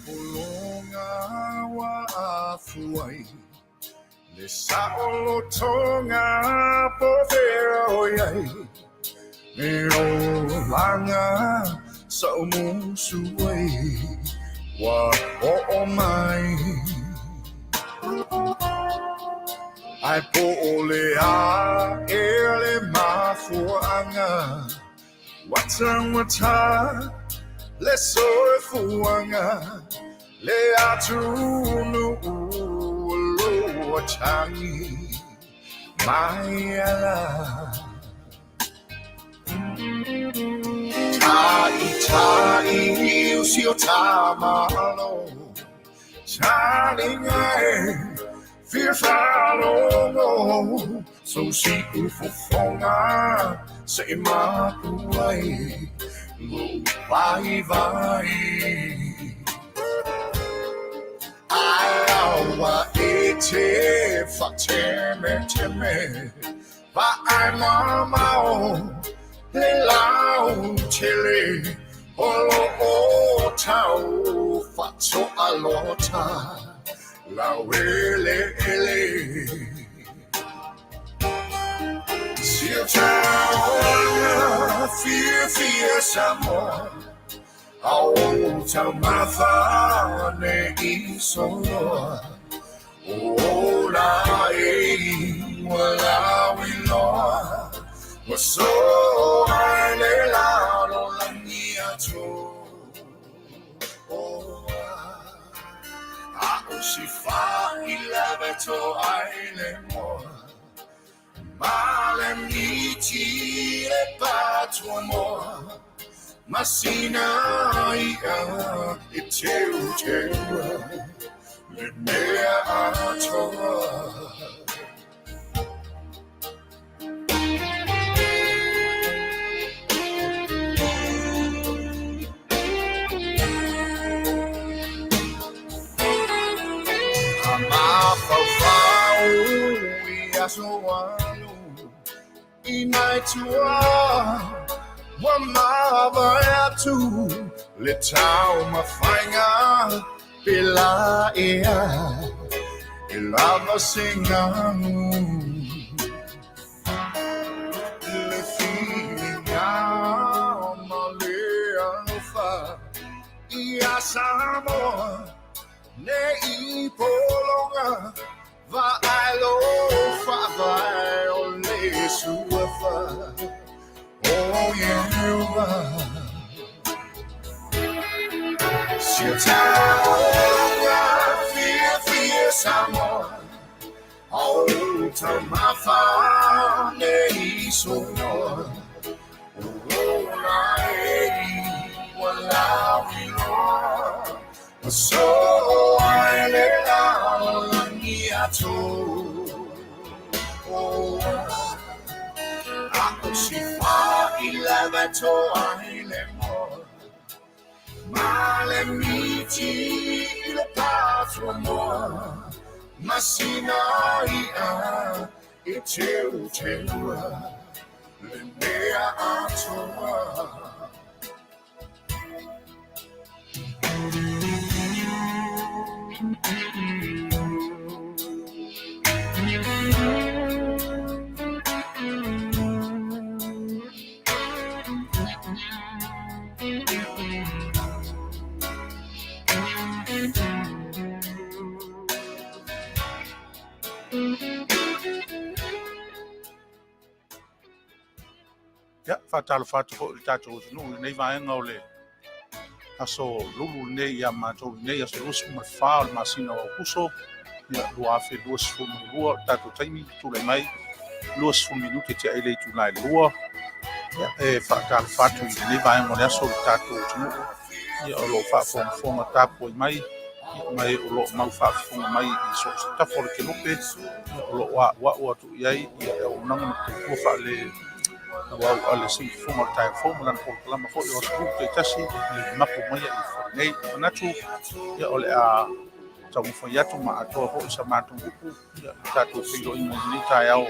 Pologa ua afuai le saʻolotoga po o fea o i ai le olaga sa ou musu ai ua oo mai. Ae po o le a ea le mafuaaga ua taugata le soifuaga le atunuu o lo o tagi mai ala. Ta'ita'i o si o ta Malo taliga e fia faalogo sou siufofoga se'i mapu ai lou vaivai. Ae aua e te faatemeteme vaai mamao le lautele o lo o tau faatoalota laueleele. Si o ta olaga fiafia Samoa a o taumafa ne i soloa o ola e ua lauiloa ua soa i le lalolagi atoa. A o si faailavetoa i le moa ma le miti le patuamoa ma sina i'a e teuteua le mea atoa. A mafaufau i aso alu i nai tua ua mavae atu le taumafaiga pēlā ea e lava se galu le filiga ma le alofa ia Samoa nei pologa vaai lo faavae o le suafa o Ieova. Si o ta olaga fiafia Samoa a o taumafa nei soloa o ola e ua lauiloa ua soa i le lalolagi atoa. A o si faailavetoa i le moa ma le miti le patuamoa ma sina i'a e teuteua le mea atoa. Ia, faatalofa atu foi i le tatou atunuu i lenei vaega o le aso Lulu lenei ia matou i lenei aso 24 o le masina o Aokuso, ia, 2022. O le tatou taimi tulai mai 20 minute tea i le itula e 2. Ia, e faatalofa atu i lenei vaega o le aso i le tatou atunuu, ia, o lo o faafogafoga tapuai mai, ia, ma e o lo o mau faafofoga mai i so o se tafa o le kelope, ia, o lo o a'ua'u atu i ai ia le auaunaga ma le tautua faale auau a le Siufofoga o le Taeao Fou ma lana polokalama foi o aso Lulu taitasi i mapu mai i fale nei. Manatu, ia, o le a taumafai atu ma atoa foi sa matou upu, ia, i le tatou feiloaiga i lenei taeao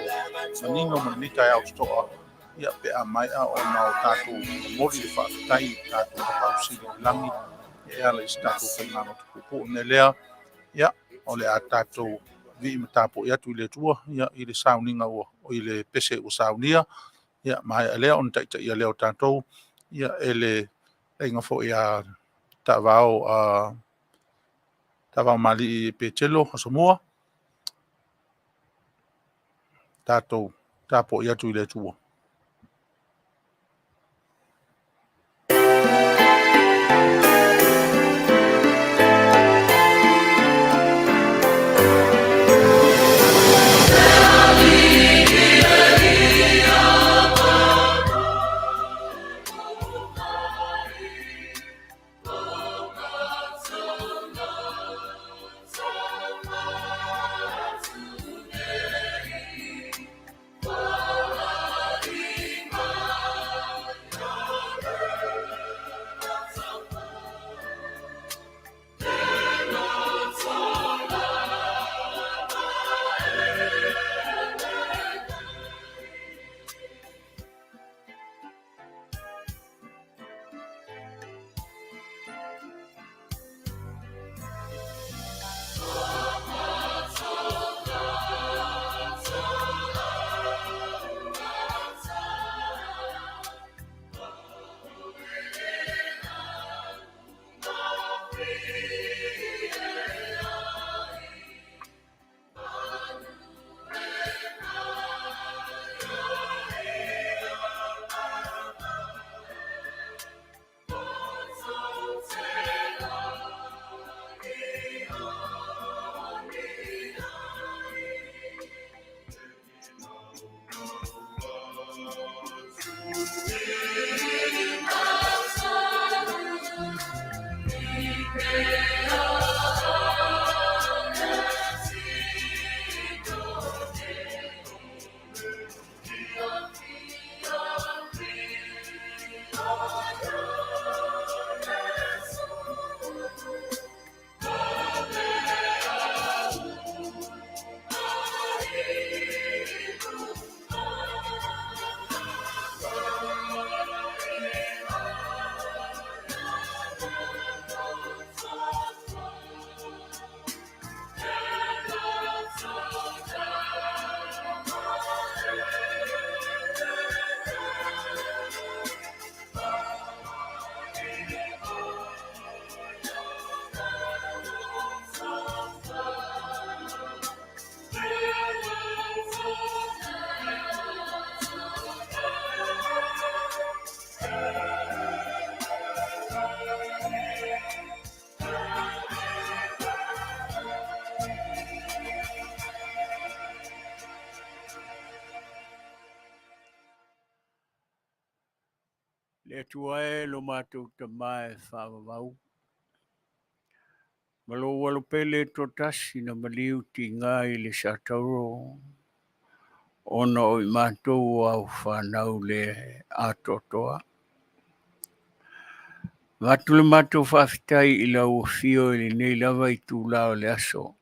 manino ma lenei taeao totoa, ia, pe a maea ona o tatou momoli le faafetai i le tatou Tapaau Sili i le Lagi. e ala i se tatou faigalotu puupuu. O le mea lea, ia, o le a tatou vii ma tapuai atu i le Atua, ia, i le sauniga ua, i le pese ua saunia, ia, maea lea ona taitaia lea o tatou, ia, e le aiga foi a Taavao, a Taavao ma Alii Petelo Asomua, tatou tapuai atu i le Atua. Le Atua e lo matou Tama e faavavau, ma lou alo pele toatasi na maliu tiga i le satauro, ona o i matou o au fanau le atoatoa. Avatu le matou faafetai i lau afio i lenei lava itula o le aso,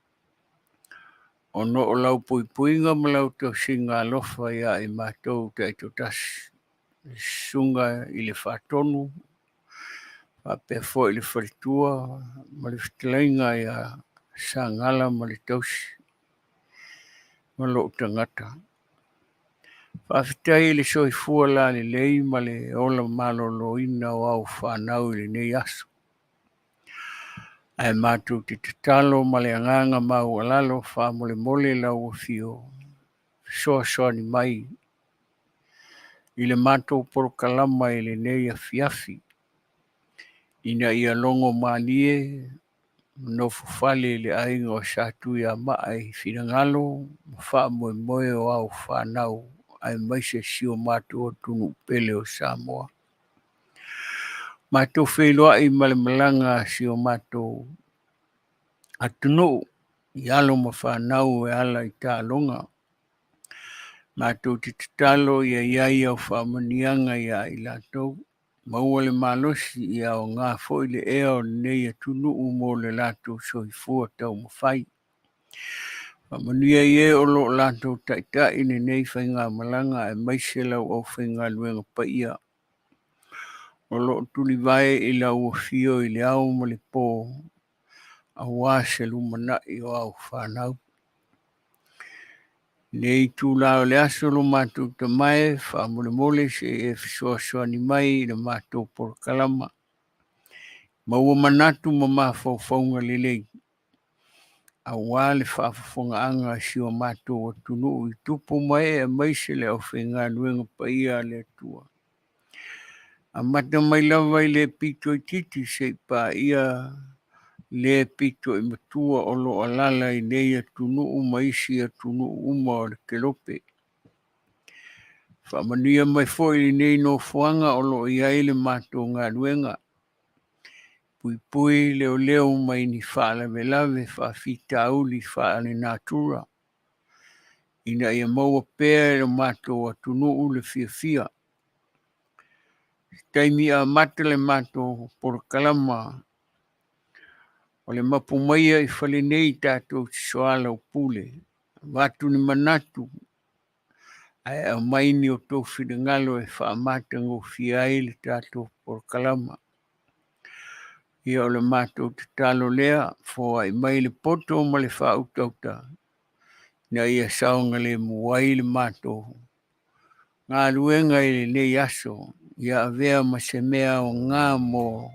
ona o lau puipuiga ma lau tausiga alofa ia i matou taitoatasi, le susuga i le Faatonu, faapea foi le faletua ma le fetalaiga ia Sagala ma le tausi ma lou tagata. Faafetai i le soifua lalelei ma le ola maloloina o au fanau i lenei aso. Ae matou te tatalo ma le agaga maualalo faamolemole lau afio fesoasoani mai i le matou polokalama i lenei afiafi ina ia logo malie ma nofo fale i le aiga o Satuiamaa i finagalo ma faamoemoe o au fanau aemaise si o matou atunuu pele o Samoa. Matou feiloai ma le malaga a si o matou atunuu i alo ma fanau e ala i taaloga. Matou te tatalo ia i ai au faamanuiaga ia i latou. Maua le malosi ia aoga foi le ea o lenei atunuu mo le latou soifua taumafai. Faamanuia i e o lo o latou taitai lenei faigamalaga aemaise lau aufaigaluega paia. O loo tulivae i lau afio i le ao ma le po aua se lumanai o au fanau. Nei itulā o le aso lo matou Tama e, faamolemole se i e fesoasoani mai i le matou polokalama. Maua manatu ma mafaufauga lelei aua le faafofogaaga a si o matou atunuu i tupu ma ee aemaise le aufaigaluega paia a le Atua. Amata mai lava i le pito itiiti seia paia le pito i matua o lo o alaala i nei atunuu ma isi atunuu uma o le kelope. Faamanuia mai foi i lenei nofoaga o lo o i ai le matou galuega. Puipui leoleo mai ni faalavelave faafitauli faalenatura ina ia maua pea e lo matou atunuu le fiafia. Se taimi amata le matou polokalama o le mapu maia i fale nei tatou te soalaupule, avatu ni manatu ae aumai ni o outou finagalo e faamatagofie ai le tatou polokalama. Ia o le matou tatalo lea, foai mai le poto ma le faautauta ina ia saogalemu ai le matou galuega i lenei aso, ia avea ma se mea aoga mo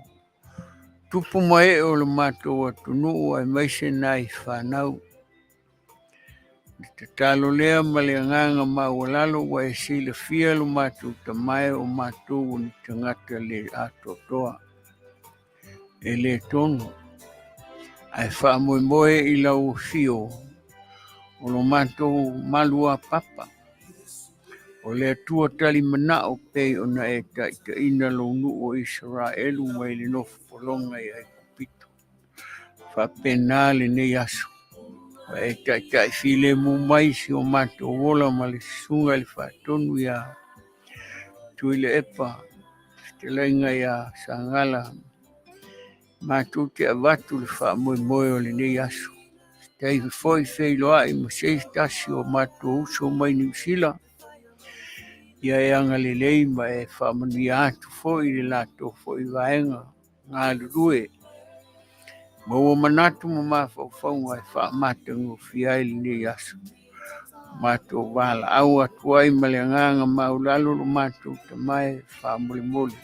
tupu ma ee o le matou atunuu aemaise nai fanau. Le tatalo lea ma le agaga maualalo ua e silafia lo matou Tama e o matou o ni tagata le atoatoa, e le tonu, ae faamoemoe i lau afio o lo matou maluapapa, o le Atua talimanao pei ona e taitaiina lou nuu o Isaraelu mai le nofopologa i Aikupito. Faapena lenei aso, ua e taitai filemu mai si o matou ola ma le susuga i le Faatonu ia Tuilaepa, fetalaiga ia Sagala, matou te avatu le faamoemoe o lenei aso. Se taimi foi feiloai ma se tasi o matou uso mai Niu Sila, ia e agalelei ma e faamanuia atu foi i le latou foi vaega galulue. Maua manatu ma mafaufauga e faamatagofie ai lenei aso. Matou valaau atu ai ma le agaga maualalo lo matou Tama e faamolemole.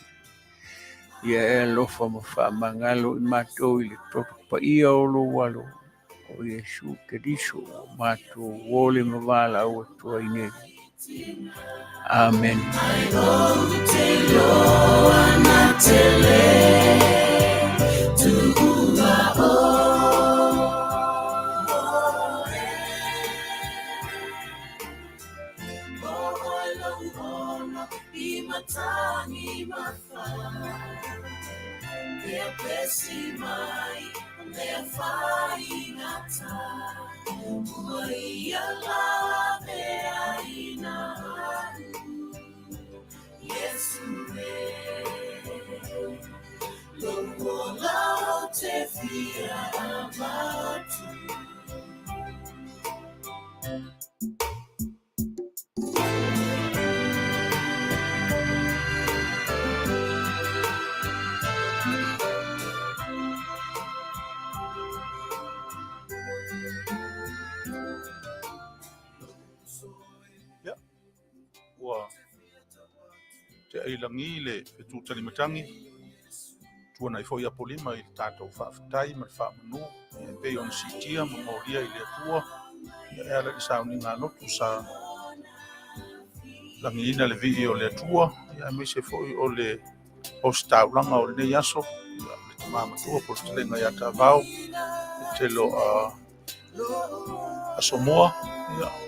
Ia e alofa ma faamagalo i matou i le toto paia o lou alo, o Iesu Keriso ua matou ole ma valaau atu ai nei. Amen. Ia, ua tea i lagi le fetu talimatagi, tuanai foi Apolima i le tatou faafetai ma le faamanu e pei ona siitia ma molia i le Atua e ala i le sauniga lotu sa lagiina le vii o le Atua, aemaise foi o le ositaulaga o lenei aso, le tama matua po o le fetalaiga ia Tavao i tele o aso moa,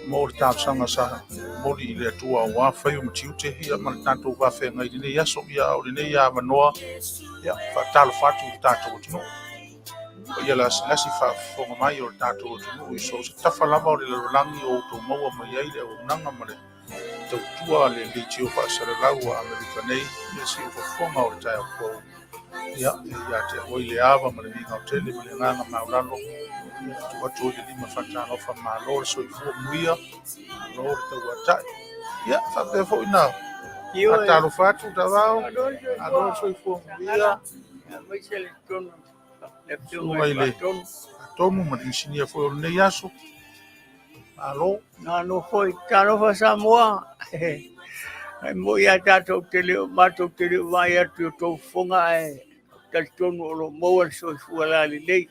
mo le talosaga sa momoli i le Atua aua faiva ma tiute ma le tatou vafeagai i lenei aso. A o lenei avanoa, faatalofa atu i le tatou atunuu, paia lasilasi faafofoga mai o le tatou atunuu i so o se tafa lava o le lalolagi o outou maua mai ai le auaunaga ma le tautua a le leitio faasalalau a Amerika nei, ia siufofoga o le taeao fou. Ia, e ia te au le ava ma le viga o tele ma le agaga maualalo, ia tuu atu i le lima faatalofa, malo le soifua manuia, malo le tauatai. Ia, faapea foi na Faatalofa atu Taavao, malo le soifua manuia. Susuga i le Faatonu ma le Inisinia foi o lenei aso. Malo. Malo foi. Talofa Samoa. E moni lava tatou te le o, matou te le o vaai atu i o outou fofoga ae talitonu o lo o maua le soifua lalelei,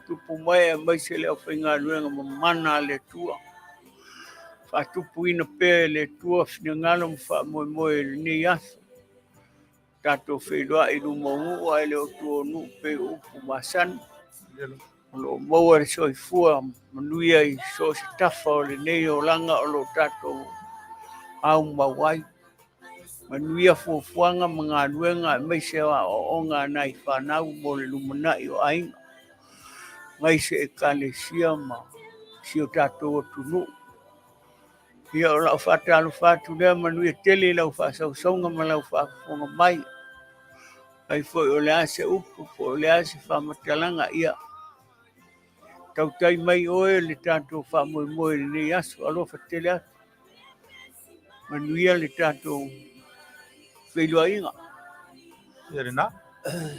tupu mae aemaise le aufaigaluega mamana a le Atua. Faatupuina pea e le Atua finagalo ma faamoemoe i lenei aso. Tatou feiloai i luma o nuu ae le o tua o nuu pei o upu masani. O lo o maua le soifua manuia i so o se tafa o lenei olaga o lo o tatou aumau ai. Manuia fuafuaga ma galuega aemaise o aoaoga a nai fanau mo le lumanai o aiga, aemaise Ekalesia ma si o tatou atunuu. Ia, o lau faatalofa atu lea, manuia tele i lau faasausauga ma lau faafofoga mai. Afai foi o le a se upu po o le a se faamatalaga, ia tautai mai oe le tatou faamoemoe i lenei aso. Alofa tele atu. Manuia le tatou feiloaiga. Ia lena.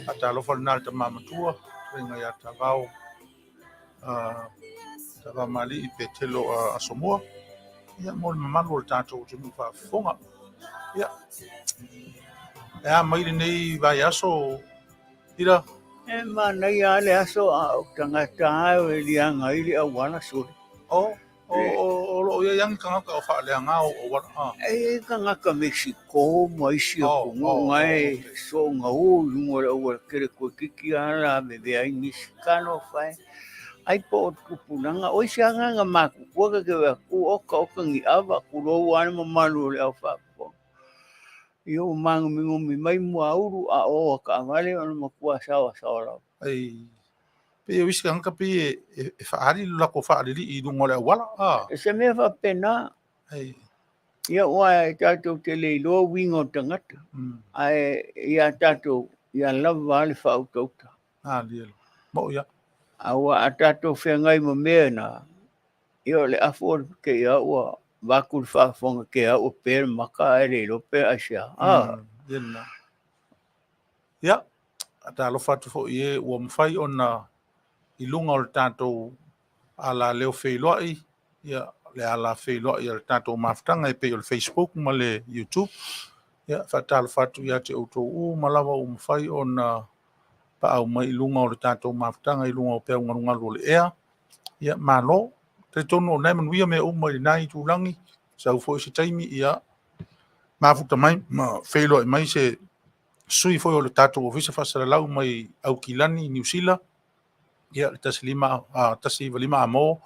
Faatalofa lena i le tama matua, fetalaiga ia Taavao. Taavamalii Petelo Asomua, ia mo le mamalu o le tatou atunuu faafofoga. Ia, e a mai lenei vaiaso, Ira? E manaia lava le aso a o tagata lava e liaga ai le auala sole. Oh. O lo o i ai lava ni tagata o faaleaga ou auala? E i ai tagata Mexico ma isi atunuu na e soogau i luga o le auala tele toeitiiti lava lavevea ai nisi. Talofa e! Ai po o tupulaga, oi se agaga matutua ta te vaai atu, oka oka ni ava, tulou lava le mamalu o le au faafofoga. Ia ua māgomigomi mai muaulu a o a taavale ona matua saoasaoa lava. Ai, pei o isi tagata pei e faaali lo latou faalilii i luga o le auala, a. E se mea faapena. Ai. Ia, aua e tatou te le iloa uiga o tagata, ae ia tatou, ia lava le faautauta. Malie lava. Moʻo ia. Aua a tatou feagai ma mea na, ia o le afu o le ke ia ua vaku le faafofoga ke ia ua pe le maka ae le iloa pe aisea. Ah. Ia lena. Ia, talofa atu foi e ua mafai ona i luga o le tatou alaleo feiloai, ia, le ala feiloai a le tatou mafutaga e pei o le Facebook ma le YouTube. Ia, faatalofa atu ia te outou uma lava ua mafai ona paau mai i luga o le tatou mafutaga i luga o peau galugalu o le ea. Ia, malo. Talitonu o lena e manuia mea uma i lena itulagi, sau foi se taimi, ia, mafuta mai ma feiloai mai se sui foi o le tatou ofisa faasalalau mai Aukilani, Niu Sila, ia, le 15, 195 amo,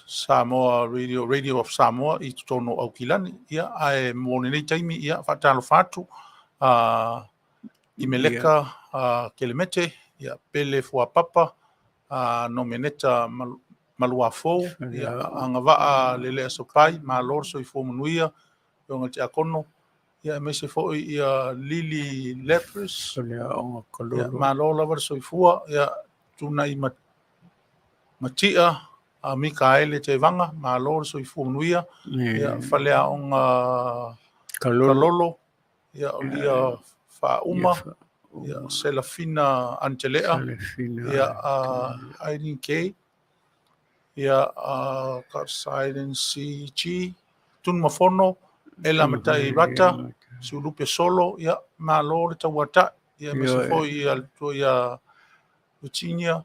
Samoa Radio, Radio of Samoa i totonu o Aukilani. Ia, ae mo lenei taimi, ia, faatalofa atu, i Meleka Kelemete, ia, Pele Fuapapa, Nomeneta Maluafou, ia, Agavaa Lelea Sopai, malo le soifua manuia, Afioga i le Tiakono, ia, aemaise foi ia Lili Lepres, ia, malo lava le soifua, ia, Tunai Matia, Mikaele Tevaga, malo le soifua manuia, ia, Faleaoga Kalolo, ia, o Lia Faauma, ia, Selafina Antelea, ia, Irene K, ia, Silence CG, Tunumafono, Ela Matai Rata, Sulupe Solo, ia, malo le tauatai, ia, aemaise foi ia le tua ia Virginia,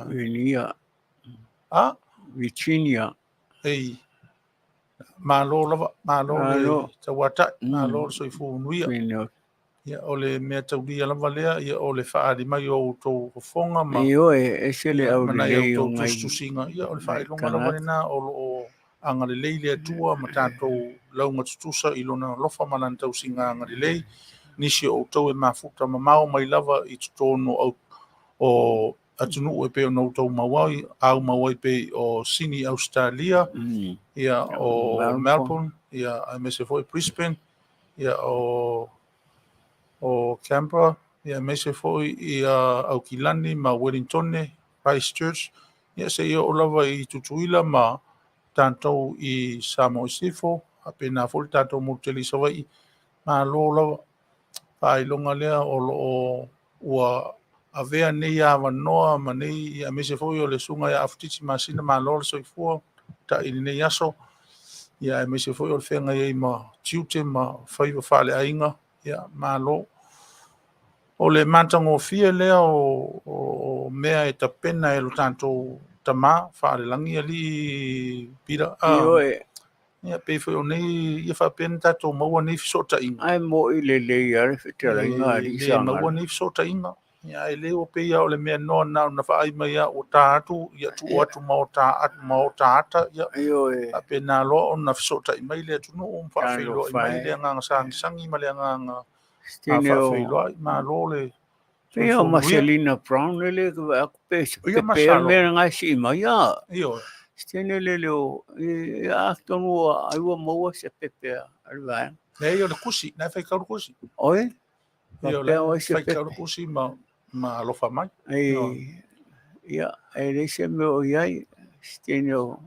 Virginia. Virginia. Ei, malo lava, malo le tauatai, malo le soifua manuia. Ia, o le mea taulia lava lea, ia, o le faaali mai o outou fofoga ma Ioe, ese le ma nai aulelei o outou nai tusitusiga. Ia, o le faailoga lava lena o lo o agalelei le Atua ma tatou lauga tutusa i Lona alofa ma Lana tausiga agalelei. Nisi o outou e mafuta mamao mai lava i totonu o atunuu e pei ona outou mau ai, aumau ai pei o Sini Ausetalia, ia, o Melbourne, ia, aemaise foi Brisbane, ia, o Canberra, ia, aemaise foi ia Aukilani ma Wellingtone, Christchurch, ia, seia oo lava i Tutuila ma tatou i Samoa i Sisifo, faapena foi le tatou motu tele i Savaii, malo lava. Faailoga lea o lo o ua avea nei avanoa ma nei, aemaise foi o le susuga ia Afutiti Masina, malo le soifua ta'i i lenei aso, ia aemaise foi o le feagai ai ma tiute ma faiva faaleaiga, ia malo. O le matagofie lea o mea e tapena e lo tatou Tama faalelagi alii Pita. Ioe. Ia pei foi o nei ia faapea ona tatou maua nei fesootaiga. Ae mo'i lelei lava le fetalaiga a alii Le Sagala. maua nei fesootaiga. Ia ae le ua pei lava o le mea noa na ona vaai mai lava ua ta atu, ia tuu atu ma o ta ma o ta ata, ia Ioe. faapena loa ona fesootai mai le atunuu ma faafeiloai Talofa mai e. le agaga sagisagi ma le agaga Sitine o faafeiloai. Malo le pei o soifua manuia. Marcelina Brown lele ke vaai atu pe se Ia pepe le masalo. mea lena e sii mai a. Ioe. Sitine lele o ia atonu ai ua maua se pepe a le vaega. Leai o le kusi, na e faitau le kusi. Oi, Ia o faapea la oi e se faitau le pepe. kusi ma alofa mai. Ai Ioe. ia e leai se mea o i ai. Sitine o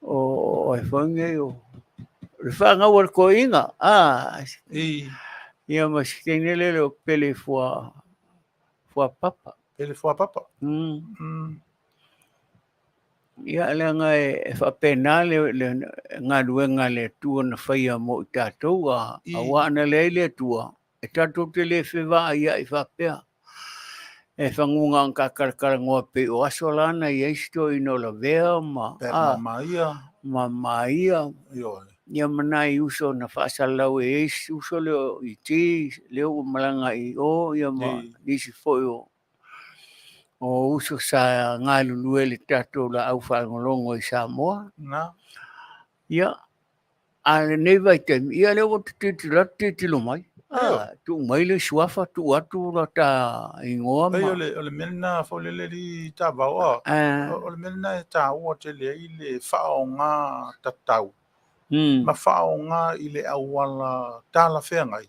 o ai foi nei o le fanau a le toeaina. Ah, I ia ma sitine lele o Pele fua fua papa. Pele fua papa. Ia leaga e faapena le galuega a le Atua na faia mo i tatou a auā ana leai le Atua e tatou te le fevaaia'i faapea. E faguga ona tatalanoa pei o aso la na i ai si toeaina o Lavea ma Pe a mamaia. ma maia Ioe. ia ma nai uso na faasalalau e ai si uso lea o Iti lea ua malaga i o ia ma nisi foi o uso sa galulue i le tatou laau faalogologo i Samoa. Na. Ia, a o lenei vaitaimi, ia lea ua tilotilo atu tilotilo mai. Ioe. Tuu mai le suafa, tuu atu lo ta igoa Pei ma o le mea lena foi lele li tavao a. O le mea lena e taua tele ai le faaaoga tatau ma faaaoga i le auala talafeagai.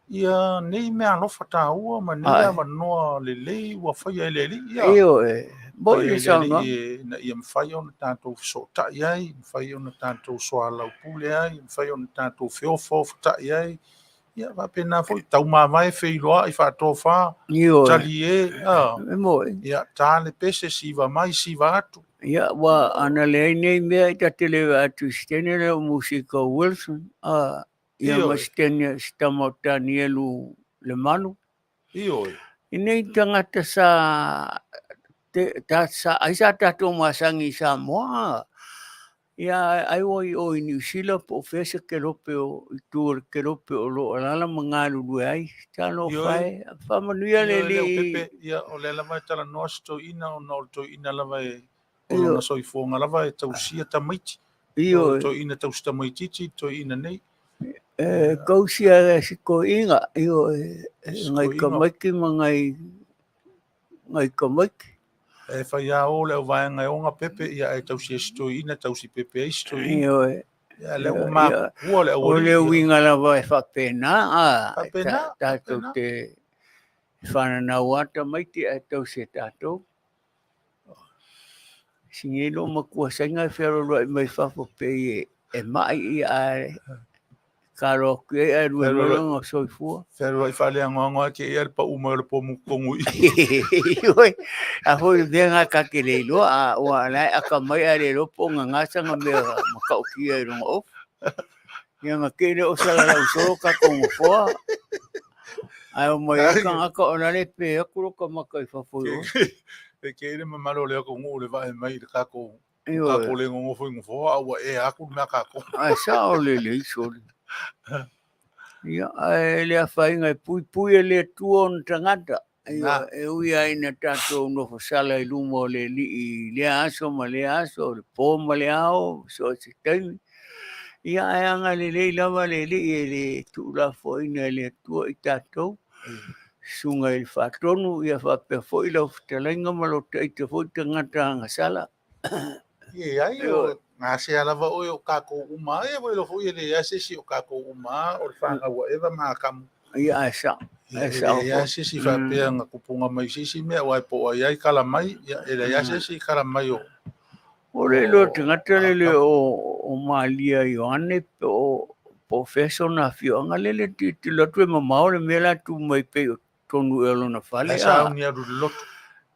Ia nei mea alofa taua ma nei Ae. avanoa lelei ua faia e le alii. Ia. Ioe, mo'i Faia le e le saunoaga. alii ina ia mafai ona tatou fesootai ai, mafai ona tatou soalaupule ai, mafai ona tatou feofaofata'i ai. Ia faapena foi taumavae feiloai faatofa Ioe. talie a. E mo'i. Ia ta le pese siva mai siva atu. Ia ua ana leai nei mea i ta te le vaai atu i sitene lea o musika o Wilson. Ia ma Ioe. sitene si tama o Tanielu Lemalu. Ioe. I nei tagata sa te, ta, sa, ai sa tatou masagi i Samoa. Ia ai ua i o i Niu Sila po o fea se kelope o i tu o le kelope o lo o alaala ma galulue ai. Talofa Ioe. e, faamanuia le Ioe lea o alii. Pepe, ia o lea lava e talanoa si toeaina ona o le toeaina lava e o Ioe. lona soifuaga lava e tausia tamaiti. O le Ioe. toeaina tausi tamaitiiti, toeaina nei. E kausia e si toeaina, ioe, e Si ngai toeaina. tamaiti ma ngai ngai tamaiti. E fai a o le au vaega e oga pepe, ia e tausi e si toeaina, tausi pepe ai si toeaina. Ioe. Ia lea ua Ia, makua le o aualii. le Ia. uiga lava e faapena, a, e Faapena, tatou faapena. te whananau a tamaiti ae tausi e tatou. Singei lo makua sainga e whearoroa i mai fafo pe i e mai i a kalo atu ai ae lue Fearoa- mai o soifua. Fearoa i faaleagoago ake ia le pau mai o le pomu kongu i. Ioe, a foi mea ngā ka ke le iloa, a ua lae aka mai a le iloa po o ngangasa nga mea makautia i lunga ofu. Ia nga kele o salalau solo ka kongofoa. Ae o mai ai kangaka o na le pe aku lo ka maka i fafo i o. E ke ile mamalo o le atunuu o le vae mai i le tatou Ioe. tatou le gogofo i gofoa a ua ea atu le mea tatou. Ae sao le lelei soli. Ia, ae le afaina e puipui e le Atua ona tagata. Ia, Na. e ui ai na tatou nofosala i luma o le alii i lea aso ma lea aso, o le po ma le ao, so o se taimi. Ia, ae agalelei lava le alii e le tuulafoaiina e le Atua i tatou. Susuga i le faatonu, ia faapea foi lau fetalaiga ma lo taita foi tagata agasala. Ia ai o gasea lava oe o tatou uma ai, e lo foi e leai se isi o tatou uma o le fanau a Eva ma Atamu. Ia, ae sao. Ia, Ae e sao leai foi. se isi faapea na kupunga mai se isi mea, aua e po o ai ai kala mai, ia e leai se isi kala mai o O le iloa tagata le le o Malia Ioane po o fea sona afioaga lele e tilotilo atu e mamao le mea la e tu mai pei o tonu ea o lona fale. Ae sauni alu i le lotu.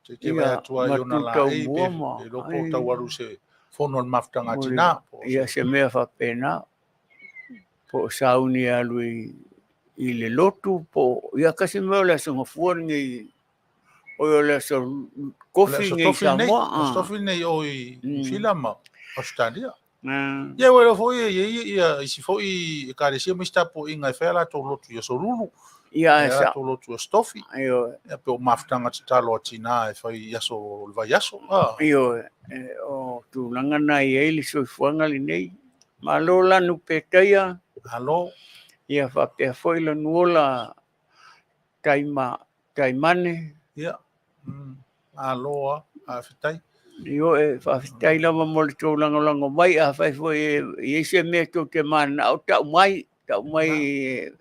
Se i te vaai atu ai i ona laei pe iloa po o tau alu i se fono a le mafutaga a tina. Ia se mea faapena. Po o sauni e alu i le lotu po o... Ia kasi mea o le Aso Gafua lenei, oi o le Aso Tofi lenei i Samoa. O le Aso Tofi lenei o i Niu Sila ma Ausetalia. Ia ua iloa foi e i ai ia isi foi ekalesia ma isi tapuaiga e fai a latou lotu i Aso Lulu. Ia, e latou lotu i Aso Tofi. Ia pe o mafutaga tatalo a tina e fai i aso o le vaiaso. Ioe, o tulaga na e i ai le soifuaga lenei. Malo lanu petaia. Malo. Ia faapea foi lanu ola taima, taimane. Ia, malo a, faafetai. Ioe, faafetai lava mo le tou lagolago mai. Afai foi e i ai se mea tou te mananao, tau mai, tau mai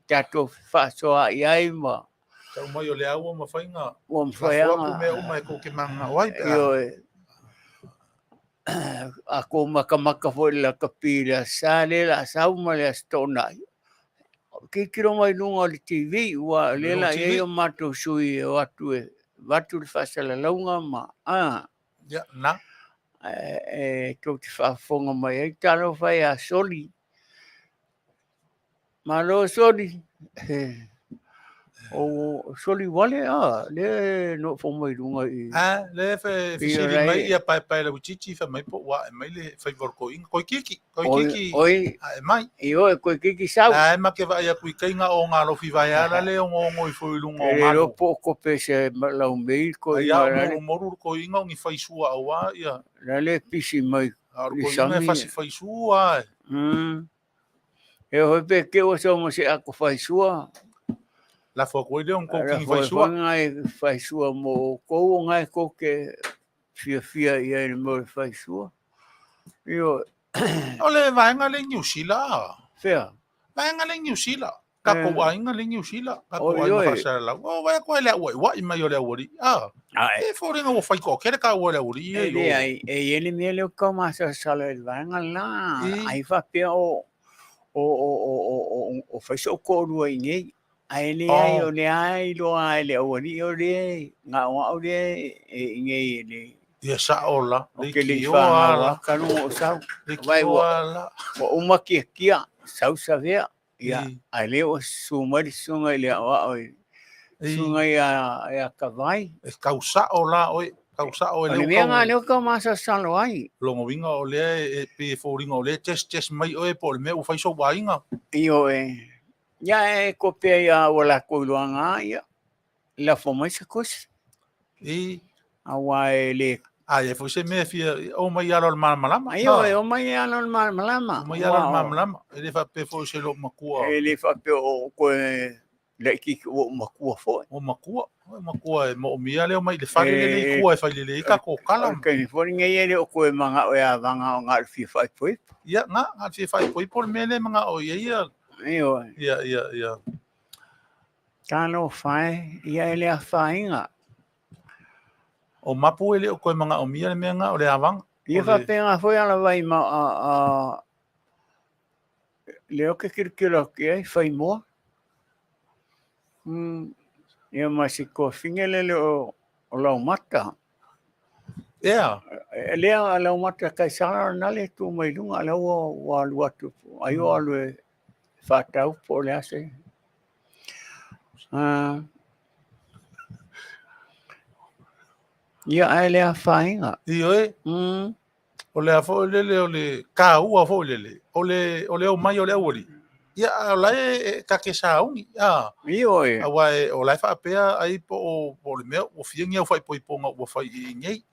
tatou fefaasoaai ai ma... Tau mai o le a ua mafai ona ua mafai lafo atu mea uma e tou te mananao ai pe a... Ioe, a kou makamaka foi i le lakapi i le Aso Sa lea o le a sau ma le Aso Toonai, tilotilo mai i luga o le TV, ua o lea la e i ai o matou sui e o atu e avatu le faasalalauga ma a. Ia, na. E tou te faafofoga mai ai. Talofa e ia Soli. Malo Soli. O Soli wale a, le no fo mai lunga i. A, le fe fesili mai ia paepae lauitiiti fai mai po ua ae mai le faiva o le toeaina. Koi kiki, koi kiki oi, ae mai. I oe, koi kiki sau. Ae ma ke vaai atu i tai na o ngā lofi vaeala le onoono ifo i luga o E le iloa po o kope se laumei le toeaina. Ai a o morumoru le toeaina o ni faisua aua ia. La le pisi mai A o le toeaina e fasi faisua e. E hoi pe ke ua sau ma se ako faisua. Lafo atu ai lea o ni kou kini faisua. Lafo ai faisua mo outou o ngai kou te fiafia i ai le mea o le faisua. Io. O le vaega le i Niu Sila. Fea? Vaega le i Niu Sila. Tatou aiga le i Niu Sila. Tatou aiga faasalalau. O vaai atu ai le auaiuai mai o le aualii. A. E foliga ua fai toatele taua e le aualii ia i o. E leai, e i ai le mea lea o tau masalasala i le vaega le la. Ai faapea o o fai so'u toalua i inei. Ae leai, o lea lava e iloa e le aualii o lea, na o au lea e i inei e le... Ia sa'o la, Ou te le i fanau lava talu ona ou sau. Vai ua uma tiatia, sau savea. Ia, ae lea ua susu mai le susuga i le aoao i susuga ia Tavai. E tau sa'o la oe, tau sa'o e lea ua tau... O le mea lena lea ua tau masalosalo ai. Lona uiga o lea e pei e foliga o lea e test test mai oe po o le mea ua fai sou aiga. Ioe. Ia e kopea ia ua latou iloaga ia, lafo mai se kosi. I. Aua e le... A i ai foi se mea e fia o mai i ala o le malamalama. Ioe, o mai i ala o le malamalama. O mai i ala o le malamalama. E le faapea foi o se lou matua. E le faapea o koe laitiiti ua ou matua foi. Ua matua, ua matua e moomia le omai i le fale lele i tua e fai lelei ai tatou tala. O le taimi foi lenei e le o toe manao e avaga o na o le fia faaipoipo. Ia, na, na o le fia faaipoipo le mea lea e manao i ai ia. Ioe. Ia, ia, ia. Talofa e, ia e le afaina. O Mapu e le o toe manaomia le mea na o le avaga. Ia faapena foi ala vai ma a lea ou te tilotilo atu i ai, fai moa. Ia ma si tuafine lele o Laumata. Ea. Lea Laumata Kaisara na le tu mai luga, lea ua alu atu, ai ua alu e faatau po o le a se. Ia, ae le afaina. Ioe. O le a foi lele o le taua foi lele, o le, o le omai o le aualii, ia, a o la e ta te sauni, a. Ioe. Aua e, o la e faapea ai po o, po o le mea ua fia ni au faaipoipoga ua fai i inei.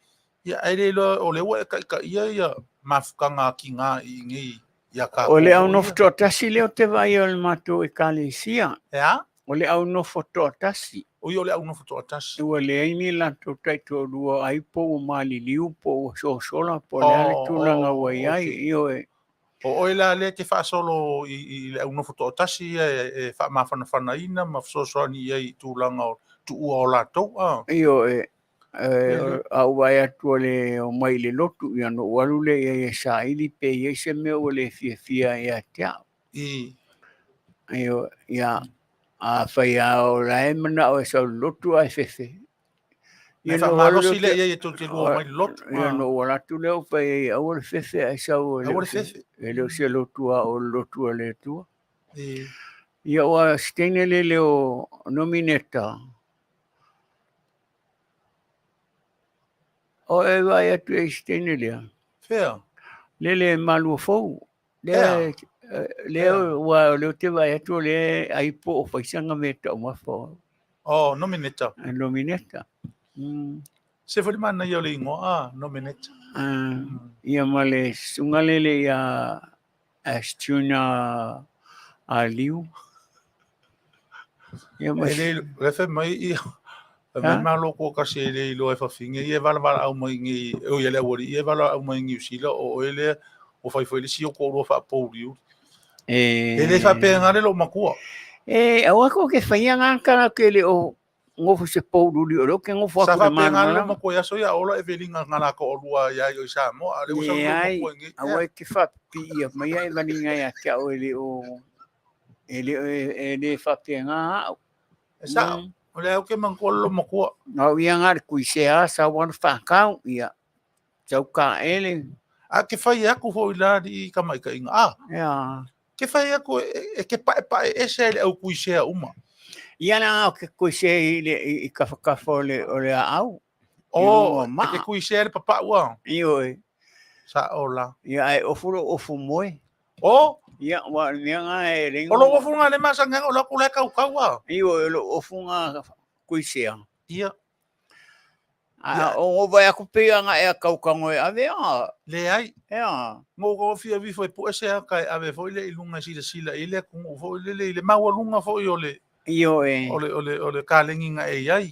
Ia, ae le iloa o lea ua e taitaia ia mafutaga a tiga i inei ia tatou. O le au nofo toatasi lea ou te vaai o le matou ekalesia. E a? O le au nofo toatasi. Oi, o le au nofo toatasi. Ua leai ni latou taitoalua ai po ua maliliu po ua sosola po o le a le tulaga ua i ai. Ioe. O oe la lea e te faasolo i le au nofo toatasi ia e faamafanafanaina ma fesoasoani i ai i tulaga o tuua o latou, a? Ioe. A ou vaai atu o le omai i le lotu, ia ona ou alu lea i ai e saili pe i ai se mea ua le fiafia ia te au. Ia, afai lava o la e manao e sau i le lotu ae fefe, Ia faamalosi lea i ai e tou te lua omai i le lotu. Ia ona ou alu atu lea ou fai i ai, aua le fefe ae sau, aua le fefe. E le o se lotu a o le lotu a le Atua. Ia ua se teine lele o Nomineta, o e vaai atu i se teine lea. Fea? Lele malua fou. Lea, lea ua o lea ou te vaai atu o lea ai po o faisaga mea taumafa. Oh, Nomineta. Nomineta. Se foi le manaia o le igoa, ah, Nomineta. Ia ma le susuga lele ia Astuna Aliu. Ia ma E le, le fai mai ia, fai mai malo ko kasi e le iloa e fafine, ia e valaau mai nei, o ia le aualii, ia e valaau mai Niu Sila, o oe lea, o fai foi le si o toalua faapouli. E le faapena le lou matua. E, aua ko ke whaia ngā kara ke le o ngofo se poululi o leo ke ngofo Sa aku le faapena le lou malamalama. matua i aso ia ola e veliga ngā la toalua ia i o i Samoa, a le ua sau E lou ai, matua i nei. aua e te whapipia mai ai valinga ia te au e le o e le e le faapena au. E sao, o le au ke manatua le lou matua. Au ia ngā le kuisea sa wana whakau ia. Sau ka ele. A ke fai aku foi la i ka maikaiga. A, Ia. ke fai aku e ke paepae ese ai le au kuisea uma. Ia na au ke kuisea i le i kafakafa o le o le aau. O, e ke kuisea le papaua. Io e. Sa o la. Ia ai ofu lo ofu moe. O? Ia, wa le mea ngā e lengo. O lo ofu ngā le masanga o la kula e kaukaua. Io e lo ofu ngā kuisea. Ia. A o ngo vai aku pe anga e kaukango e ave a. Leai. Ea. Ngo ko fia vi foi pu ese a kai ave foi le ilunga sila sila i le kungu foi le le le maualunga foi o le Io e. o le o le o le kalengi nga e iai.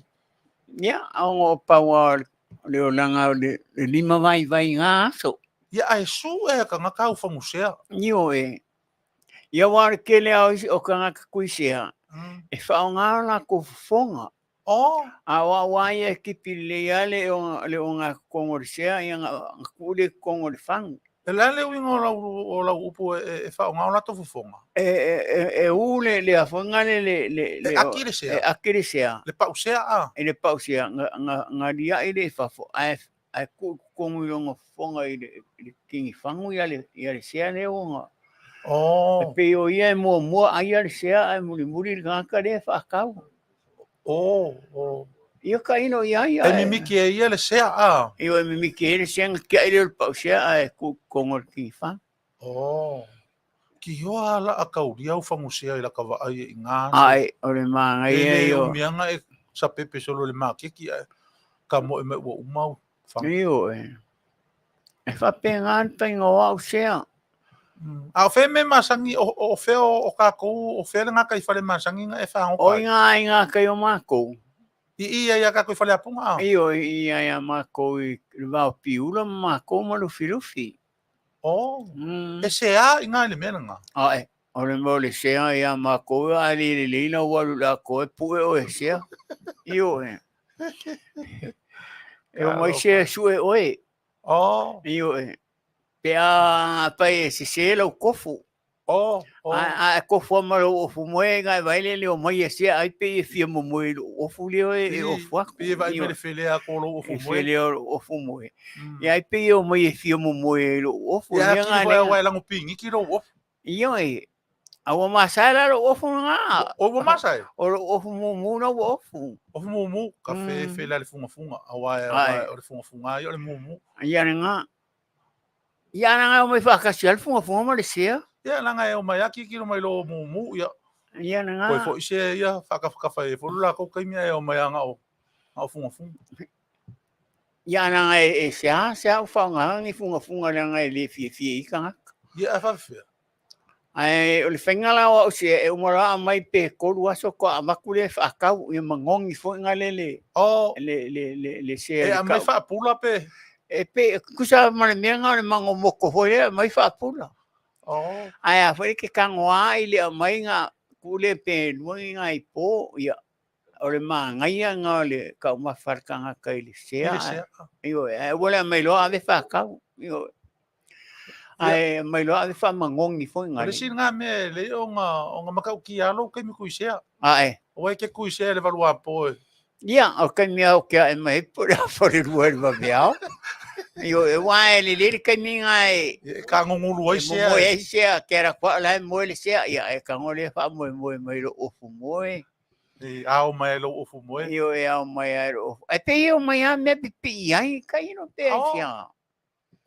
Ia, o ngo paua le olanga o le lima vai vai ngā aso. Ia ae su e ka ngā kau whangusea. Io e. Ia wā le kele au isi o ka ngā kuisea. E whaonga la ko fofonga. Oh. A wa wa ia kipi le ia le o le o ngā kongo le sea ia ngā kule kongo le fangu. E la le uinga o lau, o lau upu e whaonga o lato fofonga? E u le le afonga le le le le aki le sea. E aki le sea. Le pau sea a. E le pau sea nga nga nga lia i le fafo a e ku kongo i longa fofonga i le le kingi fangu ia le ia le sea le o nga. Oh. E pe o ia e mua mua ai ia le sea ai muri muri le ngaka le whakau. Oh, oh. Ia ka ino ia ia. E mimiki e ia le sea a. Ia e mimiki e le sea nga kia i le pau sea a e ku kongo le kingi fangu. Oh. Ki hoa la a kauria u fangu sea i la kawa ai e i ngā. Ai, o le maangai E e le io. o mianga e sa pepe solo le makeki a ka mo e me ua umau. Fangu. Io e. E whapenga an painga o au sea. A o whea me masangi, o whea o kākou, o whea le ngā kai whare masangi nga e whango O kai? i ngā i ngā kai o mākou. I i ai a kākou i whare apunga a? I o i ai a mākou i le vao piula ma mākou ma lufilufi. O, e se a i ngā le mea ngā? A e, o le mea o le sea i a mākou a le le leina o alu la koe pue o e sea. I o e. E o mai sea sue oe. O. I o e. Pe a pai e sese lau kofu. Oh, oh. A e kofu ama lau ofu moe ngai vai le leo mai e sea ai pe e fia mo moe lo ofu leo e ofu aku. Pe e vai pele fele a ko lo ofu moe. E fele o ofu moe. Ia ai pe o mai e fia mo moe lo ofu. Ia ki wai wai lango pingi ki lo ofu. Ia e. A ua masae la lo ofu ngā. O ua masae? O lo ofu mumu na ua ofu. Ofu mumu, ka fe fe la le funga funga. A wai o le funga funga i o le mumu. Ia le ngā. Ia ana ngai o mai whakasi al funga funga ma le sea. Ia na ngai o mai aki ki mai lo mumu ia. Ia na ngā. Koe fo ise ia whakawhakafa e fo la ko kai mea e o mai anga o o funga funga. Ia ana ngai e sea sea o whaonga ngi funga funga le ngai le fie fie i kangaka. Ia a whawhia. Ai o le whainga la o se e umara a mai pe koru aso ko a makule whakau ia mangongi fo nga le le. O le le le le sea. E a mai whaapula pe. E pe kusa ma le mea ngā le mango moko hoi le mai whaapula. Oh. Ai a whai ke kangoa i le mai ngā kule pe lua i ngā i pō ia. O le manaia lena o le taumafa a le tagata i le sea. I le sea. Ioe, ae aua le aumai loa ave faatau. Ioe. Ae aumai loa ave faamanogi foi O le isi lena mea e lelei ona matautia lava lou taimi kuisea. Ae. Aua e te kuisea i le 8 apo e. Ia, o le taimi lava ou te ae mai ai po o le 1:30 i le vaveao. Ioe, aua e lelei le taimi lena e E kagugulu ai sea. E momoe ai sea, te ala atu lava o la e moe le sea, ia e tago lea faamoemoe mai i lou ofu moe. E ao mai ai lou ofu moe. Ioe, e ao mai ai lou ofu. Ae pei e omai lava mea pipii ai, tailo pe aisea.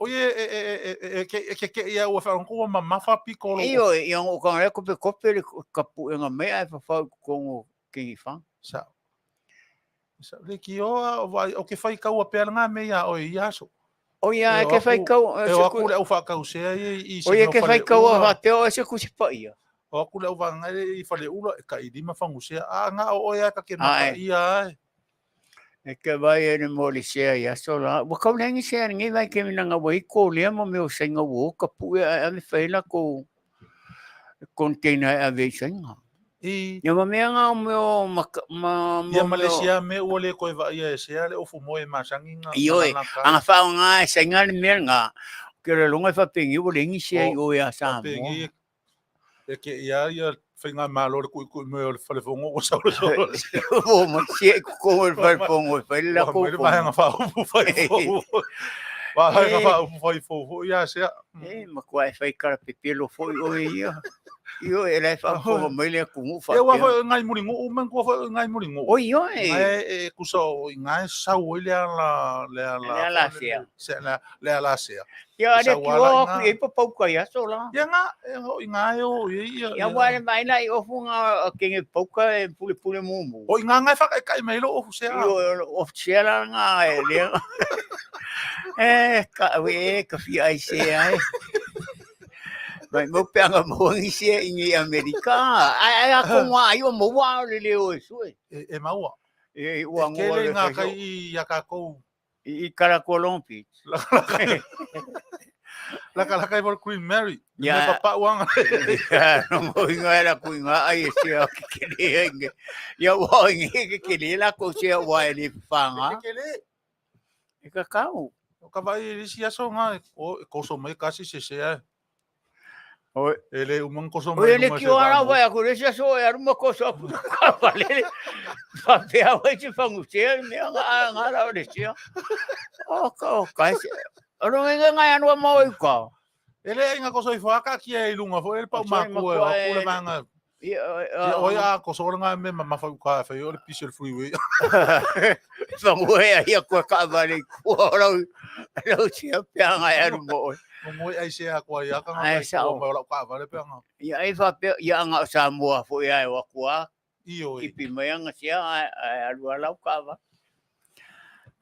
Oi e kekeʻi au e faalogo ua mamafa piko o lou ofu. Ioe, ia ona ou tago lea kopekope le kapuʻega mai ae fafau i totonu o Kenifa. Sao. Sao. Leitioa, ou te faitaua pea lena mea iā oe i ia aso. O ia, e te faitau... E o atu le au faatausea ia i se mea o Faleula. O ia e te faitaua faapea o oe se Tusi Paia. O atu le au vaega ia i Faleula, e tailima fagusea. A na o oe lava ta te mataia ai. E te vaai ai i le molisea i aso la. Ua tau leai ni sea i lenei vaitaimi leaga ua i ai kolea ma mea o Saina ua o tapue ae ave fai ai latou container e ave i Saina. I. Ia ma mea na o mea o ma, ma, Ia ma le isi lava mea ua le toe vaaia e sea le ofu moe masani na. Ioe, ana faaaoga e Saina le mea lena, ou te lagona e faapeni ua leai ni sea i o ia Samoa. Faapeni e ke ia ia faigamalo le kuʻikuʻi mai o le falefono ua sau le solo. Ua mai sea i totonu o le falefono e fai le latou fono. Ua mai le vaega faaupufai fou. Vaega faaupufai fou foi ia sea. E matua e fai kalapepelo foi oe ia. Ioe, e la e faafofoga mai le atunuu faapea. Ia aua foi o ngai Mulinuu, manatua foi o ngai Mulinuu. Oi, ioe. E tusa o i ina e sau ai le ala, le ala. Le ala sea. Le ala sea. Ia, ale ki o aku i ai papauka i aso la. Ia nga, o i ina e o i ai ia. Ia, aua le vaai la i ofu nga kenge pauka e pulepule mumu. O i ina nga e whakaikai mai lo ofu sea. Ioe, o ofu sea la nga e lea. E, ka, e, ka fia ai sea e. Mai mau pe anga maua ni sea i nei Amerika. Ai, ai, a konga ai o maua o le leo e sue. E maua. E, ua ngoa. E kele ngā kai i a kākou. I Karakoa Long Beach. Lakalaka i mo Queen Mary. Ia. Me papau anga. Ia, no mo inga era kui ngā ai e sea o kekele ai nge. Ia ua o inge kekele la ko sea ua e le whanga. Kekele. E kakau. O ka vai i isi aso ngā, o, e koso mai kasi se sea. Oi. E le umang koso mai. Oi, le ki o ara vai aku le isi aso e aru ma koso aku ka valele. Whapea wai te whangusea, mea ngā ngā rau le sea. O ka o ka ese. O rongo inga ngai anua mau i ka. E le inga koso i whaka ki e i lunga fo e le pau makua e o kule vanga. Ia oi a koso ora ngā me mamafa uka e whai o le pisi o le freeway. Whangu e ai a koe ka vale kua o rau, rau sia pea ngai aru mo oi. Mo ai se a koa ia ka ngā kai kua mai o lau ka vale pea ngā. Ia ai whapea, ia anga o Samoa fo ia e wakua. Ioe. Kipi mai anga sia ai alu a lau ka va.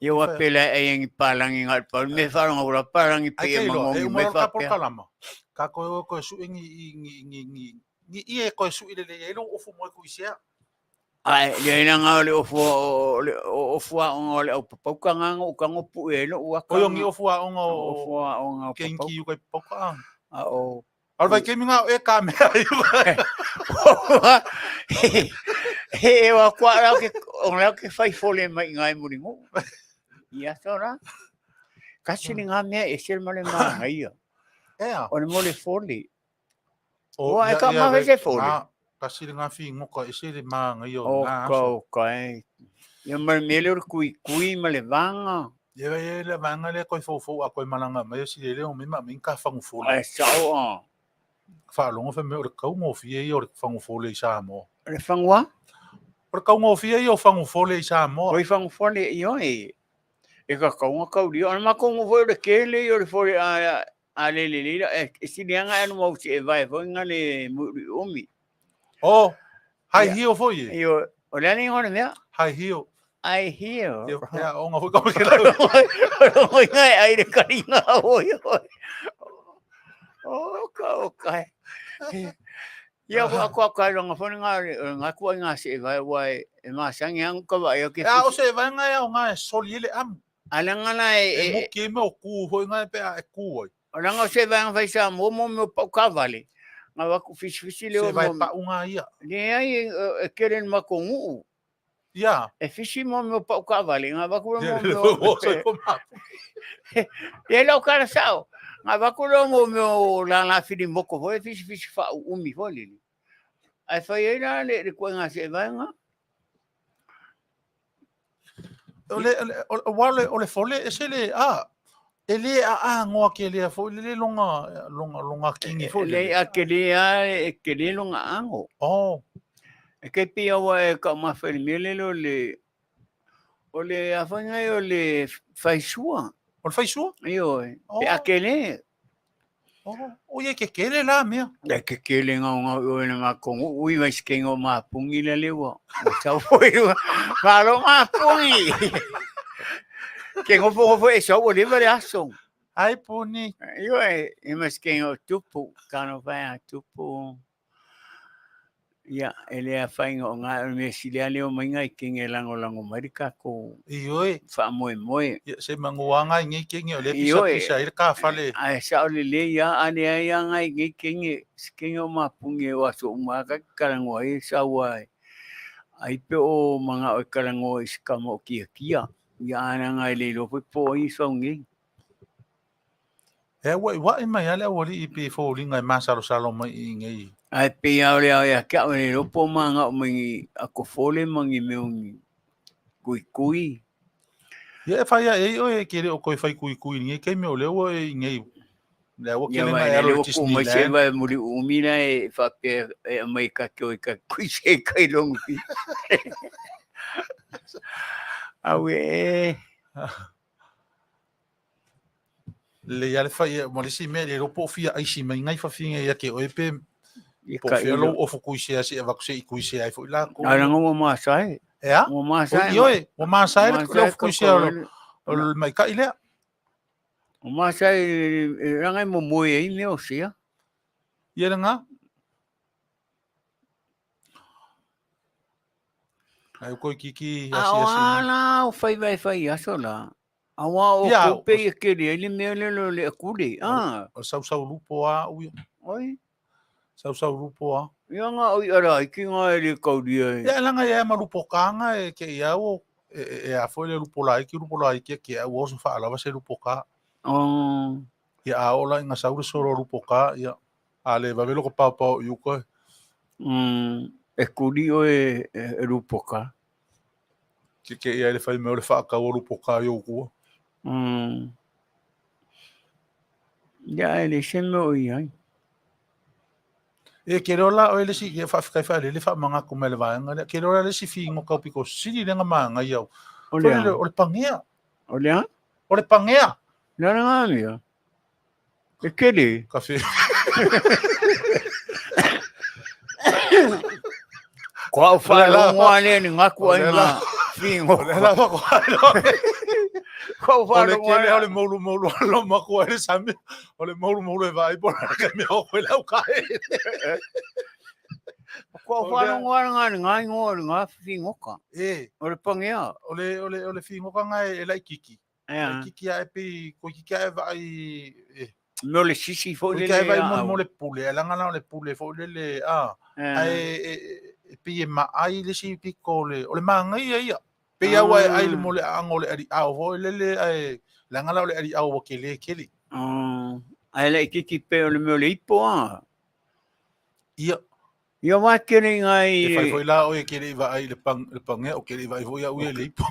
Ia wa pela e angi palangi ngai pa me wharonga ura palangi pe e mangongi me whapea. Kalama. Ka koe koe su ngi ngi ngi ngi ngi ie koe su i le le e lo ofu mo ku isia. Ai le ina ngā le ofu o le ofu a onga o le au papauka ngā ngō ka ngō pu e lo ua ka. Oi ngi ofu a onga o ofu a onga o papauka. Kenki u kai papauka. A o Alu vai kemi ngā e ka mea i He wa kua rau ke, o rau ke whai fole mai ngā e muri ngō. Ia tō rā. Kasi ni ngā mea e sel male mā ia. Ea. O le mole fole. O, e ka mawe se fole. Kasi le ngā whii ngoka e sele mā ngā ia o ngā aso. O ka, e. Ia mare mele o le kui kui ma le vanga. Ia ia le vanga le koe fou a koe malanga mai o si le o me ma me ka fangu fole. Ai sao a. Whaalongo wha me o le kaungofie ia o le fangu fole i Samoa. Le fangua? O le kaungofie ia o fangu fole i Samoa. Oi fangu fole i oi. E ka kaunga kauria. O le makongo foi o le kele i o le fole a le le le e silianga anu mau si e vai foi nga le muri umi. Oh, hai hio foi e. Io, o le ani ngone mea? Hai hio. Ai hio. Ia, ia, onga foi kau ke lau. Rongo inga e ai le karinga oi oi. O ka o kai. Ia ko ako ako ai rongo foi ngā ngā kua ngā se vai wai e masangi ang ka vai o ke. Ia o se vai ngā o ngā soli ele amu. Alanga la e E moki e mea o ku hoi ngā pe a e ku ai. O langa o se vai ngā whaisa mō mō meo pau ka vale. Ngā waku fisifisi leo Se vai pau ngā ia. Le ai e kere ma ko nguu. Ia. E fisi mo mea o pau kaavale, nga avatu loa mo mea o... Ia lau tala sao, nga avatu loa mo mea o lala filimoto foi, fisifisi faauumi foi lele. Ae fai ai la le ituaiga seevaega. O le, o le, o le fole e se le, a, e le aagoa kelea foi lele loga, loga, loga kingi foi lele. Le a kele a, e kele loga ago. Oh. E ke pia wa e ka mafa i le mea lele o le, o le a fai ngai o le faisua. O le faisua? Ioe. Oh. Pe a kele. Oh, o ia kekele la mea. E kekele ngau ngau i oe na makongu ui mai se kenga o mapungi la lewa. O sau foi ua. Malo mapungi. Ke ngofo ngofo e sau o leva le aso. Ai puni. Ioe, e mai se kenga o tupu. Kano whai a tupu. Ia, e le afaina o ngā o le mea sili a lea o mai ngai kenge e lagolago mai le tatou Ioe. faamoemoe. Ia, se manuaga i nei kenge o lea pisa pisa ai le kafale. Ae sao lelei lava, a leai lava ngai nei kenge, se kenge o mapungi o aso uma lava ta te talanoa ai e sau lava ai pe o manao e talanoa i se tama o kiakia. Ia a leaga e le iloa foi po o ai e sau nei. E auaiua'i mai lava le aualii pei e foliga e masalosalo mai i nei. Ae pei lava o le ao ia te au e le iloa po o manao mai ni akofole ma ni mea o ni kuikui. Ia e fai ae ai oe e ke le o toe fai kuikui i lenei taimi o lea ua e i nei le aua Ia kele ma na e le alo i ua ku mai se Disneyland. va e muli uumi la e faapea e aumai ka te o i ka kui se kai longu pi. Aue e. Lelei lava le fai ma le isi mea, le iloa po o fia aisi mai ngai fafine ia te oe pe po o fea lou ofu kuisea se i avatu se i kuisea ai foi lakou. Ai leaga ua masae. E a? Ua masae. Ioe, ua masae le ofu kuisea o le maika'i lea. Ua masae leaga e momoe ai mea o sea. Ia lena. Ai koikiki asi asi. A o a la o faiva e fai aso la. Aua o Ia, kope ia kele ai le mea lea o le akule. Ah. O sausau lupo a uia. Oi. Sausau lupo a. Ia nga oi ara ai ki nga e le kauria e. Ia langa ia ma lupo kanga e ke ia o e, e a foi le lupo lai ki lupo lai ki ke au oso fa alava se lupo ka. Oh. Ia a ola inga saure solo lupo ka ia a le vavelo ko pau pau iuka. E kuri o e, e, e lupo ka. Ke ke ia le fai me o le whaakau o lupo ka i kua. Ia e le se mea o i ai. E ke reo la o le si e whaawhikai wha le wha manga ko me le vaenga le ke reo la le si fi ngo kau piko sili lenga maanga iau. O le a? O le pangea. O le a? O le pangea. Le ala ngā mea. E kele. Ka whi. Ko au whaalongoa le ni ngaku ai ngā whingo. O le la wako Ko au O le whaalongoa kele o le moulu moulu alo maku ai le sami. O le moulu moulu e vai pona ka mea o koe lau ka e. Ko au whaalongoa ngā ni ngā ingoa o ngā whingoka. E. O le pangea. O le, o le, o le whingoka ngā e, e laikiki. Ea. E kiki ae pi, ko kiki ae vaai e. Me o le sisi foi lele. Ko kiki ae vaai mo mo le pule, e langa la o le pule foi lele a. Ae e, e pi e maai le si piko le, o le maangai ia ia. Pei au ae ai le mo le aanga o le aliao foi lele ae langa la o le aliao ua kele kele. Ae laitiiti pe o le mea o le ipo a. Ia. Ia wā kele i ngā i... E whai foi la oe kele i vaai le, pang, le pangea o kele i vaai foi au ia le ipo.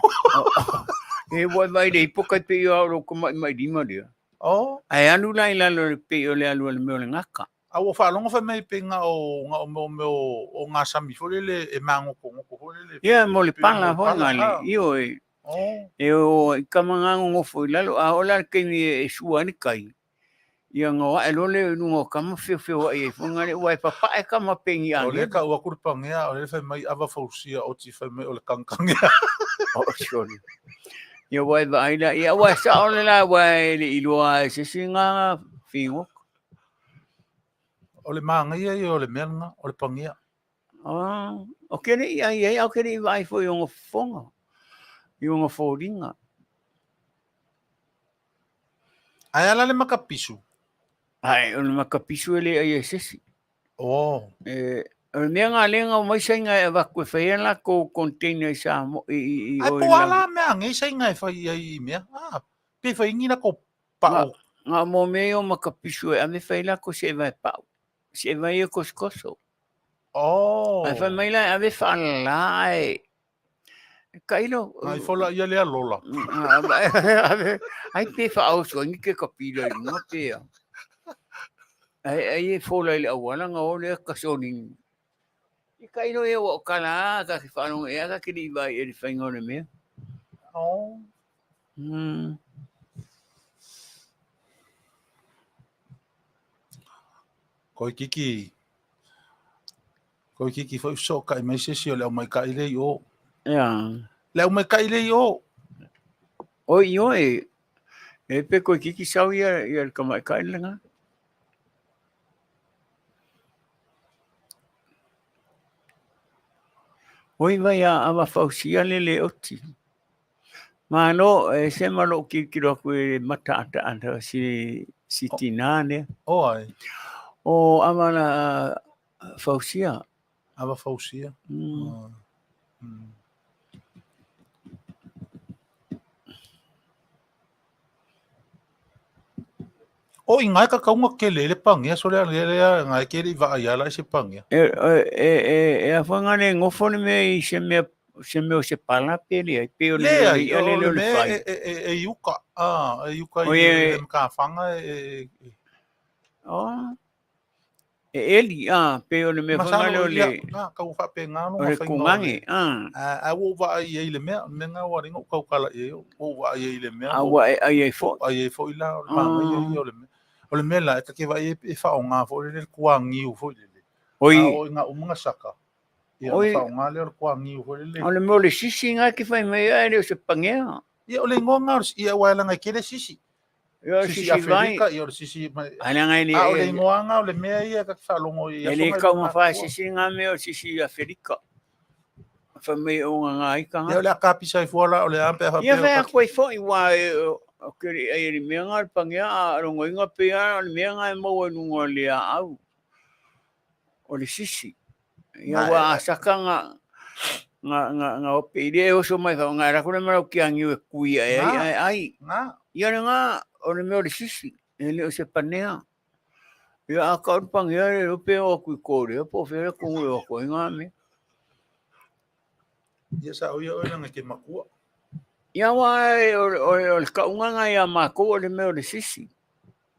E wai vai le ipo kai pe i au ro ko mai mai lima lea. Oh. Ae alu la i lalo le pe o le alu a le mea o le ngaka. A ua faalogo fai mai pe nga o nga o mea o mea o ngā sami foi lele e māgokogoko foi lele. Ia mo le pala foi nga le io e. Oh. E o i kama ngā ngofo i lalo a o la keimi e sua ni kai. Ia nga wae loa lea i luga o kama feofeoai ai foi nga le ua e papae kama pengi O lea ane. ka ua ku le pangea, o lea fai mai ava fausia oti fai mai o le kangkangea. Oh, sorry. Ia ua e vaai la, ia ua e sao le la ua e le iloa e se isi nga whigo. O le māngaia ia o le mea lena, o le pangea. Ah, o ke le i ai ai, au ke le i vaai foi i ona fofoga, i ona foliga. Ae ala le makapisu? Ae, o le makapisu e le ai e se isi. Oh. E, O le mea nga lea nga mai sainga e avaku e fai ai lakou container i Samoa i i i Ai o po i la ala mea nge sainga e fai ai i mea. Ah, pe fai ngi la ko nga pao. nga mo mea ia o makapisu e ave fai lako se e vae pau. Se e vae ia kosokoso. Ae fai Oh. mai la e ave faalala ae Tailo. Ngai fola ia lea lola. Ai pe faaoso ai ni ke kapila i luga pe a. Ai ai e fola i le auala nga o lea kasoni. I tailo ia ua o kala a ka ke whaalongo e aka ke li vai e le whainga o le mea. Oh. Koe kiki. Koe kiki foi so kai mai se si o le au mai kai le i o. Ia. Le au mai kai le i o. O i o e. E pe koe kiki sau ia ia le kamai kai le nga. Oi vai a ava fausia le le oti. Malo e se ma lou kilokilo aku i le mataataata si si tinā lea. O ai. O ava la fausia. Ava fausia. O i ngai ka kaunga kele le pangea so lea lea lea ngai kele i vaa ia la i se pangea. E e e e a foi ngale ngofo le mea i se mea se mea o se pala pe le ai pe o le mea Leai, o le i'a o le le o le mea fai. e e e e i uka, ah, e i uka O i e le mkafanga e e Oh. E eli, a, pei o le mea foi Masalo lea o ia, le na, kau whaapenga no o ngā le whainga o le kugange, a. A, a ua vaa i ai le mea, me ngā wari ngau kaukala i ai, ua vaa i ai le mea, A ua ua e ai ai foi. ai ai foi la, o le māngai ai o le mea. O le mea la, e take vai e, e whao ngā foi le kua ngiu foi le. Oi. A o i ngā umanga saka. Ia, Oi. whao ngā leo le kua ngiu foi le. O le mea o le sisi ngā ki whai mai ai le o se pangea. Ia, o le ingoa ngā, ia waelanga i kele sisi. Ia, Sisi sisi vai. Aferika, ia o le sisi mai. Ai la ngai le A o le ingoa ngā o le mea ia ka whalongo i E le kau ma sisi ngā mea o sisi Aferika. Whai mai o ngā ngā ika ngā. Ia o le akapisa i fuala o le ampe a Ia whai a koe foi wā e o kere ai le mea ngā le pangea a rongo inga pe a o le mea ngā e maua i lunga o le a au. O le sisi. Ia wā a saka ngā ngā ngā ngā ope i le oso mai wha ngā rako le marau ki angiu e kuia e ai ai ai. Ngā. Ia le ngā o le mea o le sisi. E le o se panea. Ia a ka o le pangea le ope o aku i kōrea po whea kongo e o koe ngā mea. Ia sa o ia oe langa ke makua. Ia wā e o, o, o le kaunga ia mākou o le mea o le sisi.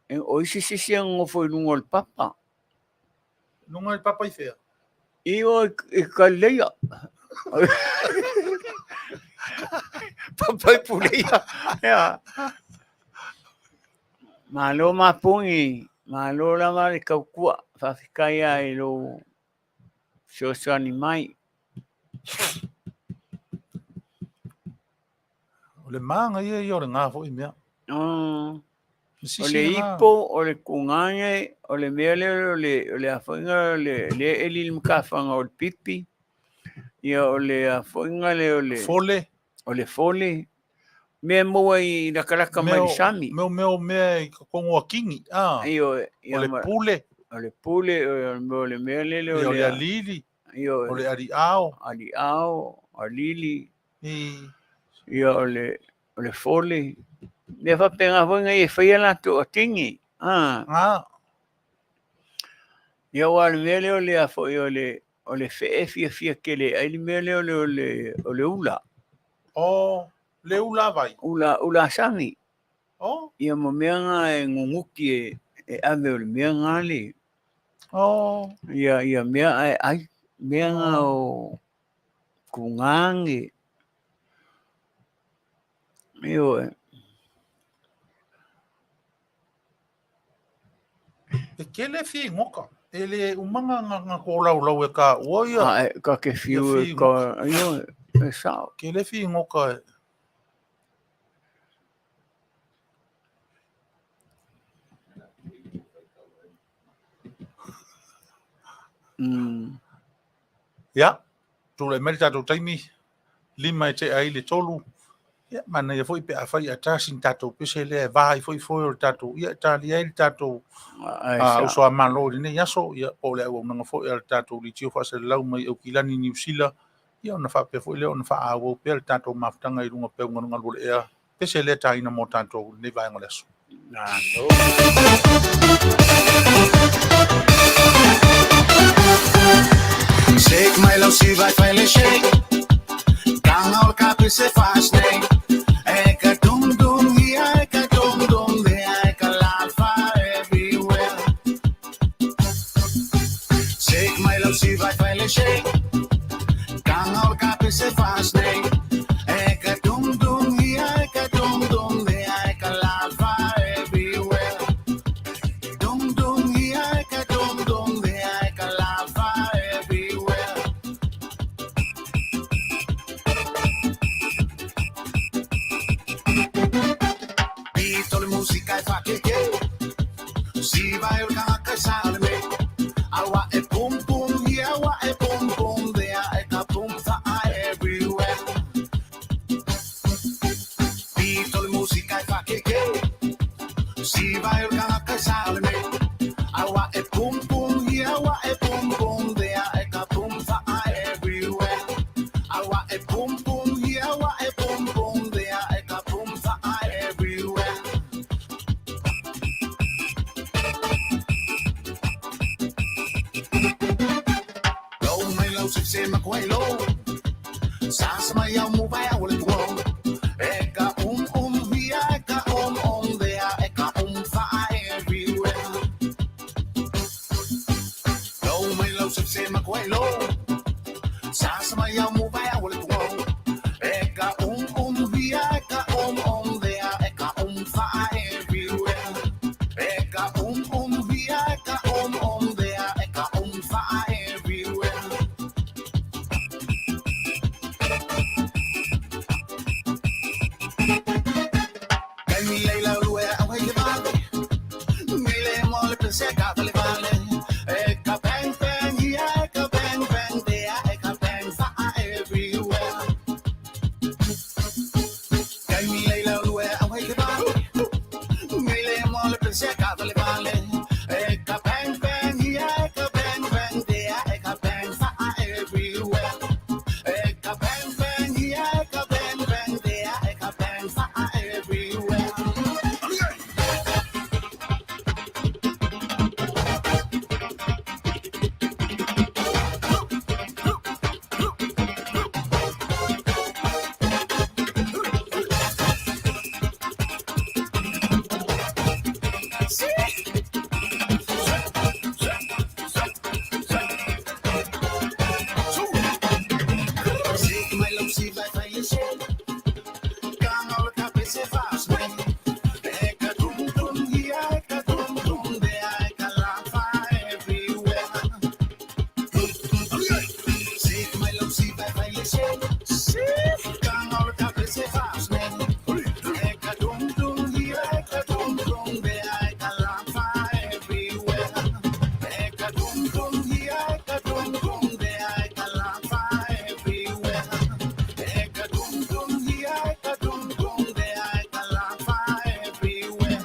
E, o isi sisi a ngofo i lunga o le papa. Lunga i papa i whea? I o i Kaleia. Papa i Puleia. Ia. Malo mapungi, malo lava le kaukua, whawhikai ai lo fesoasoani mai. O le mānga ia ia o le ngā foi mea. Oh. Le O sisi le le ngā. ipo, o le kungage, o le mea lea o le, o le afoinga, o le, le eli le mkafanga o le pipi. Ia o le afoinga le o le Fole. O le fole. Mea maua i lakalaka mai le sami. Mea mea mea i kongo a kingi. Ah. Ia, ia O le ma- pule. O le pule, o le mea lele Ia o le alili. Ia O le aliao. Aliao, alili. I. Ia o le, o le fole. Mea whapenga foi ngai e whaia latou a tingi. Ah. Ngā. Ia wa le mea lea o le a foi o le o le fee fia fia kele ai le mea lea o le o le o le ula. O le ula vai. Ula ula sami. O. Ia mo mea ngā e ngunguki e e ave o le mea ngā le. O. Ia ia mea ai ai mea ngā o kungange. Ioe. E kele fi ngoka. E le umanga nga nga ko lau lau e ka ua ia. A e ka ke fiu e ka ioe e sao. Kele fi ngoka e. Ia, tulai mai le tatou taimi, 2:55 le. Ia, manaia foi pe afai a tasi ni tatou pese lea e va ai foi foe o le tatou, ia, e talia ai le tatou uso a Malo i lenei aso, ia, po o le auaunaga foi a le tatou leitio faaselelau mai Aukilani, Niu Sila, ia, ona faapea foi lea ona faaauau pea le tatou mafutaga i luga o peu galugalu o le ea, pese lea e taina mo tatou i lenei vaega o le aso. Shake my love, si vai fai shake. Tanga o ka se fast nei. E ka dum dum here, e ka dum dum there, e ka lafa everywhere. Shake my love, si vai fai shake. Tanga o ka se fast nei. E ka dum dum here, e ka dum dum there, e ka lafa everywhere. Dum dum here, e ka dum dum there, e ka lafa everywhere. Pito le música e fa che che. Si vai o ka sale me. Awa e pum pum here, awa e pum pum there, e ka pum fa everywhere. Pito le música e fa che che. Si vai o ka sale me. Awa e pum pum here, awa e pum pum there, e ka pum fa everywhere. Awa e pum pum here, awa e pum pum there, e ka pum fa everywhere. Low mai low se se ma kwai low. Sa sa mai au mu vai au le tuo. E ka here, e ka there, e ka fa everywhere. Low mai low se se ma kwai low. Sa sa mai au mu vai au le tuo. E ka here, e ka there, e ka fa everywhere. E ka here, e ka there, e ka fa everywhere. Kai mi leila lue au hei le vale. Mi le mo le pense ka le vale. E ka bang bang here, e ka bang bang there, e ka bang fa everywhere. Kai mi leila lue au hei le vale. Mi le mo le pense ka le vale. E ka bang bang here, e ka bang bang there, e ka bang fa everywhere. E ka bang bang here, e ka bang bang there, e ka bang fa everywhere. Shake my love, si vai fai shake. Kanga o ka pese fast me. E ka dum dum here, e ka dum dum there, e ka lafa everywhere. Shake my love, si vai fai shake. Kanga o ka pese fast me. E ka dum dum here, e ka dum dum there, e ka lafa everywhere. E ka dum dum here, e ka dum dum there, e ka lafa everywhere. E ka dum dum here, e ka dum dum there, e ka lafa everywhere.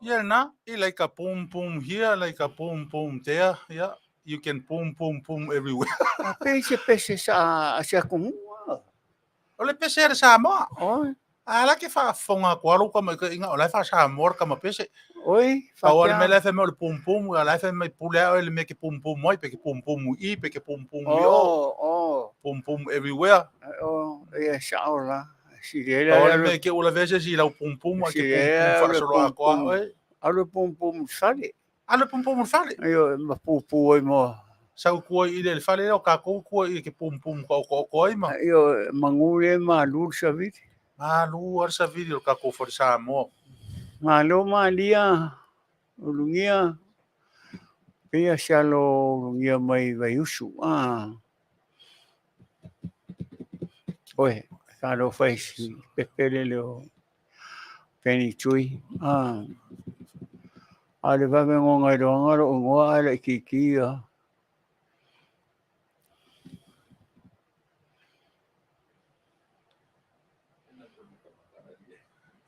Yeah, na, e like a boom boom here, like a boom boom there. Yeah, you can boom boom boom everywhere. A pe se pese sa a se akunua. O le pese le Samoa. Oi, A la ke fa fonga ko alo ka mai ka inga o la fa Samoa ka ma pese. Oi, Pa o le mele fe me o le pum pum, o la fe me pule o le me ke pum pum moi, pe ke pum pum i, pe ke pum pum i o, Oh, oh, pum pum everywhere. oh, ia sa ola. Si le Pa o le la me ke o la vese si lau pum pum, a ke Si pum le pum fa le solo a pum koa, pum. oi. Alo pum pum sale. A le pum pum fale. Io ma pu pu ai mo. Sau kua i le fale o ka ko kua i ke pum pum ko ko ko ai ma. Io mangule ma lu sa vit. Ma lu ar sa video ka ko for Samoa. Ma lo ma lia ulungia. Pia sa lo ulungia mai vai usu. Ah. Oi. Talofa i si pepe lele o Penny Tui. Ah. A le vave ngonga i loanga lo ngoa a le kiki ia.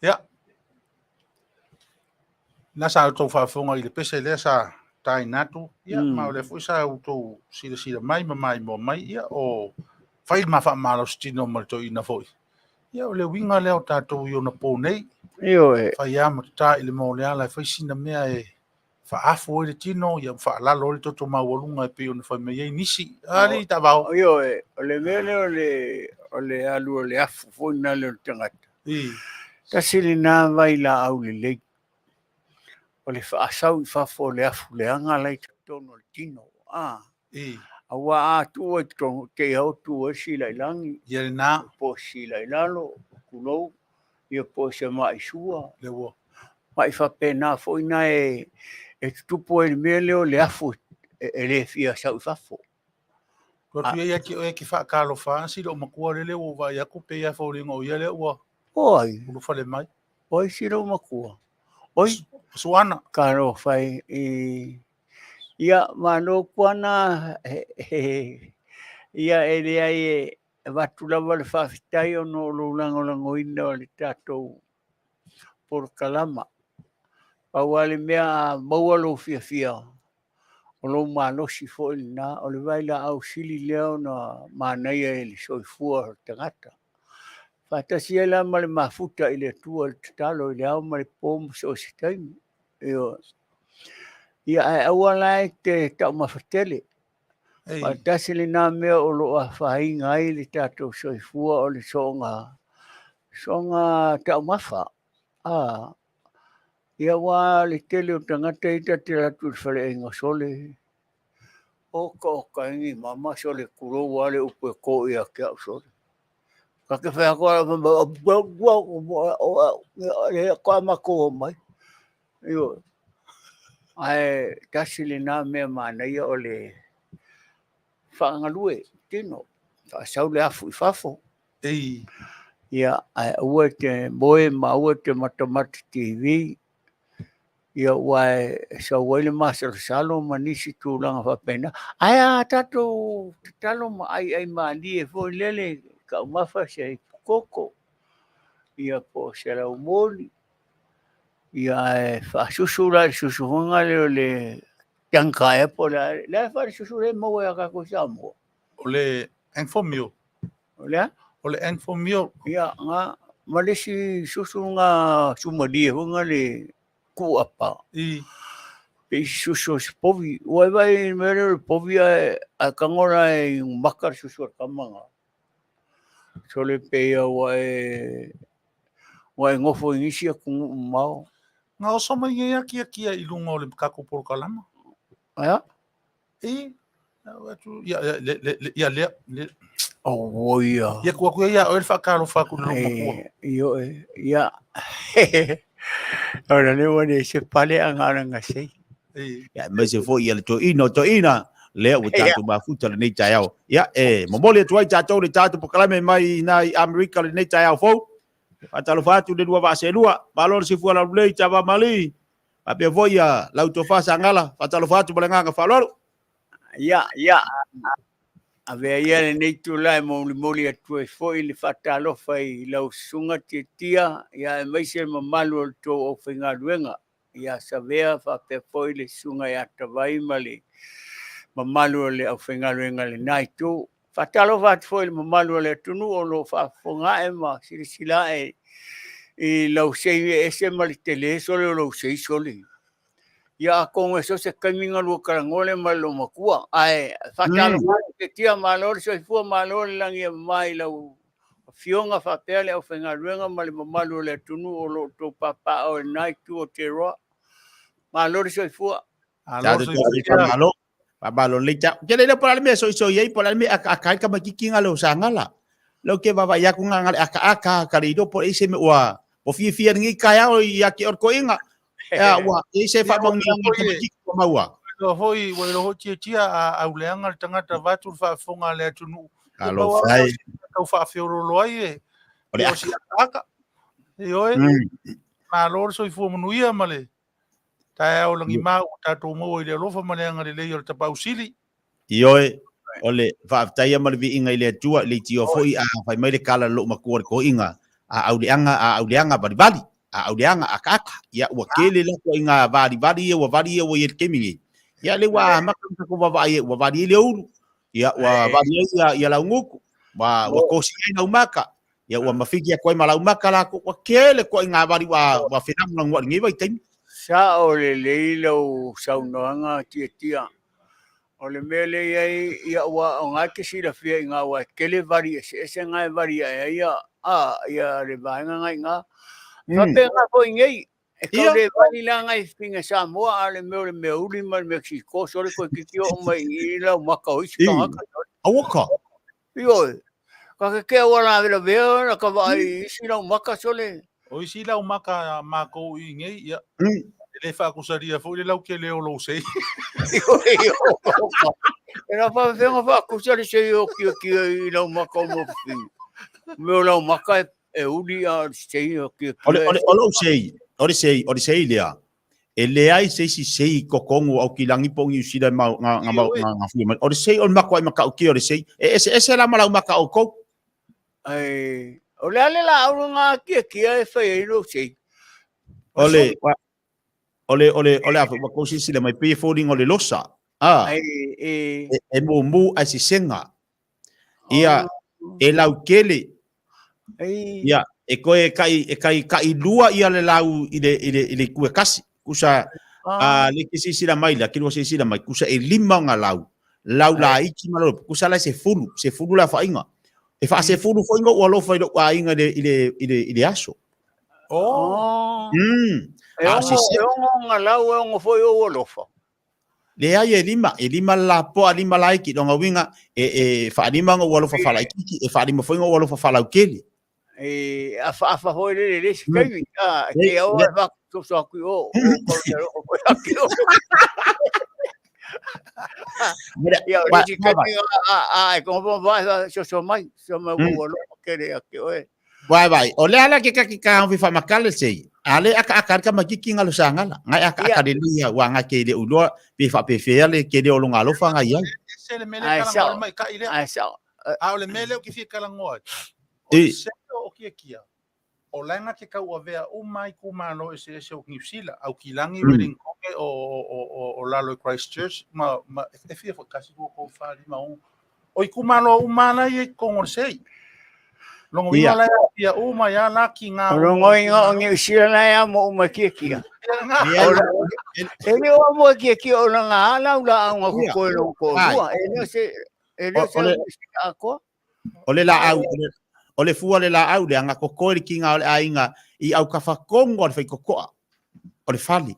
Ia. Na sa outou faafofoga i le pese lea sa taina atu, ia, ma o lea foi sa outou silasila mai ma maimoa mai, ia, o fai le ma faamalositino ma le toeaina foi. Ia, o le uiga lea o tatou i onapo nei. Ioe. Fai lava ma tata i le moa o le ala e fai sina mea e faaafu ai le tino, ia faalalo ai le toto maualuga e pei ona fai mai ai nisi. Alii taavao. Ioe, o le mea lea o le alu o le afu foi lena o le tagata. Tasi lena vailaau lelei. O le faasau i fafo o le afu leaga la i totonu o le tino. Aua a tuu ai i totonu, te i lava ua tu ai le sila i lagi. Ia lena. Po o se sila i lalo, tulou, ia po o se mai sua. Le ua. Mai faapena foi na e tutupu ai le mea lea o le afu e le fia sau i fafo. Tuu atu ia ia te oe e te faatalofa si lou matua lele ua ou vaai atu pei lava foliga o ia lea ua O ai? ulufale mai. O ai si lou matua? Oi? Suana. Talofa e. Ia, malo Kuana, ia e leai e avatu lava le faafetai ona o lou lagolagoina o le tatou polokalama. Pau lava le mea a maua lou fiafia, o lou malosi foi lena, o le vailaau sili lea ona manaia i le soifua o le tagata. Faatasi ai la ma le mafuta i le Atua i le tatalo i le ao ma le po ma so o se taimi. Ioe. Ia ae aua la e te taumafa tele. Faatasi lena mea o lo o afaina ai le tatou soifua o le soonga taumafa. Ia aua le tele o tagata ia ta te alu atu i le faleaiga sole, oka oka e ni mama sole tulou lava le upu e to ia te au sole. Ka te whai ako le koa matou omai. Ioe. Ae tasi lena mea manaia o le faagalue tino, faasau le afu i fafo. Ia, ae aua e te moe ma aua e te matamata TV, ia ua e sau ai le masalosalo ma nisi tulaga faapena. Ae a tatou tatalo ma aiai malie foi lele, taumafa se koko, ia po o se laumoli, ia ae faasusu la i le susuga lea o le tagata po o le a, le a le susu lea e maua ia tatou i Samoa? O le Enfomil. O le a? O le Enfomil. Ia, nga, ma le isi susu nga sumalie foi nga le kuapa. Pe isi susu o se povi. Ua e vaai i le mea lea o le povi ae tago la e maka le susu a le tama nga. Sole pe ia ua e nofo i nisi atunuu mamao. Nga oso mai nei akiakia i luga o le tatou polokalama. Aia? Ia, ia, lea, le. Oh, ia. Ia tuu atu ia ia oe le faatalofa atu i lou matua. Ioe, ia. Ona le ua le se pale a ngā nga sei. Ia, aemaise foi ia le toeaina o toeaina, lea ua tatou mafuta lenei taeao. Ia, e momoli atu ai tatou le tatou polokalame mai i ina i Amerika lenei taeao fou. Faatalofa atu le lua vaa seelua, malo le soifua laulelei Tava Mali, faapea foi ia lau tofa Sagala, faatalofa atu ma le agaga faaaloalo. Ia, ia, avea ia lenei itula e molimoli atu ai foi le faatalofa i lau susuga Tiatia, ia aemaise le mamalu o le tou aufaigaluega, ia Savea faapea foi le susuga ia Tavai ma le mamalu o le aufaigaluega i lena itu. Faatalofa atu foi i le mamalu o le atunuu o lo o faafofoga ae ma silasila ae i lau sei ese ma le tele sole o lou sei sole. Ia atonu e so o se taimi na lua talanoa lea ma le loomatua. Ae faatalofa atu Tiatia, malo le soifua, malo le lagi e mama i lau afioga faapea le aufaigaluega ma le mamalu o le atunuu o lo o outou papaaao i lena itu o Aotearoa. Malo le soifua. Malo le soifua. Malo. Faamalo lelei tau. Ou te le iloa po o le a le mea e soisoi ai, po o le a le mea e akaaka ai le tamaitiiti lena o Sagala. Lea ou te vaavaai atu na o le akaaka ka le iloa po o le ai se mea ua fiafia i lenei taeao ia te oe le toeaina. Ua i ai se faamanuiaga i le tamaitiiti ua maua. Ua iloa foi Tiatia a auleaga le tagata vaeatu le faafofoga a le atunuu. Talofa e. Tau faafeoloolo ai e. O le o si aka. Ioe, malo le soifua manuia ma le taeao lagimau ua tatou maua i le alofa ma le agalelei o le Tapaau Sili. Ioe, o le faafetaia ma le viiga i le Atua, i le itio foi a fai mai le kala le lou matua le toiga, a auleaga, a auleaga valivali, a auleaga akaaka. Ia, ua tele la toaiga valivali ia ua vali ia ua i ai i le taimi nei. Ia, lea ua amata ona tatou vaavaai ai, ua vali ai le ulu, ia, ua vali ai ia, ia laugutu, ua, ua kosi ai laumaka, ia, ua mafiti atu ai ma laumaka latou. Ua tele toaiga vali ua, ua fenagunagua'i i lenei vaitaimi. Sao lelei lau saunoaga Tiatia. O le mea lea i ai, ia ua o na e te silafia i ina ua e tele vali eseese na e vali ae ai ia, a, ia le vaega na i ina. Faapena foi nei, e tau le vali la nai fafine Samoa, a o le mea o le mea uli ma le Mexico, sole toeitiiti oo mai i i lau maka o isi tagata. Aua ka. Ioe, ka ke ke ua lavelavea na ka vaai i isi lau maka sole. O isi lau maka a makou i nei, ia, e le faakusalia foi le lautele o lou sei. E na faafefea faakusa le sei o kiakia i lau maka o mo fafine. Mea o lau maka e e uli a o le sei o kiakia. O le, o le, o lou sei, o le sei, o le sei lea, e leai se isi sei i totonu o Aukilagi po o Niu Sila e mau, nga, nga, mau, nga, nga fia mai. O le sei o le makuai matautia o le sei. E eseese la ma lau maka o outou. Ai, o le a le laau lena kiakia e fai ai lou sei? O le, o le, o le, o le a foi, ua tou silasila mai, pei e foliga o le losa. A, Ai, e, e, e mumu ae sesega. Ia, e lautele. Ai. Ia, e toe kai, e kai kai lua ia le lau i le, i le, i le itu e kasi. Kusa, a, le ke silasila mai la, ke lua silasila mai, kusa e lima ona lau. Lau laiti ma lau, kusa la e sefulu, sefulu le aofaiga. E faasefulu foi ona ou alofa i lou aiga i le, i le, i le, i le aso. Oh. E A o ono, se e ono ona lau, e ono foi ou alofa. Leai, e lima, e lima le lapoa, lima laiti. Lona uiga, e, e faalima ona ou alofa faalaitiiti, e faalima foi ona ou alofa faalautele. E afaafa foi le le isi taimi, a, e te ao e whakutoso aku i o, o kau alofa foi ake o. Ia, o le isi taimi, a, a, e koho vai, soso mai, soso mai ua alofa kere ake oe. Vai vai, o le ala ke ka ke ka fi whamakale sei. A le aka aka ka makiki ngalo sangala. Ngai aka aka le lia wa nga ke le uloa pe fa pe fea le ke le o longa alofa ngai ai. Se le mele Ai kala sao. ngoa mai ka ile. Ai sao. A o le mele o ki fia kala ngoa. O le se o kia kia. O laenga ke kau avea o mai ku malo e se se o New Zealand. Au ki langi Wellington o o o o lalo i Christchurch ma ma e fia fo kasi ko ko fa lima o. O i kumalo o mana i e kongo le sei. Longo Ia. inga la ia o mai a la ki ngā O longo inga o Niu Sila na ia mo uma kia kia. Ia, E le o mo kia kia o la ngā ala ula au ngā Ia. kuko e longo ko Ai. rua. E leo se, e leo se O- o le- au se akoa. O le laau, o le, o le fua le laau le anga kokoe le kinga o le aiga i au kafakongo o le whaikokoa, o le fale.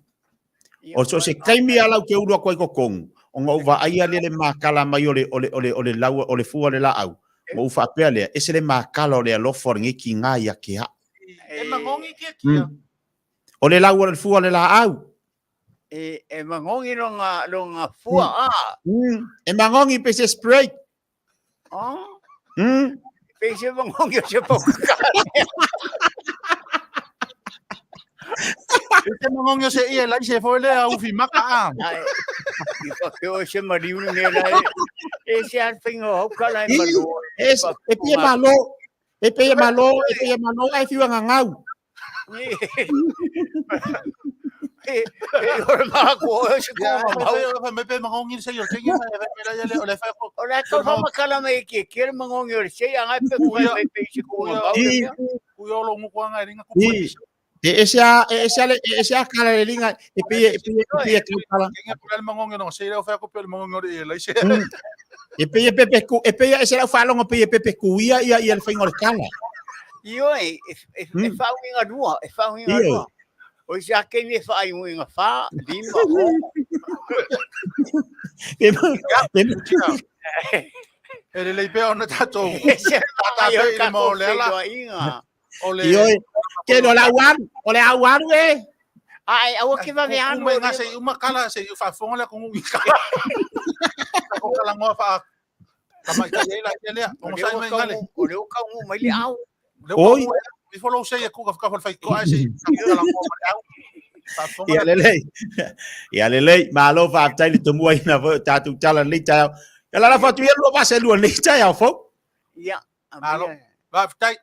O so se taimi a lau ke ulu atu ai totonu, ona ou vaai a lea le makala mai o le, o le, o le, o le lau, o le fua o le laau, ona ou faapea lea, ese le makala o le alofa o lenei kinga ia ke a'u. E magongi kia kia. O le lau o le fua o le laau. E, e magongi longa, longa fua, a. E magongi pe se spray. Oh. Pe se magongi o se paukakale. E magongi o se ia lai se foi le a ufi maka a. Ai, i whakeo e se mariu ne lai. E se al whinga hau ka lai malo. E, e pie malo, e pie malo, e pie malo, ai fiu anga ngau. E, e ora mako o se Ia, koma mau. e me pe magongi se o kengi mai e la ia le o le fa ko. O la tau whamakala mai ki kere magongi o le sei angai pe kuai mai pe i se koma mau. I, Ku yo lo nguku anga ringa ku. i, e ese a, e ese a le, e ese a kala le linga, e pie, e pie, e pie kala. Kengi ku le magongi no se le fa ko pe le magongi o le lai se. E pie pepe ku, e pie ese lau whalongo pie pepe ku ia ia ia le whainga o le kala. Io e, e, e, e whaunga rua, e whaunga Io. rua. O se ake ni e whainga wha, lima, o. E, e, E le lei pe ona tatou. E se Tata ai o pe i le ka mo le ala. whenua inga. O le Io e, ke no la uaru, o le au aru e. Ai, aua ke wawe Ku anu. mai nga se uma kala se u fa fonga le ku ngi kala. Ko kala ngoa fa. Ka mai ka ia la ia le. O sai mai ngale. O leo kau ngu mai le au. Oi. Ia lelei. Ia lelei, malo faafetai le tomuaina foi o tatou tala lenei taeao. Ia lalafo atu ia lua vasa e lua lenei taeao fou. Ia, Malo. Faafetai.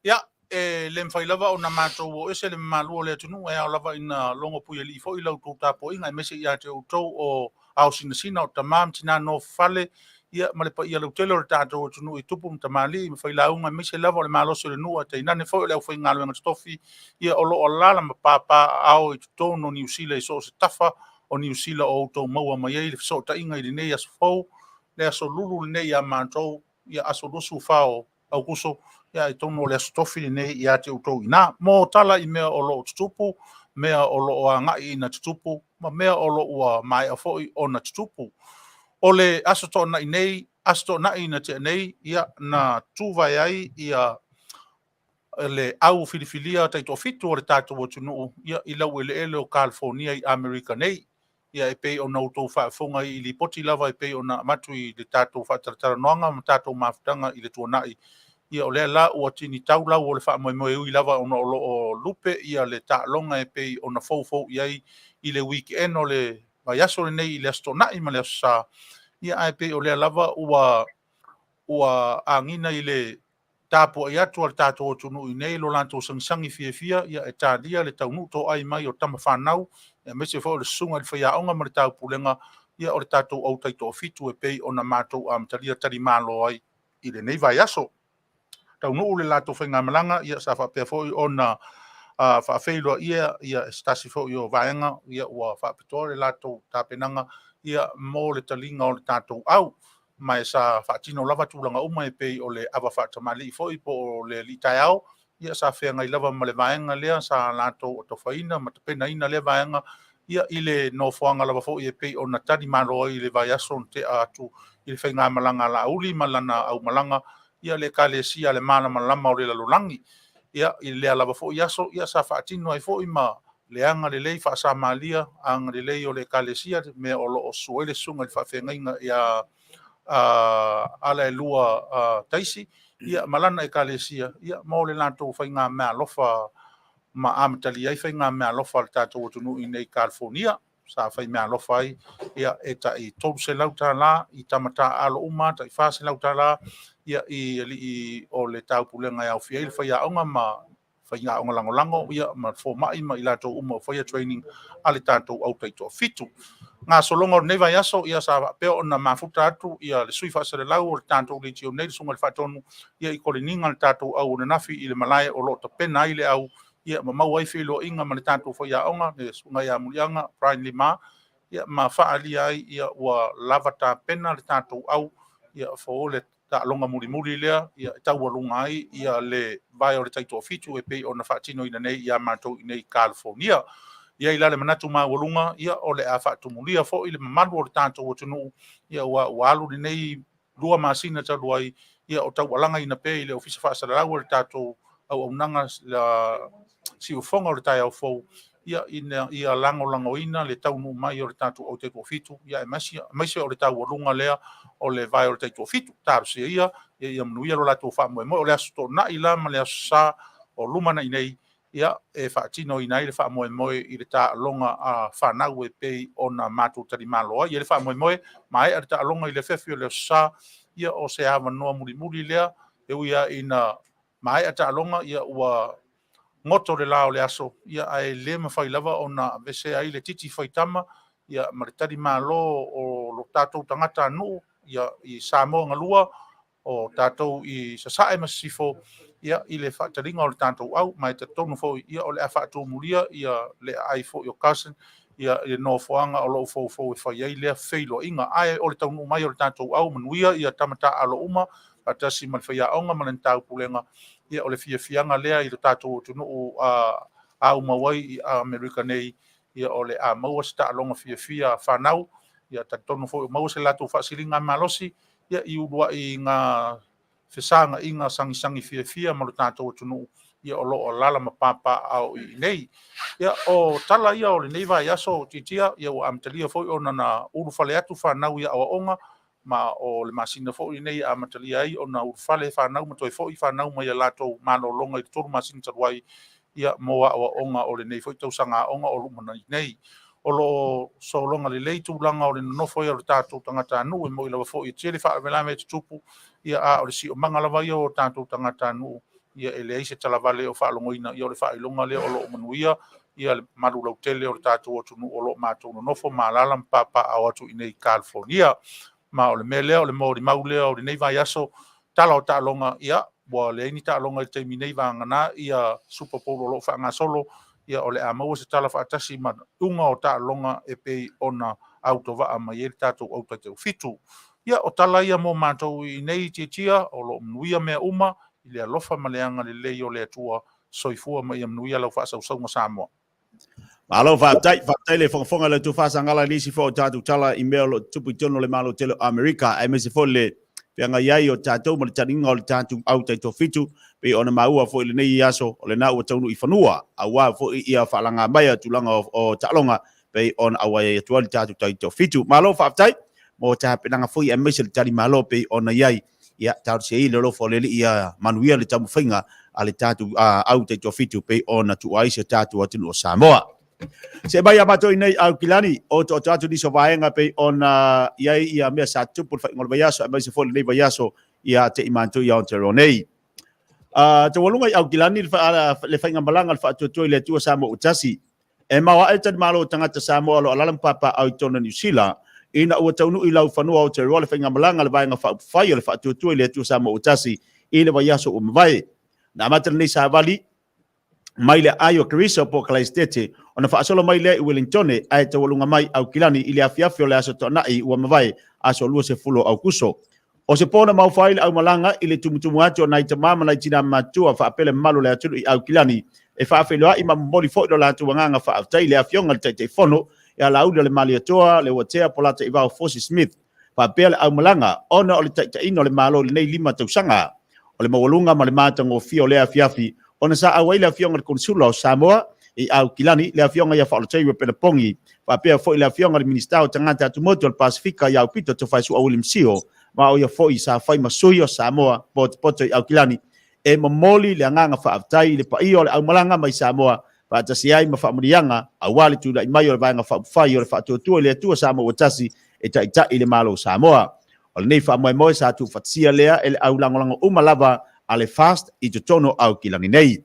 Ia, e le mafai lava ona matou o ese le mamalu o le atunuu e ao lava ina logo puialii foi la outou tapuaiga aemaise ia te outou o ao sinasina o tama ma tina nofo fale, ia ma le paia lautele o le tatou atunuu i tupu ma tamalii ma failauga aemaise lava o le malosi o le nuu ae tainane foi o le aufaigaluega totofi, ia o lo o alaala ma papaaao i totonu o Niu Sila i so o se tafa o Niu Sila o outou maua mai ai le fesootaiga i lenei aso fou, le aso Lulu lenei ia matou, ia aso 24 o Aokuso, ia i totonu o le aso Tofi lenei ia te outou i ina. Mo tala i mea o lo o tutupu, mea o lo o agai ina tutupu, ma mea o lo o ua maea foi ona tutupu. O le Aso Toonai nei, Aso Toonai na tea nei, ia na tuvae ai ia le au filifilia taitoafitu o le tatou atunuu ia i laueleele o Kalifonia i Amerika nei. Ia e pei ona outou faafofoga i lipoti lava e pei ona avatu i le tatou faatalatalanoaga ma tatou mafutaga i le tuanai. Ia o lea la ua tini tau lau o le faamoemoe ui lava ona o lo o lupe ia le taaloga e pei ona foufou i ai i le weekend o le vaiaso lenei i le Aso Toonai ma le Aso Sa. Ia ae pei o lea lava ua agina i le tapuai atu a le tatou atunuu i nei lo latou sagisagi fiafia ia e talia le taunuu toai mai o tama fanau, aemaise foi o le susuga i le faiaoga ma le taupulega ia o le tatou au taitoafitu e pei ona matou amatalia talimalo ai i lenei vaiaso. Taunuu le latou faigamalaga ia sa faapea foi ona faafeiloaia ia e se tasi foi o vaega ia ua faapitoa le latou tapenaga ia mo le taliga o le tatou au. Ma e sa faatino lava tulaga uma e pei o le ava faatamalii foi po o le alii taeao, ia sa feagai lava ma le vaega lea sa latou atofaina ma tapenaina lea vaega ia i le nofoaga lava foi e pei ona talimalo ai i le vaiaso na tea atu i le faigamalaga a Laauli ma lana aumalaga ia le Ekalesia le Malamalama o le Lalolagi. Ia i lea lava foi aso ia sa faatino ai foi ma le agalelei faasamalia, agalelei o le Ekalesia, mea o lo o susu ai le susuga i le faafeagaiga ia Alaelua Taisi, ia ma lana Ekalesia, ia mo le latou faigameaalofa ma amatalia ai faigameaalofa a le tatou atunuu i nei Kalifonia. Sa faimeaalofa ai ia e tai $300 i tama taaalo uma, tai $400 ia i alii o le taupulega e aofia ai le faiaoga ma faiaoga lagolago ia ma fomai ma i latou uma o faia training a le tatou au taitoafitu. Gasologa o lenei vaiaso ia sa faapea ona mafuta atu ia le sui faasalalau o le tatou leitio nei, le susuga i le Faatonu, ia i koleniga le tatou au ananafi i le malae o lo o tapena ai le au ia ma maua ai feiloaiga ma le tatou faiaoga le susuga ia Muliaga Brian Lima, ia ma faaalia ai ia ua lava tapena le tatou au ia fo le taaloga mulimuli lea ia e taualuga ai ia le vae o le taitoafitu e pei ona faatinoina nei ia matou i nei Kalifonia. Ia i la le manatu maualuga ia o le a faatumulia foi le mamalu o le tatou atunuu ia ua alu lenei 2 masina talu ai ia o taualagaina pea i le ofisa faasalalau o le tatou auaunaga la siufofoga o le taeao fou ia ina ia lagolagoina le taunuu mai o le tatou au taitoafitu ia aemaise o le taualuga lea o le vae o le taitoafitu. Talosia ia ia manuia lo latou faamoemoe. O le Aso Toonai la ma le Aso Sa o lumanai nei ia e faatinoina ai le faamoemoe i le taaloga a fanau e pei ona matou talimalo ai. Ia le faamoemoe maea le taaloga i le afiafi o le Aso Sa ia o se avanoa mulimuli lea e ui lava ina maea taaloga ia ua goto le la o le aso ia ae le mafai lava ona avese ai le titi faitama ia ma le talimalo o lo tatou tagata nuu ia i Samoa galua o tatou i Sasae ma Sisifo ia i le faataliga o le tatou au ma e talitonu foi ia o le a faatumulia ia le aai foi o Carson ia i le nofoaga o lou foufou e fai ai lea feiloaiga. Ae o le taunuu mai o le tatou au manuia ia tama taaalo uma faatasi ma le faiaoga ma le taupulega ia o le fiafiaga lea i le tatou atunuu aumau ai i Amerika nei ia o le a maua se taaloga fiafia fanau ia talitonu foi o maua se latou faasiliga malosi ia i uluai ngā fesagaiga sagisagi fiafia ma lo tatou atunuu ia o lo o alaala ma papaaao i nei. Ia o tala ia o lenei vaiaso titia ia ua amatalia foi ona na ulufale atu fanau i aoaoga Ma o le masina foi lenei e amatalia ai ona ulufale fanau ma toe foi fanau mai a latou malologa i le 3 masina talu ai, ia, mo aoaoga o lenei foi tausaga aoga o lumanai nei. O lo o sologa lelei tulaga o le nonofo ai o le tatou tagatanuu, e moni lava foi e tele faalavelave e tutupu, ia, a o le siomaga lava ia o tatou tagatanuu, ia, e leai se talavale o faalogoina, ia, o le faailoga lea o lo o manuia ia le malu lautele o le tatou atunuu o lo o matou nonofo ma alaala ma papaaao atu i inei i California. Ma o le mea lea, o le molimau lea o lenei vaiaso, tala o taaloga, ia, ua leai ni taaloga i le taimi nei vagana ia Super Bowl o lo o faagasolo, ia, o le a maua se tala faatasi ma iuga o taaloga e pei ona autovaa mai ai le tatou au taitaiufitu. Ia, o tala ia mo matou i inei i Tiatia, o lo o manuia mea uma i le alofa ma le agalelei o le Atua. Soifua ma ia manuia lau faasausauga Samoa. Malo faafetai, faafetai le fogafoga i le tou faasagala i nisi foi o tatou tala i mea o lo o tutupu i totonu o le Malo tele o Amerika, aemaise foi le feagai ai o tatou ma le taliga o le tatou au taitoafitu, pei ona maua foi i lenei aso, o lena ua taunuu i fanua, aua foi ia faalaga mai a tulaga o taaloga, pei ona auai atu ai le tatou taitoafitu. Malo faafetai mo tapenaga foi aemaise le tali malo pei ona i ai. Ia, talosia ia le alofa o le Alii ia manuia le taumafaiga a le tatou au taitoafitu pei ona tuua ai si o tatou atunuu o Samoa. Se mai a matou i nei Aukilani, o to'oto atu nisi o vaega pei ona i ai ia mea sa tutupu le faaiuga o le vaiaso aemaise foi lenei vaiaso ia te i matou i Aotearoa nei. Taualuga i Aukilani le faigamalaga a le Faatuatua i le Atua Samoa ua tasi. E maoae le talimalo o tagata Samoa o lo o alaala ma papaaao i totonu o Niu Sila, ina ua taunuu i laufanua o Aotearoa le faigamalaga a le Vaega Faaupufai o le Faatuatua i le Atua Samoa ua Tasi i le vaiaso ua mavae. Na amata lenei savali mai le aai o Keriso po o Kalaesetete ona faasolo mai lea i Welingtone ae taualuga mai i Aukilani i le afiafi o le Aso Toonai ua mavae, aso 20 o Aukuso. O se po na maofa ai le aumalaga i le tumutumu atu o nai tama ma nai tina matutua faapea le mamalu o le atunuu i Aukilani e faafeiloai ma momoli foi lo latou agaga faafetai i le Afioga i le Taitaifono ia Laauli o le Malietoa Leuatea Polataivao Fosi Smith faapea le aumalaga ona o le taitaiina o le Malo i lenei 5 tausaga. O le maualuga ma le matagofie o lea afiafi ona sa auai le Afioga i le Konesula o Samoa i Aukilani, le Afioga ia Faaolotei Rebecca Pongi, faapea foi le Afioga i le Minisita o Tagata Atumotu o le Pasefika ia Aupito Tofaesu'a William Sio, ma o ia foi sa fai ma sui o Samoa potopoto i Aukilani e momoli le agaga faafetai i le paia o le aumalaga mai Samoa faatasi ai ma faamanuiaga aua le tulai mai o le Vaega Faaupufai o le Faatuatua i le Atua Samoa ua Tasi e taitai le Malo o Samoa. O lenei faamoemoe sa tuufaatasia lea e le au lagolago uma lava a le FAST i totonu o Aukilani nei.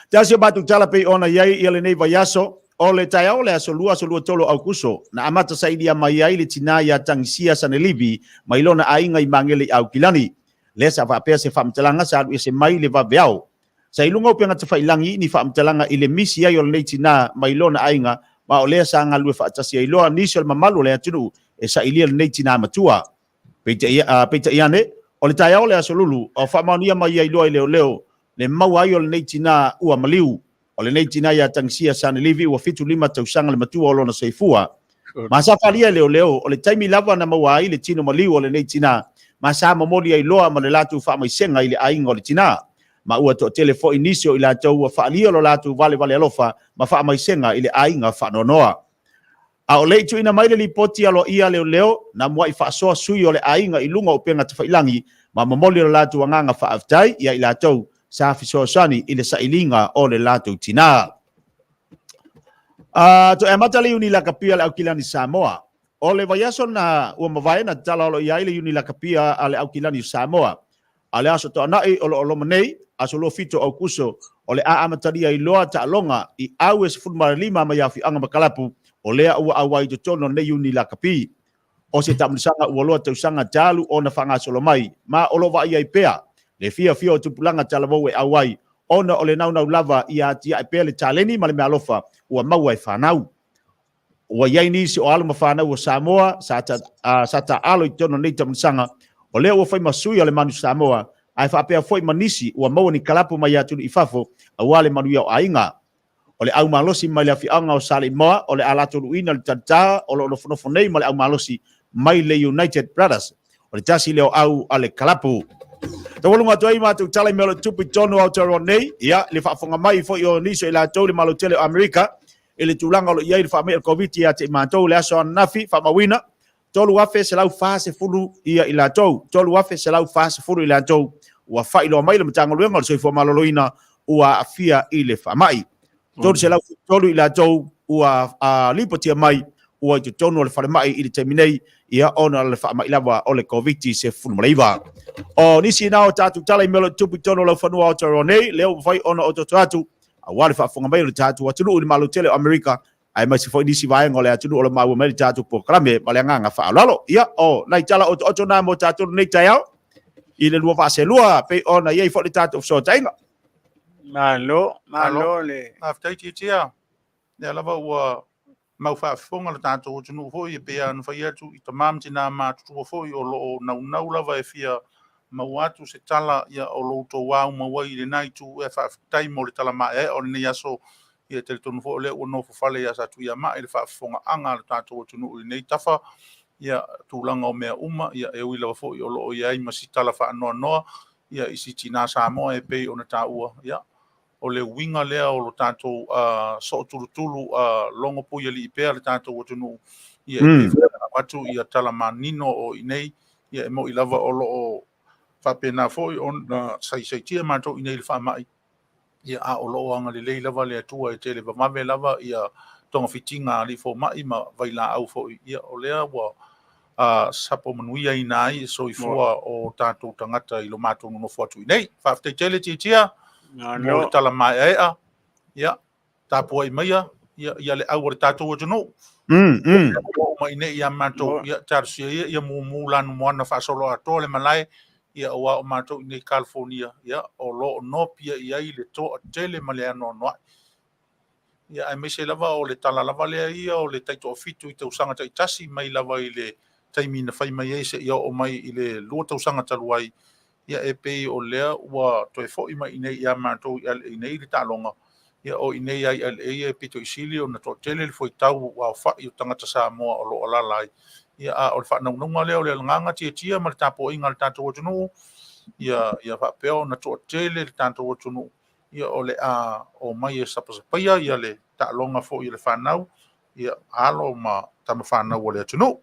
Tasi o matou tala pei ona i ai ia lenei vaiaso, o le taeao o le aso 2, aso 23 o Aukuso, na amata sailia mai ai le tinā ia Tagisia Sanelivi mai lona aiga i Magele i Aukilani. Lea sa faapea se faamatalaga sa alu ese mai le vaveao. Sa i luga o upega tafailangi ni faamatalaga i le misi ai o lenei tinā mai lona aiga ma o lea sa galulue faatasi ai loa nisi o le mamalu o le atunuu e sailia lenei tinā matua. Peitai ane, o le taeao o le Aso Lulu, ua faamaonia mai ai loa i leoleo le maua ai o lenei tinā ua maliu. O lenei tinā ia Tagisia Sanelivi ua 75 tausaga le matua o lona soifua. Ma sa faaalia e leoleo, o le taimi lava na maua ai le tino maliu o lenei tinā, ma sa momoli ai loa ma le latou faamaisega i le aiga o le tinā. Ma ua toatele foi nisi o i latou ua faaalia lo latou valevale alofa ma faamaisega i le aiga faanoanoa. A o le i tuuina mai le lipoti aloaia a leoleo, na muai faasoa sui o le aiga i luga o upega tafailangi ma momoli lo latou agaga faafetai ia i latou sa fesoasoani i le sailiga o le latou tinā. Toe amata le Iuni Lakapi a le Aukilani Samoa. O le vaiaso na ua mavae na tatala aloaia ai le Iuni Lakapia a le Aukilani o Samoa. A o le aso Toanai o lo o loma nei, aso 27 o Aukuso, o le a amatalia ai loa taaloga i au e 15 mai afioaga ma kalapu o lea ua auai i totonu o lenei Iuni Lakapi. O se taamilosaga ua loa tausaga talu ona faagasolo mai, ma o lo o vaaia ai pea le fiafia o tupulaga talavou e auai, ona o le naunau lava ia atiae pea le taleni ma le meaalofa ua maua e fanau. Ua i ai nisi o alo ma fanau o Samoa sa taaalo i totonu o lenei taamilosaga, o lea ua fai ma sui o le Manu Samoa, ae faapea foi ma nisi ua maua ni kalapu mai atunuu i fafo aua le manuia o aiga. O le au malosi mai le afioaga o Saleimoa o le a latou luina le talita o lo o nofonofo nei ma le au malosi mai le United Brothers. O le tasi lea o au a le kalapu. Taualuga atu ai matou tala i mea o lo o tupu i totonu o Aotearoa nei, ia, le faafofoga mai foi o nisi o i latou i le Malo tele o Amerika i le tulaga o lo o i ai le faamai o le Koviti ia te i matou i le aso ananafi, faamauina. 3,140 ia i latou, 3,140 i latou ua faailoa mai le Matagaluega o le Soifua Maloloina ua aafia i le faamai. 373 i latou ua lipotia mai ua i totonu o le falemai i le taimi nei, ia ona o le faamai lava o le Koviti-19. O nisi na o tatou tala i mea o lo o tutupu i totonu o laufanua o Aotearoa nei, lea ua mafai ona otooto atu aua le faafofoga mai o le tatou atunuu i le Malo tele o Amerika, aemaise foi nisi vaega o le atunuu o lo o maua mai le tatou polokalame ma le agaga faaaloalo. Ia, o nai tala otooto na mo tatou lenei taeao i le lua vaaselua pei ona i ai foi le tatou fesootaiga. Malo, malo le. Faafetai Tiatia. Lea lava ua mau faafofoga le tatou atunuu foi e pei ona fai atu i tama ma tina matutua foi o lo o naunau lava e fia maua atu se tala ia o lo outou au mau ai i lena itu. Ia faafetai mo le tala maeaea o lenei aso. Ia talitonu foi o lea ua nofo fale ia Satuiamaa i le faafofogaaga a le tatou atunuu i lenei tafa. Ia tulaga o mea uma, ia e ui lava foi o lo o i ai ma si tala faanoanoa ia i si tina Samoa e pei ona taua. Ia o le uiga lea o lo tatou sootulutulu logo puialii pea le tatou atunuu, ia e pei atu ia tala manino o i nei, ia e moi lava o lo o faapena foi ona saisaitia matou i nei i le faamai, ia a o lo o agalelei lava le Atua e tele vavave lava ia togafitiga a alii fomai ma vailaau foi, ia o lea ua sapo manuiaina ai le soifua o tatou tagata i lo matou nonofo atu i nei. Faafetai tele Tiatia mo le tala maeaea. Ia, tapuai maia ia, ia le au o le tatou atunuu. Oo mai nei ia matou, ia talosia ia, ia mumu lanu moana faasolo atoa le malae, ia aua o matou i nei California, ia o lo o nopia i ai le toatele ma le anoanoai. Ia, aemaise lava o le tala lava lea ia o le taitoafitu i tausaga taitasi mai lava i le taimi na fai mai ai seia oo mai i le 2 tausaga talu ai, ia e pei o lea ua toe foi mai i inei ia matou i LA nei le taaloga, ia o i inei lava i LA e pito i sili ona toatele le fuaitau aofai o tagata Samoa o lo o alaala ai. Ia, a o le faanaunauga lea o le agaga tiatia ma le tapuaiga a le tatou atunuu, ia, ia faapea ona toatele le tatou atunuu ia o le a omai e sapasapaia ia le taaloga foi a le fanau, ia alo ma tama fanau a le atunuu.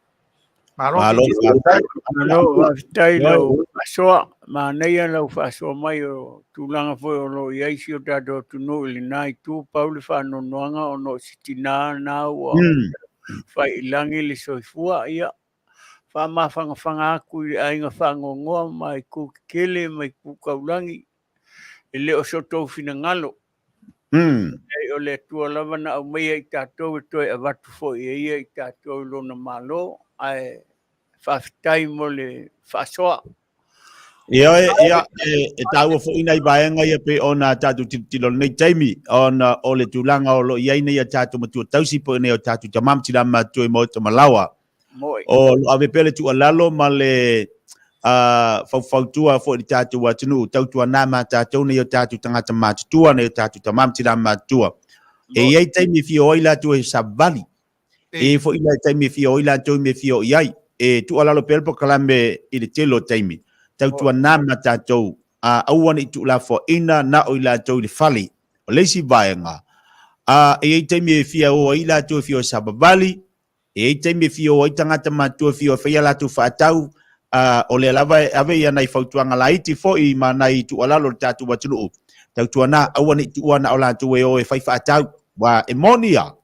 Malo, Malo, faafetai. Malo, faafetai lau faasoa. Manaia lau faasoa mai o tulaga foi o lo o i ai si o tatou atunuu i lena itu. Pau le faanoanoaga ona o si tinā na ua fai i lagi le soifua. Ia, faamafagafaga atu i le aiga faanoanoa ma itu tetele ma itu taulagi. E le o so tou finagalo. O le Atua lava na aumaia i tatou e toe avatu foi e ia i tatou i lona Malo, ae faafetai mo le faasoa. Ia, ia, e taua foi nai vaega ia pei ona tatou tilotilo i lenei taimi, ona o le tulaga o lo o i ai nei a tatou matua tausi po o nei o tatou tama ma tina matutua i maota malaoa. O lo o ave pea le tuualalo ma le faufautua foi i le tatou atunuu, tautuana ma tatou nei o tatou tagata matutua, nei o tatou tama ma tina matutua. E i ai taimi e fia o ai latou e savali. E i ai foi le taimi e fia o ai latou i mea e fia o i ai. E tuualalo pea le polokalame i le tele o taimi. Tautuana ma tatou, aua ne i tuulafoaina na o i latou i le fale. O le isi vaega, e i ai taimi e fia o ai latou e fia o e savavali, E i ai taimi e fia o ai tagata matutua e fia o e fai a latou faatau, a o lea lava e ave ia nai fautuaga laiti foi ma nai tuualalo i le tatou atunuu, tautuana aua ne i tuua na o latou e o e fai faatau, aua e moni lava,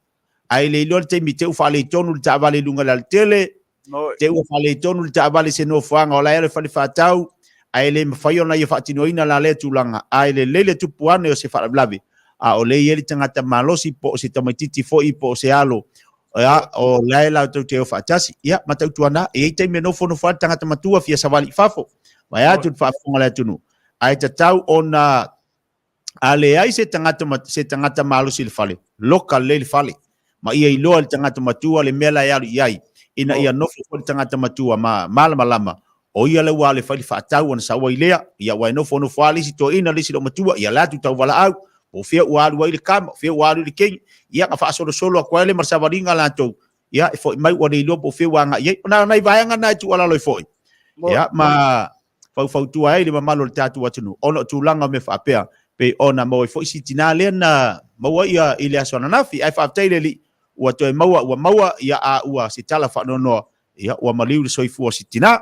a e le iloa le taimi te i ua faaletonu le taavale i luga o le alatele, te i ua faaletonu le taavale i se nofoaga o la e alu e fai le faatau, ae le mafai ona ia faatinoina la lea tulaga, ae lelei le tupu ane o se faalavelave, a o lea e i ai le tagata malosi po o se tamaitiiti foi po o se alo Ia, o la e latou te o faatasi. Ia, ma tautuana, e i ai taimi e nofonofo ai le tagata matua fia savali i fafo, vaeatu le faafofoga a le atunuu. Ae tatau ona a leai se tagata, se tagata malosi i le fale, loka lelei le fale, ma ia iloa e le tagata matua le mea la e alu i ai, ina ia nofo foi le tagata matua ma malamalama, o ia lea ua alu e fai le faatau ona sau ai lea, ia aua e nofonofo lava le isi toeaina, le isi loomatua, ia la atu tauvalaau, po o fea ua alu ai le kama, o fea ua alu i le kegi, ia na faasolosolo atu ai le ma le savaliga latou, ia e foi mai ua le iloa po o fea ua agai i ai. Na o nai vaega na e tuualalo ai foi, ia ma faufautua ai le mamalu o le tatou atunuu, ona o tulaga o mea faapea, pei ona maua ai foi si tina lea na maua ia i le aso ananafi. Ae faafetai i le Alii ua toe maua, ua maua ia a ua se tala faanoanoa. Ia, ua maliu le soifua o si tinā.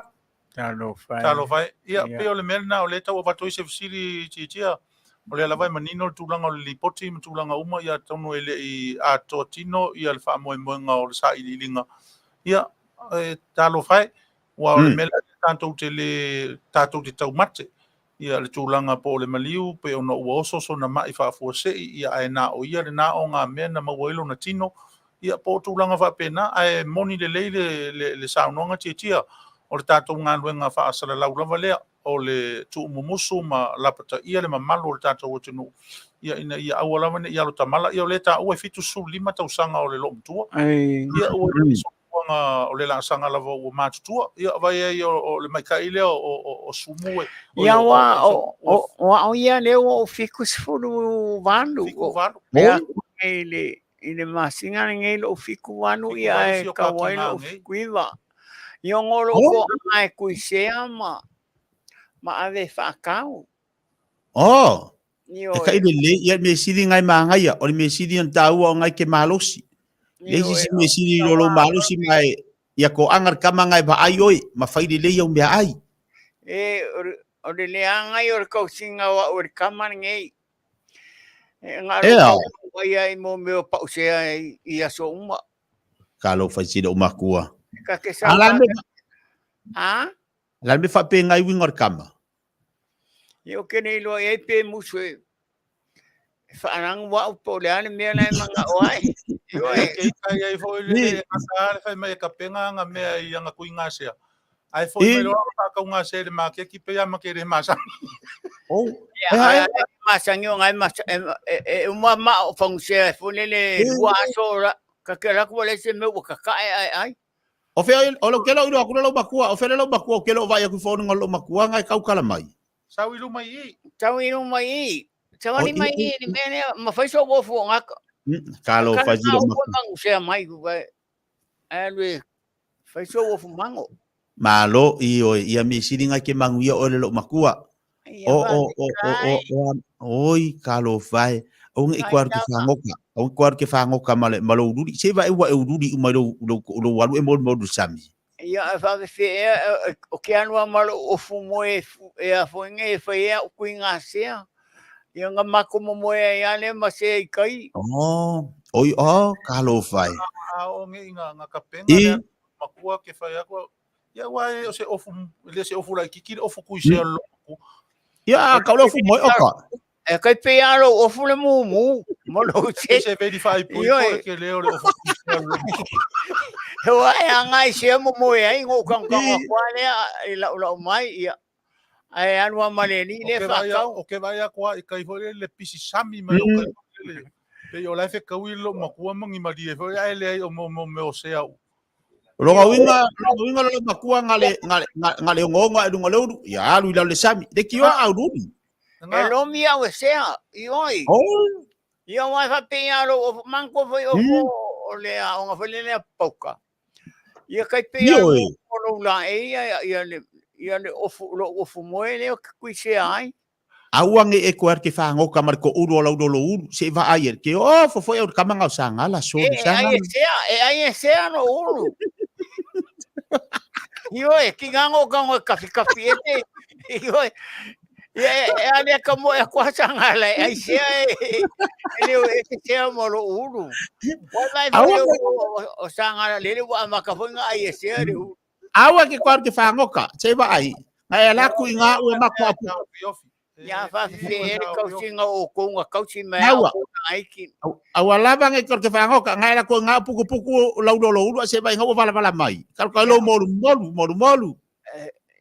Talofa e. Talofa e. Ia, pei o le mea lena o lea e tau avatu ai se fesili Tiatia, o lea lava e manino le tulaga o le lipoti ma tulaga uma, ia atonu e le i atoa tino ia le faamoemoega o le sailiiliga. Ia, e talofa e, aua o le mea lea tatou te le, tatou te taumate ia le tulaga po o le maliu pe ona ua oso sona mai faafuasei, ia ae na o ia lena o ngā mea na maua ai lona tino, ia po o tulaga faapena, ae moni lelei le, le, le saunoaga Tiatia, o le tatou galuega faasalalau lava lea, o le tuumumusu ma lapataia le mamalu o le tatou atunuu, ia ina ia aua lava ne i alo tamala, ia o lea e taua e 75 tausaga o le loomatua, ia ua le soifuaga o le laasaga lava ua matutua, ia vai ai o le maika'i lea o sumu e Ia ua o a'u ia lea ua ou 78. 78. Ia i le i le masina lenei lo'u 78 ia ae tau ai lo'u 79. Ia ona o lo'u toaga e kuisea ma ma ave e faatau. Oh, e kai lelei, ia mea sili ngai magaia, o le mea sili ona taua o ngai ke malosi. Le isi si mea sili lo lo malosi mai ia ko anga le kama ngai vaai oi, ma fai lelei au mea ai. E, o le leaga ia o le tausiga o au e le kama lenei. E ngā Ea. rau ai ai mo mea o pausea i aso uma. Ka lou fai sila o makua. Ka ke A la sa me, a? la me whape ngai winga o le kama. Ia o ke nei loa i ai pe musu e whaarangu wau po le ane mea lai manga o ai. Ioe. Ke kai ai foi le Ni. asa le fai mai e kapenga nga mea i anga kui ngā sea. Ai foi mai loa whakau ngā sea le makeki pe ia make le masangi. Oh. Ia, E, ai masangi o ngai mas e uma ma o fangusea e fone le lua aso ra ka ke raku wale se me ua kakae ai ai. O fea o lo kelo ilo akula lo makua, o fea lo makua o kelo vai aku fona lo makua ngai kau kala mai. Sau i luma i. Tau i luma i. Tau O, ni mai i- i ni mea lea, ma fai so wofu o ngaka. Ka lo Ka fai ngā lo o makua. mangusea mai ku vai. Ai lue fai so wofu mango. Malo i o ia me sili ngai ke manguia o le lo makua. Ia O va o o o o o oi ka lo fai. O ngi Ai kwaru ke lava. whangoka. O ngi kwaru ke whangoka ma le malo ururi. Se va e ua e ururi u mai lo lo lo walu e molu molu sami. Ia e whawhewhe ea, o ke anua malo ofu moe e a whoinga e whai ea o kui ngā sea. Ia ngā mako mo moe ai ale ma se i kai. Oh, oi oh, ka lo fai. A o nge i ngā, ngā kapenga I lea makua ke whai aku. Ia ua e o se ofu, le se ofu lai kiki, le ofu kui sea lo makua. ia ka lo fu moi oka. E kai pe alo ofu le mumu, mo lo Se se. se veri whai pui Ioe. kore ke leo le ofu kui sea lo makua. He wa e anga i sea mo moe ai, ngō kang kang a kua lea, i lau lau mai, ia. Ai anua male ni O le ke vai whakau. o ke vai aku i kai foi le pisi sami mai o kai foi le pe o lai fe kau i lo makua mangi malie foi ai le ai o mo mo me o sea u. Longa winga, longa winga lo makua ngale ngale ngale ngongo e lunga leuru. Ia alu ila le sami. Le kio au ruri. E Nga lomi au e sea, i oi. Oh. Ia wai whape alo ofu, mangko foi ofu o le a onga foi le lea pauka. Ia kai pe alo Ioe. o lo la e ia ia le ia le ofu lo ofu moe le o kui sea ai. Aua nge e koe ke whangoka mar ko uru o lau lolo uru. Se va ai e ke o fo fo e o kamanga o sangala so E ni ai sangala. e sea, e ai e sea no uru. Ioe, ki ngango kango e kafi kafi e te. Ioe. Ia e ale ka mo e kwa sangala e ai sea e e le e te sea mo lo uru. Wai vai Aua foi o o sangala le le wa maka foi nga ai e sea le uru. Aua ke koe ke whangoka. Se va ai. Ngai ala ku i ngā ue mako apu. ofi. Ia whawhiwhi e le kausinga o konga kausi mai Aua. au konga aiki. Aua lava nge koe ke whangoka. Ngai ala ku i ngā puku puku o lau lolo uru. A se vai ngā ua wala wala mai. Karo kai lo molu molu molu molu.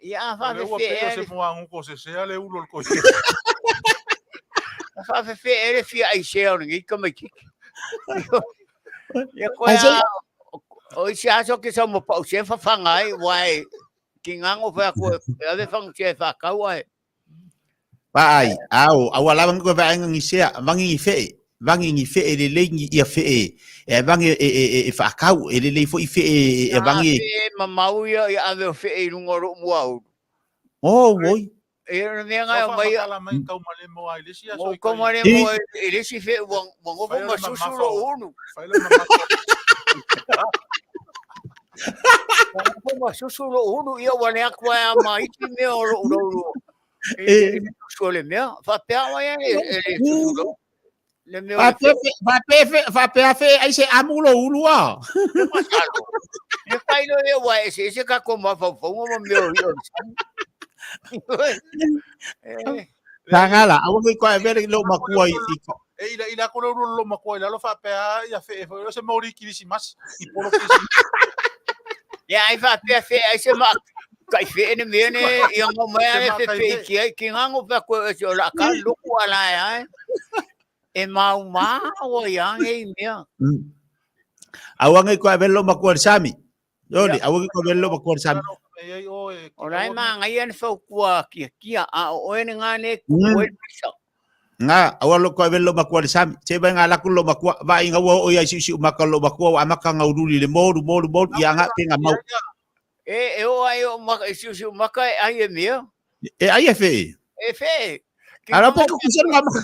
Ia O le ua whawhiwhi pe o e se le mua nguko se sea le ulo le koi. whawhiwhi e le fia ai sea o ngi ka mai kiki. Ia koe Ai se- a o isi aso ke sa mo pau se whawhanga ai wai ki ngango whea koe e ave whangu se whakau ai. Va ai. Au. Aua lava nge koe vai ngi sea. Vangi ngi whee. Vangi ngi whee le le ngi ia whee. E vangi e e e e whakau. E le le fo i whee e Ia vangi. whe mamau ia ia ave o whe i runga ro mua uru. Oh, oi. E le mea ngai Sau o mai whamakala mai kau male mo ai le si aso Mo i kai. kamare I- mo e le si whe wa ngofo Whai o ma le susu mamafa ro o. uru. Whai le mamafa. Ma susu lo'u ulu ia ua le atu ai a ma isi mea o lo'u loulu i le susu o le mea. Faapea oe e le susu lou. Le mea o le Faapea fe ai se amu lou ulu a. Masalo. E kai lo e ua eseese tatou mafaufauga ma mea o ia o le sami. Tagala, aua nei koe avea lou makua i E ila ila ko lou lou makua i lalo faapea ia fe foi o se mori kirisimasi i polo kirisimasi. Ia ai faapea fe ai se ma kai fe ne me ne ia ngo mai ai fe fe ki ai ki ngango fa ko e o la ka luku ala ai. E mau ma o ia nge i mea. Aua nei koe avea lou makua i le sami. Lole, aua nei koe avea lou makua i le sami. O la e māngaia ne faukua kiakia, a o oe ne ngā ne kuku e pisa. Nga, aua lo koe avea lou makua i le sami. Se vai ngā laku lou makua, vai ngā ua o ia i siusiu maka lou makua, ua amaka ngā uruli le moru, moru, moru, ia ngā pe ngā mau. E, e o ai o maka, i siusiu maka e ai e mea. E ai e fe. E fe. Ara pe kuku ngā maka.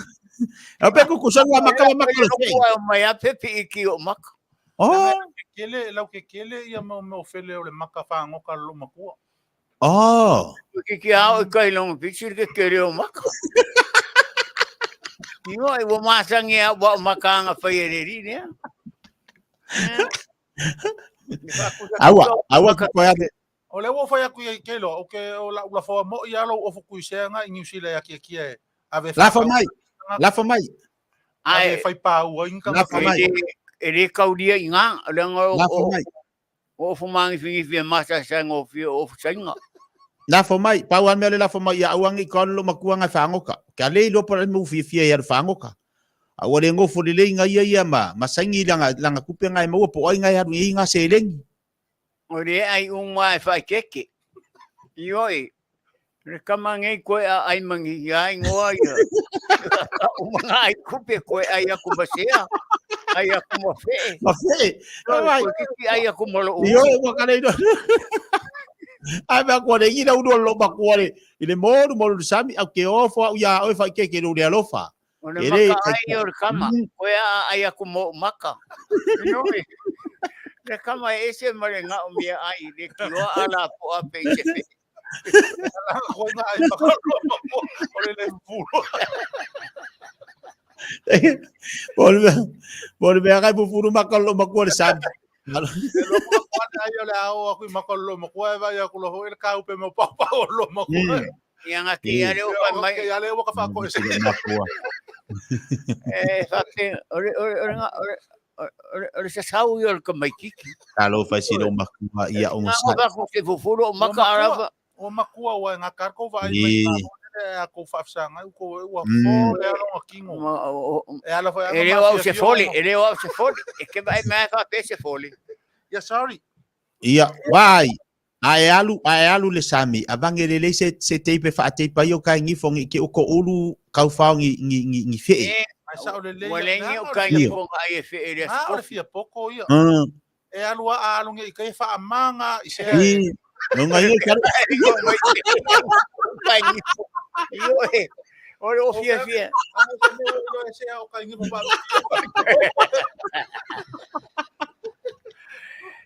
Ara pe kuku ngā maka ma maka le fe. Kua mai a pepi i ki o maka. Oh. Kele, lau ke kele ia mau mea o fele o le maka whangoka lo makua. Oh. Ki ki ao i kai longa piti ke kele o maka. Io e ua masangi a ua maka anga whai e reri nea. Aua, aua ka koe ane. O le ua whai aku i kelo, o ke o la ula whawa mo i alo ofu kui sea nga i New Zealand a kia kia e. Ave Lafo mai, lafo mai. Ave whai pā ua inga. Lafo mai. E le kauria i ngā, le nga Lafo mai. o ofu māngiwhingiwhi e māsasa ngō whio o ofu sainga. Lafo mai, pau a mea le lafo mai ia aua ngi ka lo makua ngai whangoka. Ke a le iloa po le mu fiafia ia le whangoka. A ua le ngofo lelei nga ia ia ma, ma saingi langa, langa kupe ngai maua po ai ngai aru i ngā selengi. O le ai uma e whaikeke. Ioi, le kama ngei koe a ai mangi i ai ngoa ia. Uma ngā ai kupe koe ai aku masea. Ai aku ma whee. Ma whee. Ai kiki ai aku ma loo. Ioi, ua kare ino. Ai mea kua le ina unu lo makua le. I le moru moru le sami au ke ofo au ia oe whaikeke lo le alofa. O le maka ai o le kama, koe a ai aku mo maka. Ioi. Le kama e ese ma le ngao mea ai, le kioa ala po a pe i se fe. Koe ngā ai maka o le le pulo. Po le mea kai pupuru maka lo makua le sami. E lo makua ai o le ao aku i maka lo makua e vai aku lo hoi le kaupe mo pau pau lo makua. Ia ngā ki ia leo whai mai. Ia leo waka whako e se. E whake, ore, ore, ore, ore, ore, ore sa sau ia o le kamaikiki. Talo whai si rau makua ia o ngā sai. Ngā wako te fufuru o maka arava. O makua ua e ngā karko wa ai mai ngā e a kou whaafisanga u ko ua fo le alo ngā kingo. E ala whai E leo au se foli, e leo au se foli. E ke vai mai whape se foli. Yeah, sorry. Ia, wai. A e alu, a e alu le sami, a vange lelei se, se teipe whaateipa i o kai ngifo ngi ke uko ulu kaufao ngi, ngi, ngi, ngi whee. E, Ai sao lelei. ua lengi o kai ngifo nga ai e whee le Ah, o le fia poko ia. E alu a alu ngi i kai whaamanga i se. I, no ngai ngai karu. Kai ngifo. Io e. O le o fia fia. Ah, se mea o se o kai ngifo pa.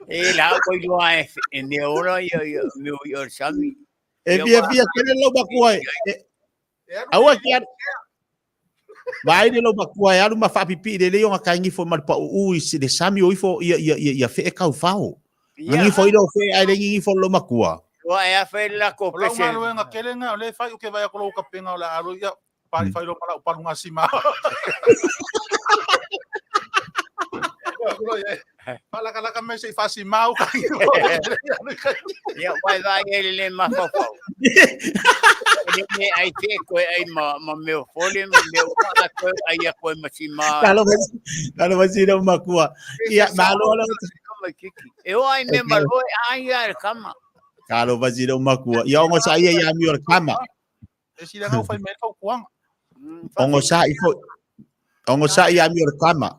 E la ko iloa e e mea ora ia ia mea o ia o le sami. E fia fia kele lau makua e. Aua ki alu. Vai le lau makua e alu ma whaapipi le leo nga kai ngifo ma le pa uu i le sami o ifo ia ia ia ia whee kau whao. Nga ngifo ilo whee ai le ngifo lo makua. Ua e awhai le lako O lau pese. galuega tele lena, o lea e fai o ke vaai atu lou kapega o le a alu ia pali fai loa ma lau palugasima. Faalakalaka mai se i faasimau ka Ia, wai vai e le le mafaufau. E le me ai te koe ai ma, ma meo fole, ma meo ua koe ai a koe ma si ma. Talo talo vai si makua. Ia, malo ala. Kama kiki. E o ai me malo e ai a le kama. Talo vai si makua. Ia ongo sa ia ia mi o le kama. E sila ngau fai mai fautuaga. Ongo sa i fo. Ongo sa ia mi o le kama.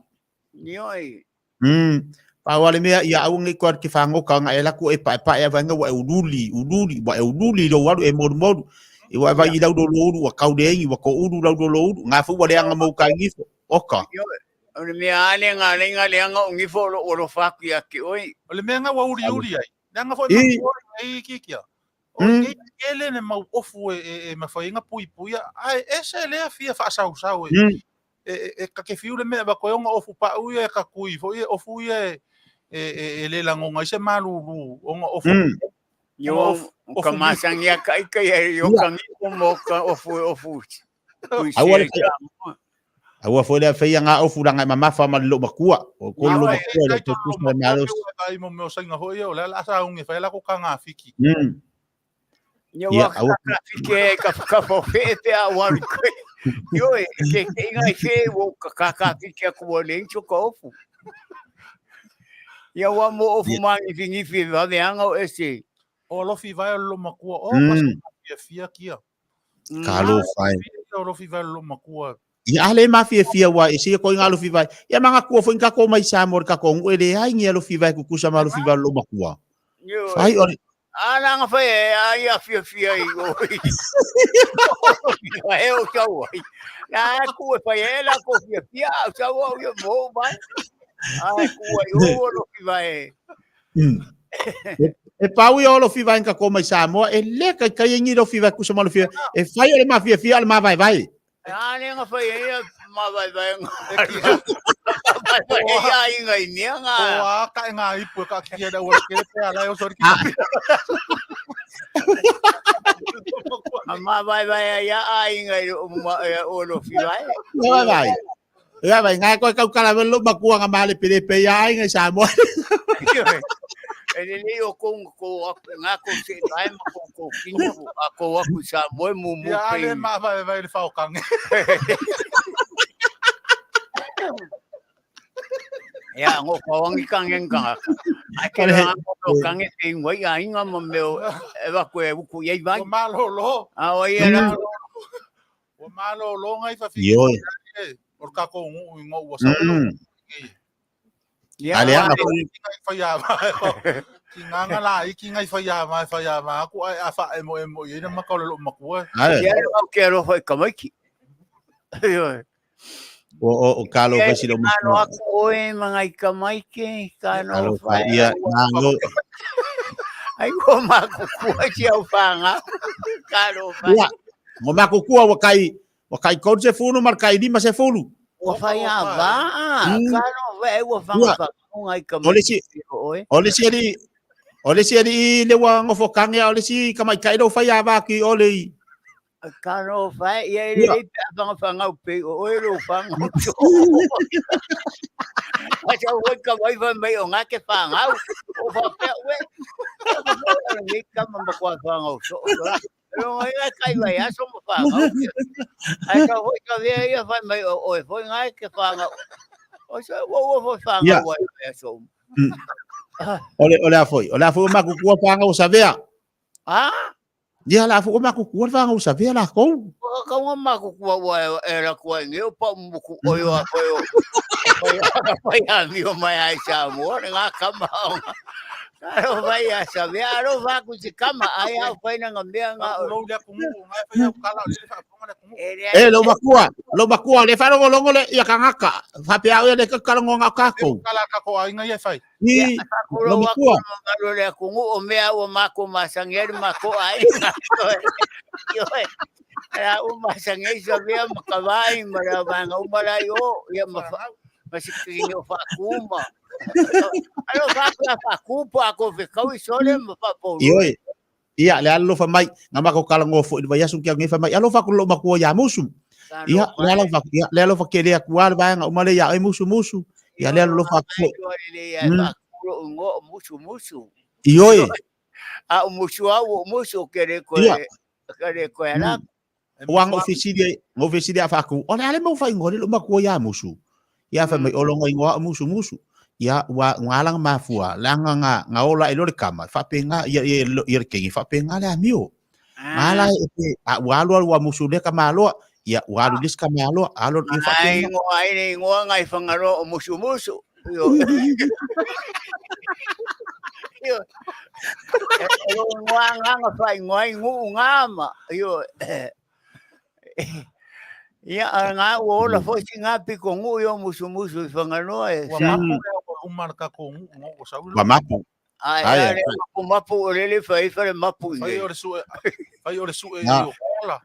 Nioi. Pau ale mea ia au ngi koa ki whangoka nga e laku e pae pae a wa e ululi, ululi, wa e ululi lo waru e moru moru. I wa vai i lau lo uru, wa kau le wa ko uru lau lo uru. Ngā fu wa leanga mau ka ngifo. Oka. O le mea ale ngā lenga leanga o ngifo o lo o lo whaku ia ki oi. O le mea ngau uri uri ai. Leaga foi matua i itiitia. O lenei tele le mau ofu e mafai ai ona puipuia, ae ese lea fia faasausau e e ta te fiu le mea e avatu ai ona ofu pau ia e tatui foi ofu ia e le lagona ai se malulu ona ofu. Yo, ka masani a ka ika ia yo ka ngipo mo ka ofu ofu. Aua le Aua foi lea faia ngā ofu langa e mamafa ma le lou makua. O ko le lou makua le tutusa le malosi. Ai mo mea o saina foi ia, o le a sauni e fai la ko ka ngā fiki. Ia wa ka fiki e ka ka fe pe a waru koe. Io e ke ke inga i fe wo ka ka ka fiki aku wa le incho ka ofu. Ia wa mo ofu mangifi ngifi e vave anga o ese. O alofi vae o le lou makua, o mm. fia kia. Ka alofa e. O alofi vae o le lou makua. Ia a le mafiafia ua e sia koiga alofi vae. Ia manga kua foi kako mai sa mo le kako ngu e le ai ngi alofi vae kukusa ma alofi vae o le lou makua. Fai o le A nanga fai e a ia fiafia i o i. E o tau ai. Na ku e fai e la ko fiafia au tau au ia mo mai. A ku ai o alofi vae. E pau ia o alofi vae kako mai Samoa e le kai kai ngi alofi vae kusa ma alofi vae. E fai o le mafiafia o le mavaevae. A le nga fai e ia mavaevae nga. Vai vai ia inga i mea nga. O a ka e ngā ipu e ka ki e ua kere pe ala e o sori ki. Ma mavaevae ia a inga i o o alofi vae. Mavaevae. Ia vai ngai koe kau kala velo makua nga male pere pe ia ai ngai Samoa. E le lei o kou ko aku ngā ko se vai ma ko ko kino a ko aku sa moe mu mu Ia ale mavaevae le whaokange. Ia ngo kawangi kangen kanga. Ai ke la ko kange te ingoi a inga ma meo e va koe uku i vai. Ua malolo. A o ia la. Ua malolo ngai fa fi. Ioe. O le kako ngu i ngo ua sa. Ia. Ale anga foi fai a ki nganga la i ki ngai fai a mai fai a ma ku ai a fa e mo e mo i na maka o le lo makua. Ia au ke alofa i kamaiki. Ioe. O o o kalo fai silo mo. Kalo aku oe mga i kamaiki kalo Kalo fai ia ngalo. Ai ko makukua si au whanga. Kalo fai. Ia. Ngo makukua wa kai wa kai kolu se fulu ma kai lima se fulu. Ua whai a vā, kalo vai ua whanga whakangunga i kamaiki. O le si ali o le si ali le wa ngofo kange o le si kamaikai lo whai a vā ki o le i. Ka no whai, ia e rei pe a whanga whangau pe o oe ro whangau tō. A tau hoi ka wai whai mai o ngā ke whangau, o whapea ue, o ngi kama ma kua whangau so. Rongo ia kai wai aso mo whangau. Ai tau hoi ka wea ia whai mai o oe foi ngā ke whangau. O so ua ua foi whangau wai wai aso. Ole ole a foi, ole a foi o makukua whangau sa vea. Ah? Ia la fo makukua le whangau sa vea la kou. Whakakaunga makukua ua e la kua i ngeo pa muku oio a koe o. Pai a mio mai ai sa mua le ngā kama o. Aro vai a sa vea aro whaku te kama ai au whai na ngā mea ngā. Lou le aku ngu, ngai whai au kala o le whaaponga le aku ngu. E lo makua, lo makua le whalongolongo le ia kangaka. Whapea au ia le kakalongo ngā kākou. Kala ka ko ainga ia whai. I lo makua. Malo le aku ngu o mea ua mako masangi ai mako ai. Ioe. Ra u masangi ai sa mea makawai ma ra vanga u marai o ia ma ma sikini o whakuma. Alo whaku a whakupo a ko whekau i sole ma whapouru. Ioe. Ia le alofa mai nga mako kala ngo foi le vaiaso kia ngefa mai alofa ku lo makua ia musu. Ia le alofa ia le alofa ke le aku ale vaenga uma le ia e musu musu. Ia le alofa ku. Ngo musu musu. Ioe. A o musu au o musu ke le koe. Ke le koe ala. Ua ngo fesili ngo fesili a faku. O le ale mo fai ngo le lo makua ia musu. Ia fa mai olongo ingoa musu musu. Ia ua ngalang mafua langa nga nga ola e lo le kama fapenga ia ia ia le kengi fapenga le amio. Ngala e te a ua alu alu ua musu le ka maloa ia ua alu lis ka maloa alo ia Ai fapenga. ngo ai nei ngoa ngai whangaro o musu musu. Io. Io. E ro ngoa nganga whai ngoa i ngu ngama. Io. Ia a ngā ua ola foi si ngā piko ngu i o musu musu i whanganoa e Ua sa. mapu le au uma le kako ngu ngo ua sau Ua mapu. Ai, Ai, a le mapu mapu o lele fai fale mapu i Fai nei. o le sue, fai o le sue Ah. i o kola.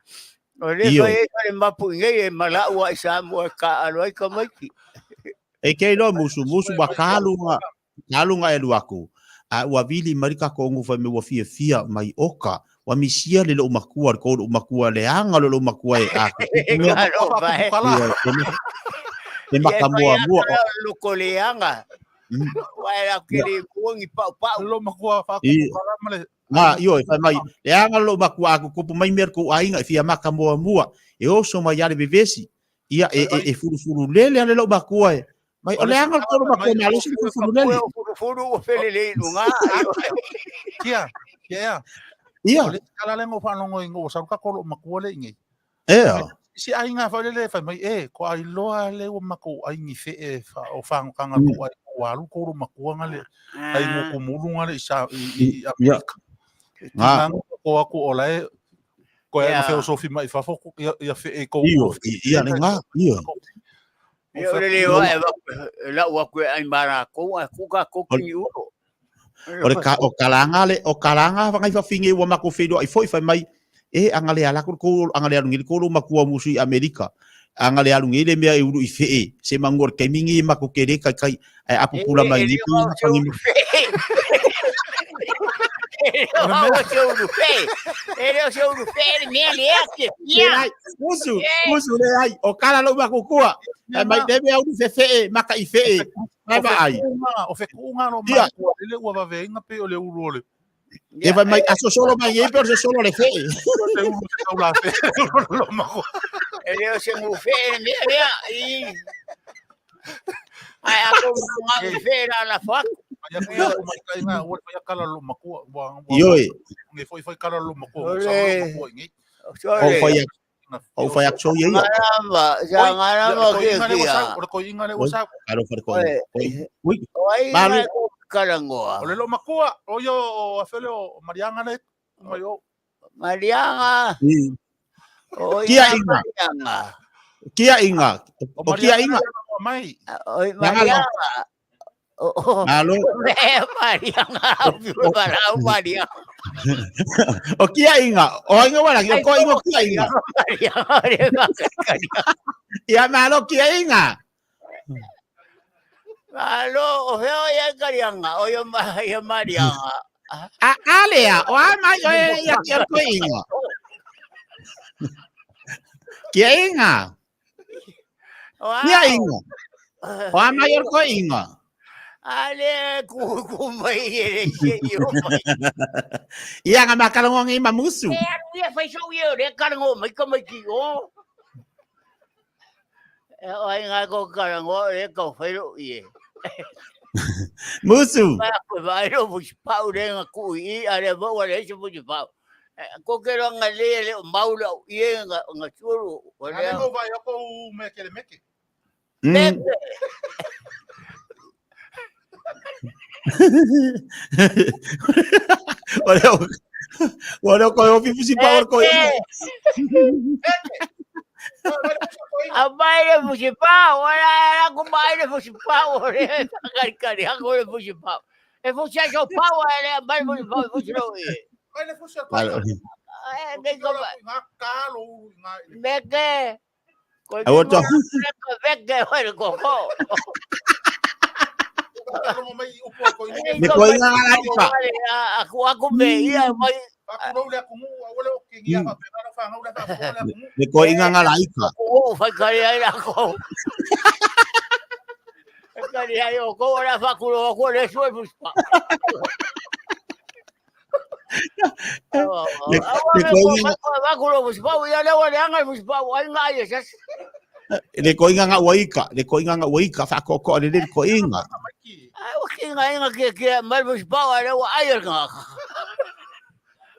O le Io. fai fale mapu i nei e malau ai sa mo e ka alo ai ka maiki. E ke iloa musumusu ma kaluga kaluga e alu aku a ua vili mai le tatou gufa me ua fiafia mai oka ua misia le lou makua le kou lou makua leaga lo lou makua e a E ka lo vai. Kala. e maka muamua Loko leanga. Wa la ke le kuangi pau pau. Lo makua fa I- kala ma le Nga, io, e fai mai, leaga lou makua a kukupu mai mea le kou aiga e fia maka muamua, e oso mai ia le vevesi, ia e, e, e fulufulu lele ale lou makua e. Mai, o leaga le kou makua malosi le fulufulu lele. Ua fulu fulu ua fele le lunga. kia. Kia. Ia, O le kala le ngo fa longo ingo sa ka ko lo makua le ingi. ea, Si ai nga fa le fa mai e ko ai loa le o mako ai ni fe e fa o fa kanga ko ai ko alu ko lo makua nga le ai mo ko mulu nga le isa i i Ia. Amerika. Nga. Nga ko aku o la e ko e Ia. fe o sofi mai fa fo ia ia fe e ko io, ia le nga, io. Ia o le le wa e la ua ku ai mara ko a ku ka ko ki ulo. O le ka, o kalanga le, o kalanga whangai whawhinge ua mako whenua i foi whai mai, e anga le alako ko anga le alungi ko makua musu i Amerika. Anga le alungi le mea e uru i whee, se mangor keimingi e mako kere kai kai, e apu pula mai ni pi, whangi Leai, musu, musu leai, o kala lo makukua. E mai te mea uru whewhee, maka i whee, mai ma ai. O fe kuunga lo Ia. makua le ua vave inga pe o le ulu o le E vai mai, aso solo mai e pe o se solo le whee. le ulu se tau la fe lo makua. Ia ku ia mai kai nga ua fa kala lo makua wa wa. Ioe, Ngi foi foi kala lo makua. Ole. Sa lo makua ingi. o whai o whai akso ia ia. O le koinga le ua sa. Alo whare ko. Ui, Malu. O le lo makua o yo o afele o Marianga le mai o. Marianga, Kia inga. Kia inga. O kia inga. Mai. Oi Marianga. Oh, Alo. Marianga, Marianga, O kia inga. O inga wala, o ko inga kia inga. Marianga, Ia malo kia inga. Alo, o heo ia karianga, o ia ia Marianga. A alea, o a mai o ia kia ko inga. Kia inga. Kia inga. O a mai o ko inga. Ale, ku ku mai e se yo mai. Ia nga makalongo ngi mamusu. E aru ia fai so ia re karango mai ka mai ki o. E o ai nga ko karango re ko fai ro ie. Musu. Vai ko vai ro bu pau re nga ku i ale bo wa re se bu pau. Ko ke ro nga le le mau la ie nga nga churu o le. Ale mo vai o ko me kele meke. Mm. Olha, olha ko o fifu pa o ko. A mai le fusi pau, ora era ku mai le fusi pau, ore kari kari ako le fusi pau. E fusi a so pau ele mai fusi pau fusi ro ie. Mai le fusi a Malo. E ne ko nga kalo nga meke. Ko Awa to. Meke ore ko ko. kalo mo mai upo ko ingi. Me ko inga nga ipa. Aku aku me ia mai Aku lo le aku mu o le o ki ngia fa pe na fa ngau le fa ko le aku mu. Me ko inga nga laika. o fai kari ai la ko. Kari ai o ko ora fa ku lo ko le sue fusi pau. Le ko inga nga waika, le ko inga nga waika fa ko ko le le ko inga. Mai ki.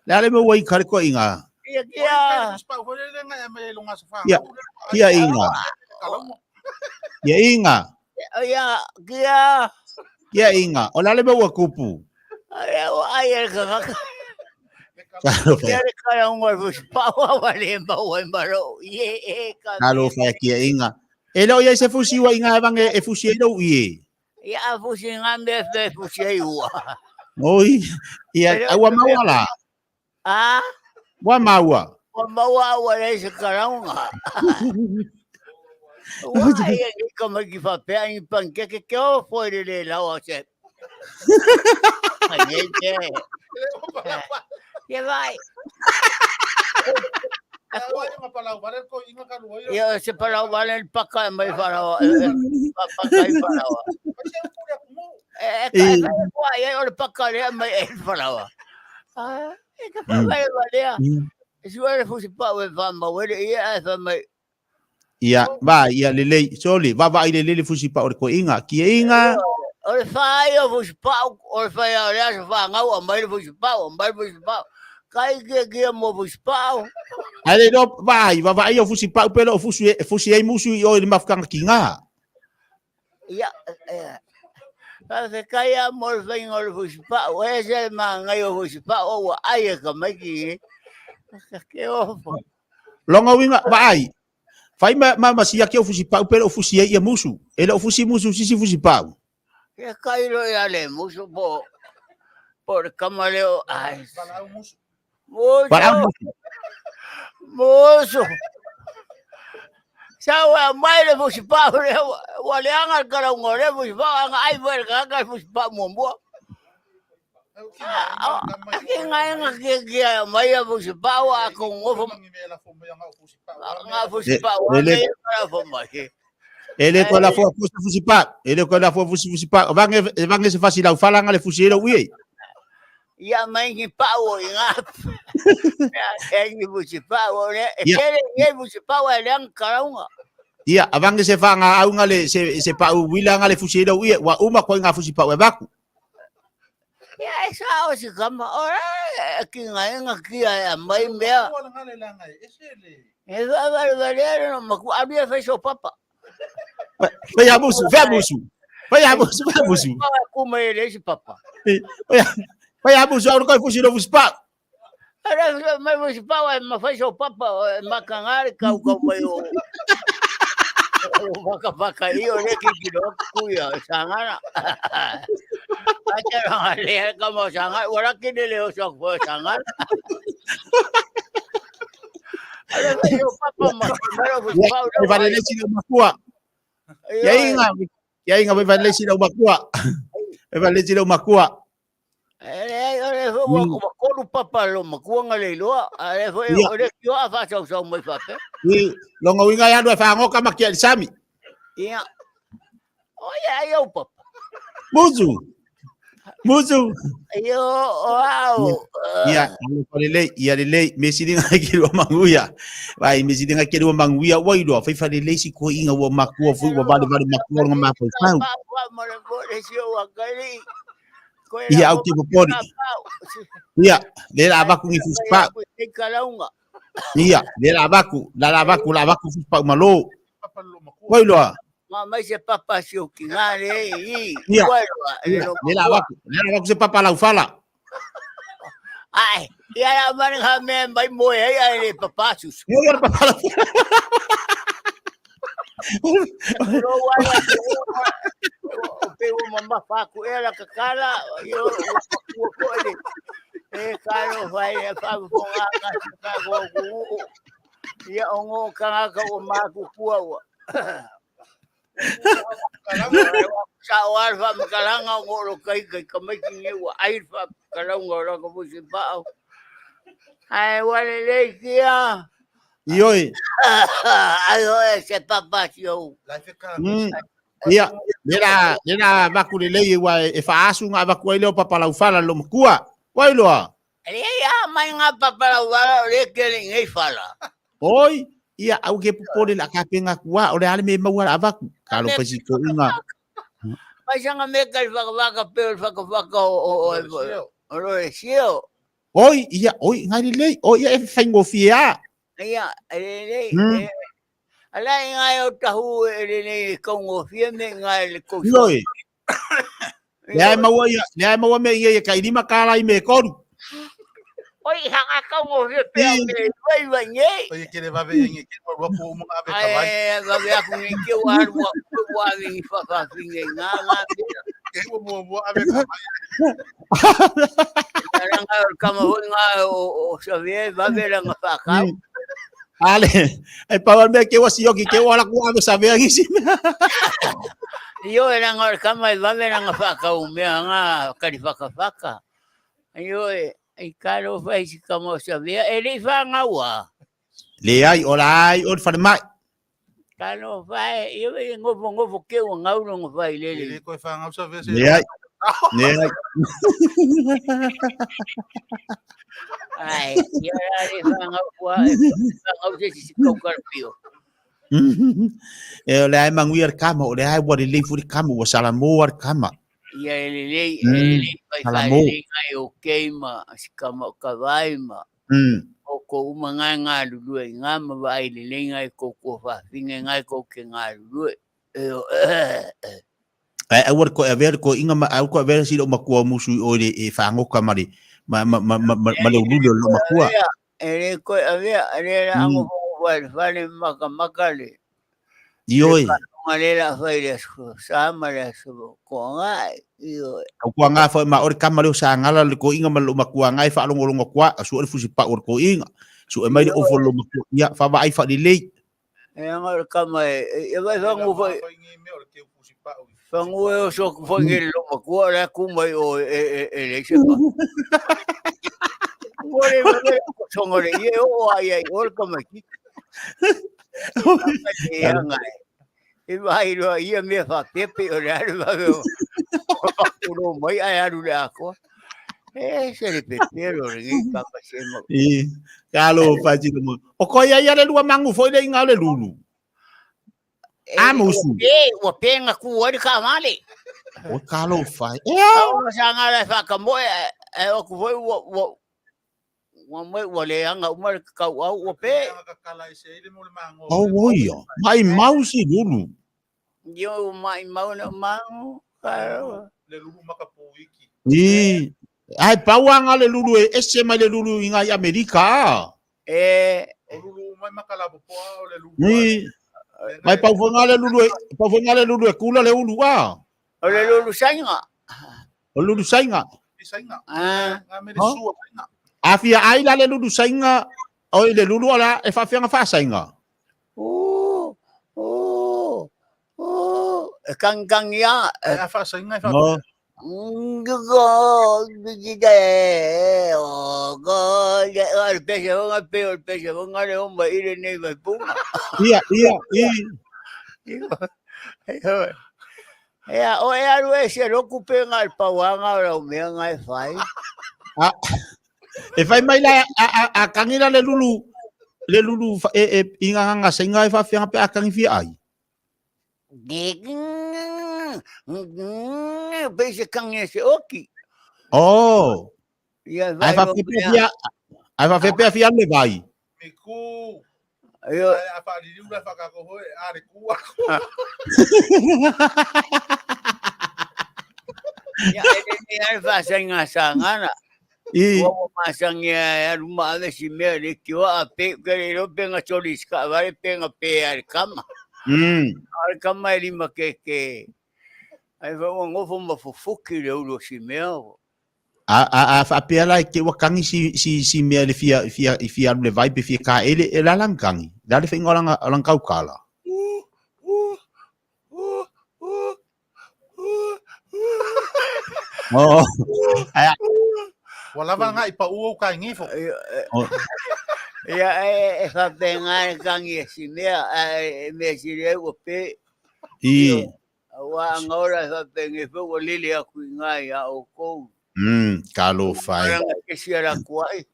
Le ale me waika le ko inga. Pa o le nga me lo nga sa fa. Ia. Kia inga. Kalo mo. Kia inga. Kia inga. O le ale me ua kupu. Kalo fa. Kalo fa kia inga. E lo ia se fusi wa inga e vange e fusi e lo ie. Ia fusi ngā me fe fusi ai ua. Oi, ia, E le o ua se mea maua la. A? Ua maua. Ua maua a ua leai se kalauga. Ua ai e nei tamaiti faapea ni panikeke ke ofo i le le laoa o se. Ai nei te. Ia vai. Ia se palau vale le paka e mai falaoa. Paka i falaoa. E e ka e kua ia o le paka lea mai e falaoa. Ah, e ka whakamai walea. E sua le fusi pau e whamauele ia e whamai. Ia, va, ia lelei, sole, vaavaai lelei le fusi pau o le koiga, kieiga. O le whai o fusi pau, o le whai o le aso whangau, a mai le fusi pau, a mai le fusi pau. Kai kia kia mo fusi pau. Ae le iloa, vaai, vaavaai o fusi pau pe le o fusi, e fusi ai musu i o i le mafutaga kiga. Ia, e, faafetai a mo le faiga o le fusipau, e ese le magai o fusipau o ua ai e tamaiti e. Ke ofo. Loga uiga, vaai, fai ma, ma, ma siaki o fusipau pe le o fusi ai ia musu. E le o fusi musu sisi fusipau. Ke kai lo ia le musu po po le kama leo ai. Valaau musu. Musu. Valaau musu. Musu. Sa ua mai le fusipau lea ua leaga le kalauga o lea fusipau anga ai foi le tagata le fusipau muamua. Ki ngaenga kia kia mai a fusipau a kongofo nga fusipau a mea lafo mai. E le koe lafo a fusi fusipau, e le koe lafo a fusi fusipau, vange, vange se fasi lau falanga le fusi e lau iei. Ia mai ni pau o i ngā e ni fusi pau o le, e kere i e fusi pau e leang karaunga. Ia, avange se whanga aunga le, se, se pau wilanga le fusi e lau iei, wa uma koe ngā fusi pau e vaku. Ia e sa o si kama, o e ki ngā inga kia e mai mea. E wha no maku aru e whai so papa. Fai a musu, fai a musu. Fai a musu, fai a musu. Ku mai e le si papa. Fai a musu, aru kai fusi no fusi pau. Ara mai fusi pau e ma whai so papa, e makangare kau kau mai o. Waka waka i o le ki ki ro kuia sangana. Acha ranga le ka mo sangana, wala ki le o sa ko sangana. Ara whai so papa ma mara fusi pau. Ia vale le sina makua. Ia inga, ia inga vai vale sina makua. Vai vale sina makua. E o le fo ua ua kolu papa lo makua nga le iloa, a le foi Ia. o le kio a faasausau mai faapea. I longa uiga e alu e whangoka ma kia i sami. Ia. O ia ai au papa. Musu. Musu. Ia o au. Ia, alo fa lelei, ia lelei, me silinga ai ke lua manguia. Vai, me silinga ke lua manguia, ua iloa, fai fa lelei si koiga ua makua fui, ua vale vale makua longa mafaufau. Papa mo le mo le si o akali. Ia, au te popori. Ia, le la avaku ni fusi pau. Ia, le la avaku, la la avaku, la avaku fusi pau malo. Ua iloa. Ma mai se papa si o ki ngā le i. Ia. Ua iloa, e Ia, lo le la makua. avaku, le la avaku se papa lau fala. Ai, ia la mani ka mea mai moe ai ai le papa susu. Ia, le papa lau fala. Lo wala o pe o mama faku e la kakala yo o ko le e ka lo fai e fa fo nga ka ka go ku ia o ngo ka nga ka o ma ku kua ua. Sa o alfa makalanga o lo kai kai ka mai ki nge ua ai fa kalanga o la ka fusi pao. Ai wale le kia. Ioi. Ai oe se papa si au. Ia, le la, le la avaku lelei e ua e faasu nga avaku ai leo papa lau fala lo makua. Ua iloa. Le ia mai nga papa lau fala o le kele ngei fala. Oi, ia au ke popole la kapenga kua o le ale me maua la avaku. Ka lo pasi ko inga. Mai sanga me kai whakawaka pe o le whakawaka o o o o lo e sio. Oi, ia, oi, ngai lelei, oi, ia e whaingofie a. Ia, e lelei, ala i ngai o tahu e lelei e kaungofie me ngai le kouso. Ioi. Le ai maua ia, le ai maua me ia ia kai lima kala i me koru. Oi, hanga kaungofie pe a me wai wai nei. Oi, ke le vave ia nge ke rua po umunga ave ka vai. Ai, vave aku nge ke wa rua wa vi whakawhinge ngā ngā pera. Ke ua muamua ave ka mai. Leaga o le tama foi na o Savea e vave lana faakau. Ale, e pau le mea ke ua sioki ke ua ala ku ave Savea nisi mea. Ioe leaga o le tama e vave lana faakau mea na kalifakafaka. Ioe, i talofa i si tama o Savea, e le i fanau a. Leai, o la ai o le falemai. Talofa e, ioe e nofonofo ke ua gau lona failele. E le toe fanau Savea se. Leai. Leai. Ai, ia la le fanau kua, e fanau se isi kaukalapio. E o le ai manuia le kama, o le ai ua lelei foi le kama, ua salamoa le kama. Ia e lelei, e lelei pai Salamo. whalelei ngai o kei ma si kama o kawai ma o ko uma ngai ngā lulue i ngā ma vaai lelei ngai ko kua whawhinga ngai ko ke ngā lulue. E o, Ae aua le koe avea le koiga ma aua koe avea si lou matua o musu i oe le e faagoka ma le ma ma ma ma ma le ululi o lou matua. E le koe avea, e le la ango fo le fale makamaka le. Ioe. Nga le la fai le aso sa ma le aso koanga ioe. Au kua ngā whai ma ore kama leo sa ngala le koiga ma lou matua ngai whaalongolongo kua, a sue le fusi pau o le koiga. Sue mai le ofo lo matua, ia, whawa ai whalilei. E anga o le kama e, e vai whangu whai. Whangu e o so ku whai ngere lo makua, la ku mai o e, e, e le se pa. Ore wale ko songo le ie o ai ai o le kama ki. E anga e. E vai roa ia mea whapepe o le aru wawe o. O mai ai aru le akoa. E se le pepero le ngi kapa se mo. I, kalo whai mo. O koe ia le lua mangu foi le inga o le lulu. A musu. E, ua penga ku ai ka male. O kalo whai. E a. O sa ngala whakamoe, e o ku foi ua, ua, ua mai ua le anga uma le kau au ua pe. O oia. Mai mau si lulu. Io mai mau na mangu. Kalo. Le lulu makapuiki. I, ai pauanga le lulu e ese mai le lulu i ngai Amerika. E. O lulu mai makalapopoa o le lulu. I, mai paufonga le lulu e, paufonga le lulu e kula le ulu a. O le lulu sainga. O lulu sainga. Sainga. Ah. Nga me le sua sainga. A fia ai la le lulu sainga, o i le lulu ala e whawhianga whasainga. O, o, o, e kangkang ia. E a whasainga e No. Go, de, o, go, de, o, le pese honga pe, o le pese honga le homba i le nei vai punga. Ia, ia, i. Ia, o e alu e se roku pe ngā le pauanga o lau mea ngā e whai. A, e whai mai la, a kangira le lulu, le lulu e, e, i ngā ngā sainga e whawhianga pe a kangi fia ai. Pe se kangi e se oki. Oh. Ia, Ai vai whawhepea fia, ai whawhepea fia le vai. Me ku. Io. A whaliliu la whakakoho e a le ku aku. Ia, e le ni ai whasainga sangana. I. Ua ua masangi e alu maave si mea le kioa a pe, ke le ilo penga soli ska vare penga pe a le kama. A le kama e lima ke ke. Ai fa ua ngofo ma fufuki le ulo si mea. A a a whaapea la e ke ua kangi si si si mea le fia fia i fia alu le vai pe fia ka ele e la lang kangi. La le whainga o langa o lang kaukala. Oh. Ai Ua lava ngai pa ua u kai ngifo. Oh. Ia e whapenga e kangi e si mea, e mea si le ua pe. I. Ua anga ora e whapenga e ua lele aku i ngai a o kou. Ka lo whai. Aranga ke si ara kuai.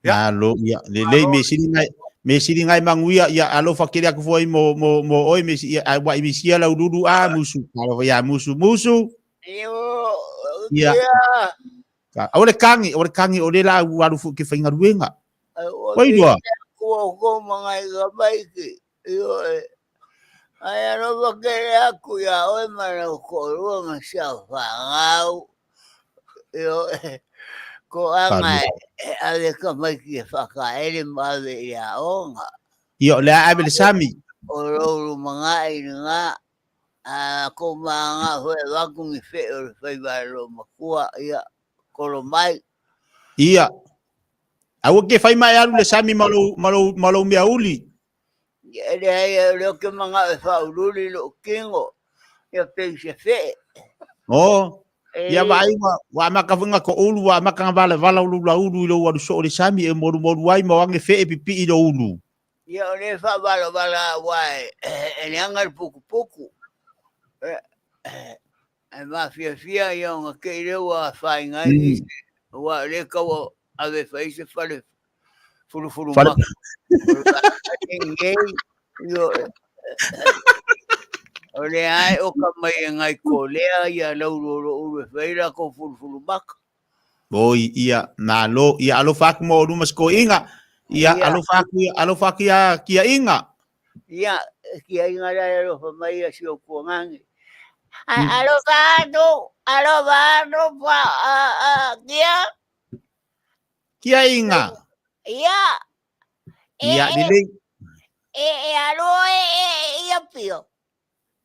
Ia lo ia le lei me sili ngai me sili ngai manguia ia alofa kele aku foi mo mo mo oi me si ia wa i sia la ululu a musu ka lo ia musu musu. Io. Ia. Ka o le kangi o le kangi o le la u alu fu ke whainga ruenga. Wai roa. Kua ko mangai ka maiki. Io e. Ai alofa kele aku ia oi mana ko rua ma sia whangau. Io e. Ko anga e ave ka maiki e whakaere ma ave i a onga. Ia o le a ave le sami. O rouru mangai ni ngā. A ko maga hoe vaku ni fe o le faiva e lo makua, ia, kolo mai. Ia. Aua ke fai mai alu le sami ma lou, ma lou, ma lou mea uli. Ia, e leai, e leo ke manga e whaululi lo kingo, ia pei se fe. Oh. Ia vaai ua, ua amata foi ona toulu, ua amata ona valavala o lou laulu i lou alu soo i le sami e molumoulu ai ma o age fee pipii i lou ulu. Ia o le faavalavala aua e leaga le pukupuku. E mafiafia ia ona te i lea ua afaina ai nisi, aua o lea e tau ave e fai se fale fulufulu maka. Nei, o lea e oka mai e nai kolea ia laulu o lou ulu e fai latou fulufulu maka. Oi, ia, malo, ia alofa atu mo luma sikoiga. Ia, alofa atu, alofa atu ia kiaiga. Ia, kiaiga la e alofa mai ia si o kuagage. Alofa atu, alofa atu pa, kia. Kiaiga. Ia. Ia, lelei. E alu e, e, ia pio.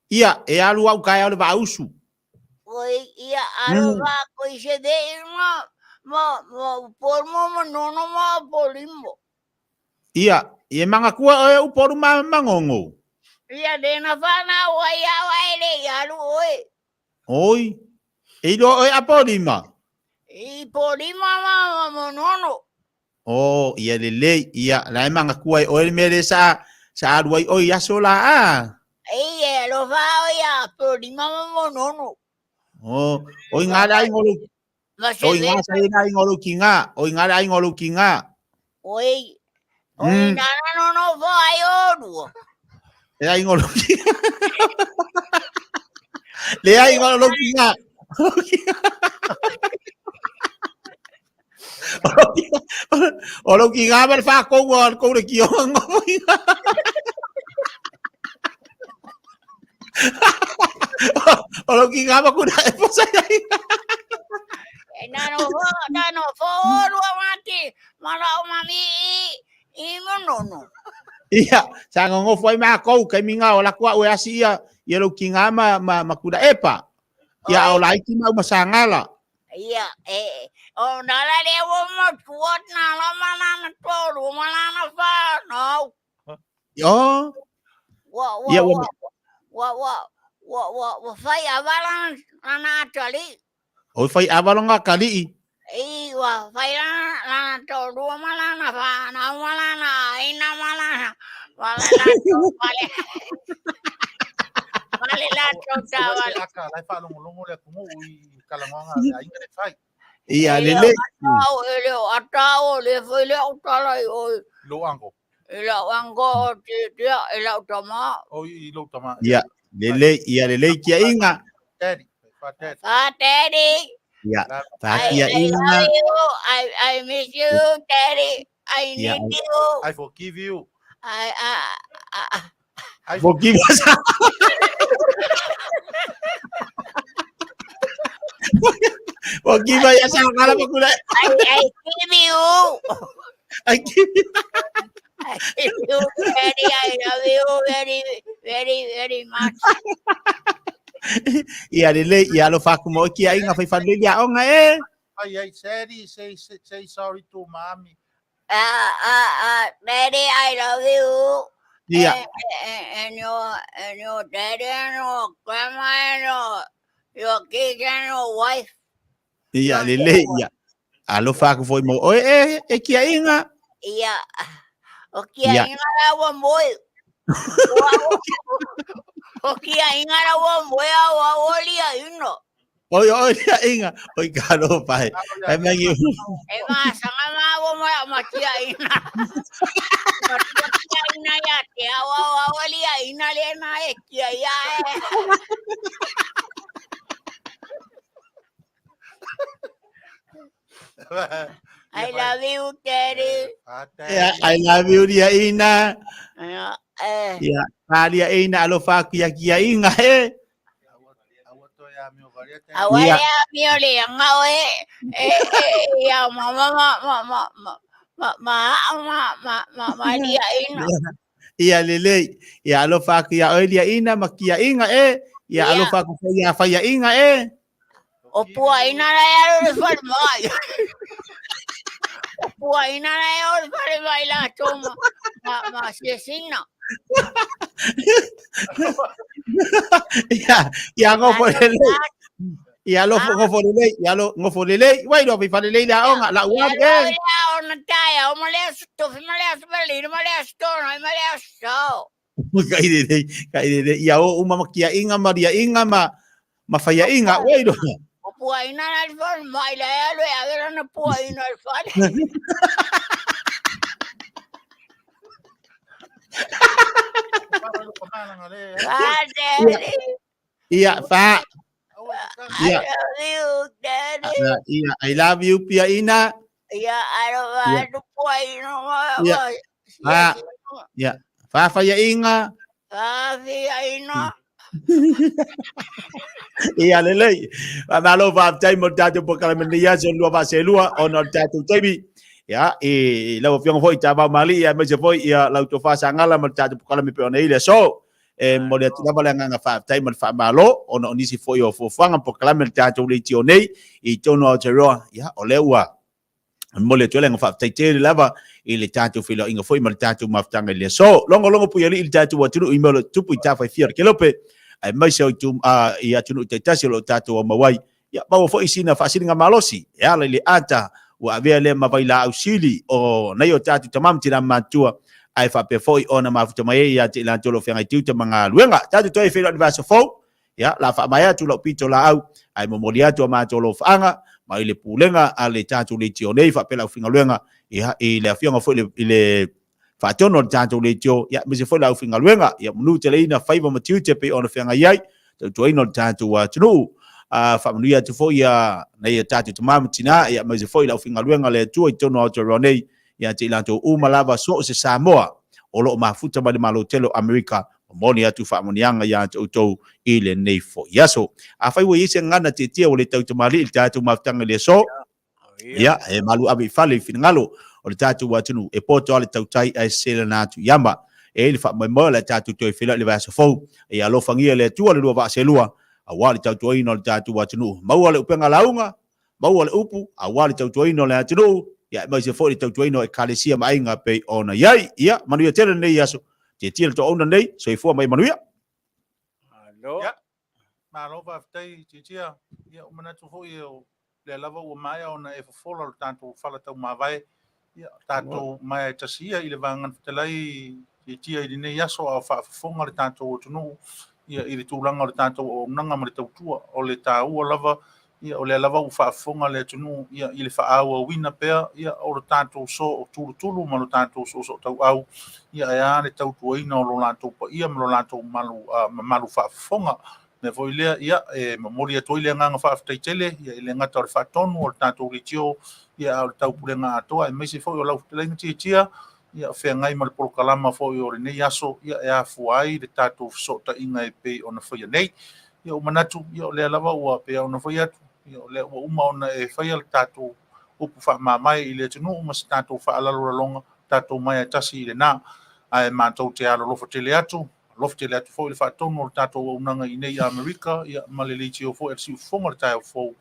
Ia, e alu au taeao le vaausu. Oi, ia, alofa atu i se de ma, ma, ma, Upolu ma Manono ma Apolima. Ia, e manatua oe Upolu ma Manono. Ia, lena whanau ai au ai le i alu oe. Oi, e iloa oe Apolima. I Polima ma Manono. Oh, ia lelei, ia, la e manatua e oe le mea lea sa, sa alu ai oe i aso la a. Ei, e alofa au ia Polima ma Manono. Oh, oi ngā le aiga o lou, oi ngā sa i aiga o lou kinga, oi ngā le aiga o lou kinga. Oi, oi nana no no fo ai o lua. Le aiga o lou kinga. Le aiga o lou kinga. O lou kinga ma le whakou o le kou le kioga ngofo inga. O lou kinga ma kuna e posa ia. E nano fo, nano fo o lua mati, mala o mami i, i monono. Ia, sa ngongofo ai mākou, kai minga o lako au e asi ia, ia lou kinga ma, ma, ma kuna epa. Ia o laiti ma uma sangala. Ia, e, o nala le o matua, nala manana tolu, manana whanau. Yo. Wa, wa, Ia, ua wa, wa, wa, wa, wa, wa whai awala lana atali. Oi whai awala ngā kalii. I, wa whai lana, lana tolu, manana whanau, manana aina, manana, wale la wale. Wale la tota, wale. Aka, lai whaalongolongo le atunuu i kalagoaga a le aiga le fai. Ia, E leo lelei. atao, e leo atao, le fai leo tala i oi. Lou uncle. I lau uncle o te tia, i lau tama. O i lou tama. Ia, lelei, ia lelei kia inga. Daddy, fa daddy. Fa daddy. Ia, fa I, kia I inga. love you. I miss you, daddy. I Ia, need you. I forgive you. I I forgive us. Forgive us. Sa kala mo kula. I give you. I give you. I give you, daddy. I love you very, very, very much. Ia lelei, ia alofa atu mo kia inga fai whanui ia onga e. Ai, ai, Sadie, say, say, say sorry to mommy. Daddy, I love you. Ia. And your daddy and your grandma and your kids and your wife. Ia lelei, ia. Alofa atu foi mo oe e, e kia inga. Ia. O kia Ia. inga la ua moe. O kia inga la ua moe a ua oli a ino. Oi, oi, ia inga. Oi, ka alofa e. Ai mangi. E masanga ma ua moe a ma kia ina. Ma kia ina ia te a ua ua oli a ina le na e kia ia e. I love you, Daddy. Ah, Ia, daddy. I love you, ia ina. Ia, eh. Ia, pali ia ina, alofa atu ia kia inga e. Aua toe amio valia te. Aua Ia. le amio le anga oe. E, e, ia, ma, ma, ma, ma, ma, ma, ma, ma, ma, ma, ma, ma, lia ina. Ia lelei. Ia alofa atu ia oe lia ina ma kia inga e. Ia alofa atu foi ia faiaʻiga e. O puaina la e alu le fale mai. O puaina la e o le fale mai la toma ma ma siesina. Ia, ia gofo lelei. Ia lofo gofo lelei, ia lo gofo lelei. Wai lo fale lelei la onga la ua e. Ia ona tai o ma le aso tofi ma le aso malino ma le aso tona ma le aso. Kai lelei, kai lelei. Ia o uma ma kiaʻiga ma liaʻiga ma ma faiaʻiga ua iloa. O puaina la le fale mai la e alu e ave lana puaina i le fale. Ah, Daddy. Ia, fa. I love you, Daddy. Ia, I love you, Piaina. Ia, I don't want to puaina. Ia. Fa. Ia. Fa faiaʻiga. Fa fiaina. Ia lelei. Faamalo faafetai mo le tatou polokalame lenei aso lua faaselua ona o le tatou taimi. Ia, i lau afioga foi Tavao Mali'i aemaise foi ia lau tofa Sagala ma le tatou polokalame pei ona i le aso. E momoli atu lava le agaga faafetai ma le faamalo ona o nisi foi o fuafuaga ma polokalame a le tatou leitio nei i totonu o Aotearoa. Ia, o lea ua momoli atu ai le agaga faafetai tele lava i le tatou feiloaiga foi ma le tatou mafutaga i le aso. Logologo puialii i le tatou atunuu i mea o lo o tutupu i Tafaifia o le Kelope, aemaise o itu, i atunuu taitasi o lo o tatou aumau ai. Ia, maua foi sina faasiliga malosi e ala i le ata ua avea lea ma vailaau sili o nai o tatou tama ma tina matutua, ae faapea foi ona mafuta mai ai ia te i latou o lo o feagai tiute ma galuega. Tatou toe feiloai i le vaiaso fou. Ia, la faamaea atu lau pito laau, ae momoli atu a matou alofaaga mai le pulega a le tatou leitio nei faapea le aufaigaluega, ia, i le afioga foi i le faatonu o le tatou leitio, ia, aemaise foi le aufaigaluega, ia manu teleina faiva ma tiute pei ona feagai ai, tautuaina o le tatou atunuu. A faamanuia atu foi ia nai a tatou tama ma tina, ia, aemaise foi le aufaigaluega a le Atua i totonu o Aotearoa nei, ia te i latou uma lava so o se Samoa o lo o mafuta mai le Malo tele o Amerika, momoli atu faamanuiaga ia te outou i lenei foi aso. Afai ua i ai se gagana tietie ua le tautamalii i le tatou mafutaga i le aso, ia, e malu ave i fale i finagalo o le tatou atunuu, e poto lava le tautai ae sese lana atu i ama. E i ai le faamoemoe o le a tatou toe feiloai i le vaiaso fou, ia alofagia e le Atua le lua vaa selua, aua le tautuaina o le tatou atunuu. Maua le upega lauga, maua le upu, aua le tautuaina o le atunuu, ia aemaise foi le tautuaina o Ekalesia ma aiga pei ona i ai. Ia, manuia tele lenei aso. Tietie le toauna nei, soifua ma ia manuia. Malo. Ia, malo faafetai Tietia. Ia, ua manatu foi o lea lava ua maea ona e fofola lo tatou fala taumavae. Ia, tatou maea e tasi ia i le Vaega Fetalai Tietia i lenei aso a o faafofoga le tatou atunuu ia i le tulaga o le tatou auaunaga ma le tautua. O le taua lava ia o lea lava ua faafofoga le atunuu ia i le faaauauina pea ia o le tatou soo tulutulu ma lo tatou soosootauau ia ae a le tautuaina o lo latou paia ma lo latou malu, mamalu faafofoga. Mea foi lea, ia, e momoli atu ai le agaga faafetai tele, ia, i le gata o le faatonu o le tatou leitio, ia, a o le taupulega atoa, aemaise foi o lau fetalaiga Tietia, ia, o feagai ma le polokalama foi o lenei aso, ia, e afua ai le tatou fesootaiga e pei ona faia nei. Ia, ua manatu, ia, o lea lava ua pei ona fai atu, ia, o lea ua uma ona e faia le tatou upu faamamae i le atunuu ma se tatou faalalalaloga, tatou maea e tasi i lena. Ae matou te alolofa tele atu, alofa tele atu foi le faatonu o le tatou auaunaga i inei i Amerika, ia, ma le leitio foi a le siufofoga o le taeao fou,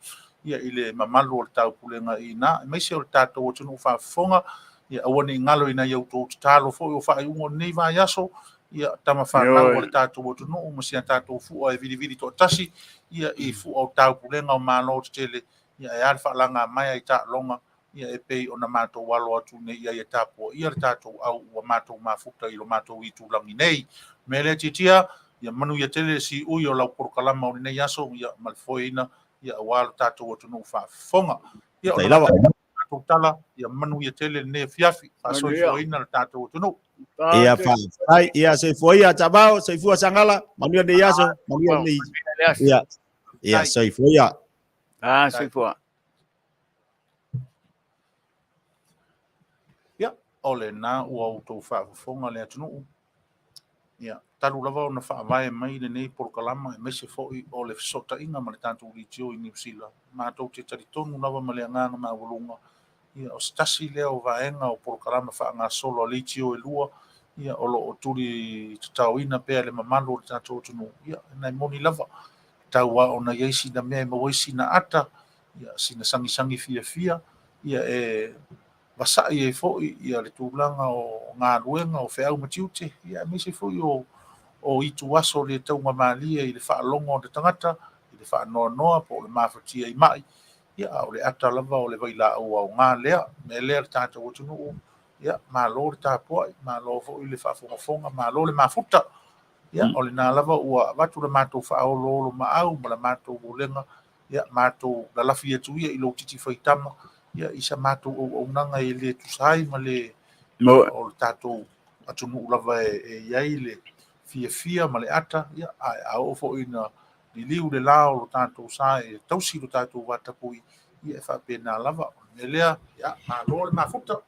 ia, i le mamalu o le taupulega i ina, aemaise o le tatou atunuu faafofoga, ia, aua ne i galo i nai a outou tatalo foi o faaiuga o lenei vaiaso, ia, tama fanau a le tatou atunuu ma si a tatou fua e vilivili toatasi, ia, i fua o taupulega o Malo tetele, ia, ae a le faalaga mai ai taaloga, ia e pei ona matou alo atu nei i ai e tapuaia le tatou au ua matou mafuta i lo matou itulagi nei. O le mea lea Tiatia, ia manuia tele le siui o lau polokalama o lenei aso, ia ma le foeina, ia aua lo tatou atunuu faafofoga. Ia o le matou tala, ia manuia tele lenei afiafi, faasoifuaina le tatou atunuu. Ia faafetai, ia soifua ia Tavao, soifua Sagala, manuia lenei aso, manuia lenei. Ia, ia soifua ia. Ah, soifua. Ia, o lena ua outou faafofoga le atunuu. Ia, talu lava ona faavae mai lenei polokalama aemaise foi o le fesootaiga ma le tatou leitio i Niu Sila, matou te talitonu lava ma le agaga maualuga, ia, o se tasi lea o vaega o polokalama faagasolo a leitio e lua, Ia, o lo o tuli tataoina pea le mamalu o le tatou atunuu, ia, na e moni lava, tau lava ona i ai sina mea e maua ai sina ata, ia, sina sagisagi fiafia, ia, e vasai ai foi ia le tulaga o galuega, o feau ma tiute, ia, aemaise foi o ituaso le taugamalie i le faalogo a le tagata, i le faanoanoa po o le mafatia i mai, ia, a o le ata lava o le vailaau aoga lea. O le mea lea le tatou atunuu, ia, malo le tapuai, malo foi le faafogafoga, malo le mafuta. Ia, o lena lava ua avatu le matou faaoloolomaau ma le matou ulega, ia, matou lalafi atu ia i lou titi faitama, ia, i sa matou auaunaga e le tusa ai ma le o le tatou atunuu lava e i ai le fiafia ma le ata, ia, ae a oo foi ina liliu le la o lo tatou sa e tausi lo tatou vatapuia, ia e faapena lava. O le mea lea, ia, malo le mafuta.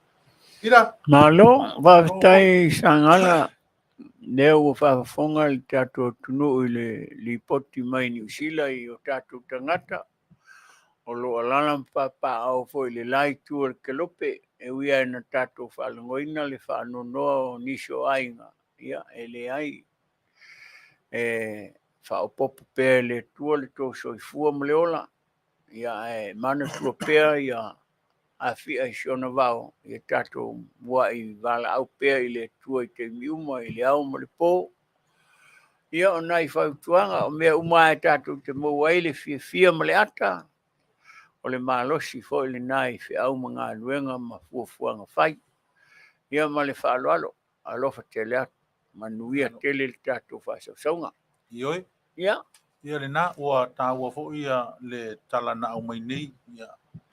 Ira. Malo, faafetai Sagala, lea ua faafofoga le tatou atunuu i le lipoti mai Niu Sila i o tatou tagata o lo o alaala ma papaaao foi i le la itu o le kelope, e ui lava ina tatou faalogoina le faanoanoa o nisi o aiga, ia e leai, e faaopoopo pea e le Atua le tou soifua ma le ola, ia ae manatua pea ia afia i si ona vao, ia tatou muai valaau pea i le Atua i taimi uma, i le ao ma le po. Ia o nai fautuaga, o mea uma lava e tatou te maua ai le fiafia ma le ata, o le malosi foi lena i feau ma galuega ma fuafuaga fai. Ia ma le faaaloalo, alofa tele atu, manuia tele le tatou faasausauga. Ioe. Ia. Ia lena, ua taua foi le tala na aumai nei, ia,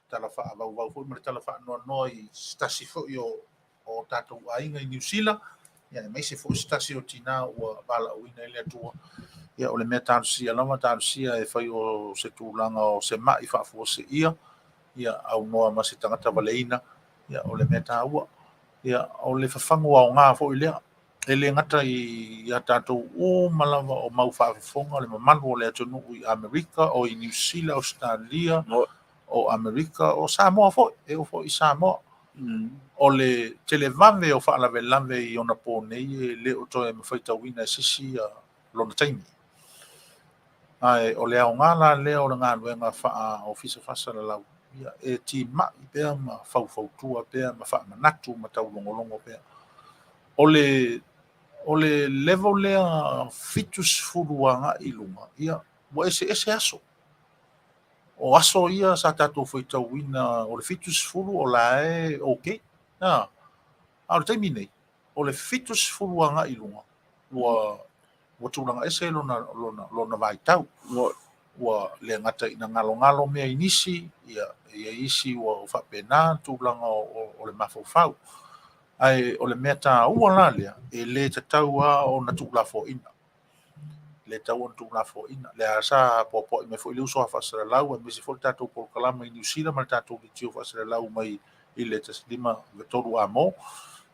tala faavauvau foi ma le tala faanoanoa i se tasi foi o tatou aiga i Niu Sila, ia, aemaise foi se tasi o tinā ua valaauina e le Atua. Ia, o le mea talosia lava, talosia e fai o se tulaga o se mai faafuaseia, ia, aunoa ma se tagata valeina, ia, o le mea taua. Ia, o le fafagu aoga foi lea, e le gata i a tatou uma lava o mau faafofoga le mamalu o le atunuu i Amerika, o i Niu Sila, Ausetalia, o Amerika, o Samoa foi, e oo foi i Samoa. O le televave o faalavelave i ona po nei e le o toe mafaitauina e se isi lona taimi. Ae o le aoga la lea o le galuega faa-Ofisa Faasalalau, ia, e timai pea ma faufautua pea ma faamanatu ma taulogologo pea. O le o le level lea 70 agai i luga, ia, ua eseese aso. O aso ia sa tatou faitauina o le 70 o la e okay. A o le taimi nei, o le 70 agai i luga, ua ua tulaga ese lona, lona, lona vaitau. Ua le gata ina galogalo mea i nisi, ia, e i ai isi ua faapena tulaga o le mafaufau. Ae o le mea taua la lea, e le tatau lava ona tuulafoaiina. E le tatau ona tuulafoaiina. Lea sa apoapoai mai foi le uso a faasalalau, aemaise foi le tatou polokalama i Niu Sila ma le tatou leitio faasalalau mai i le 153 Amo.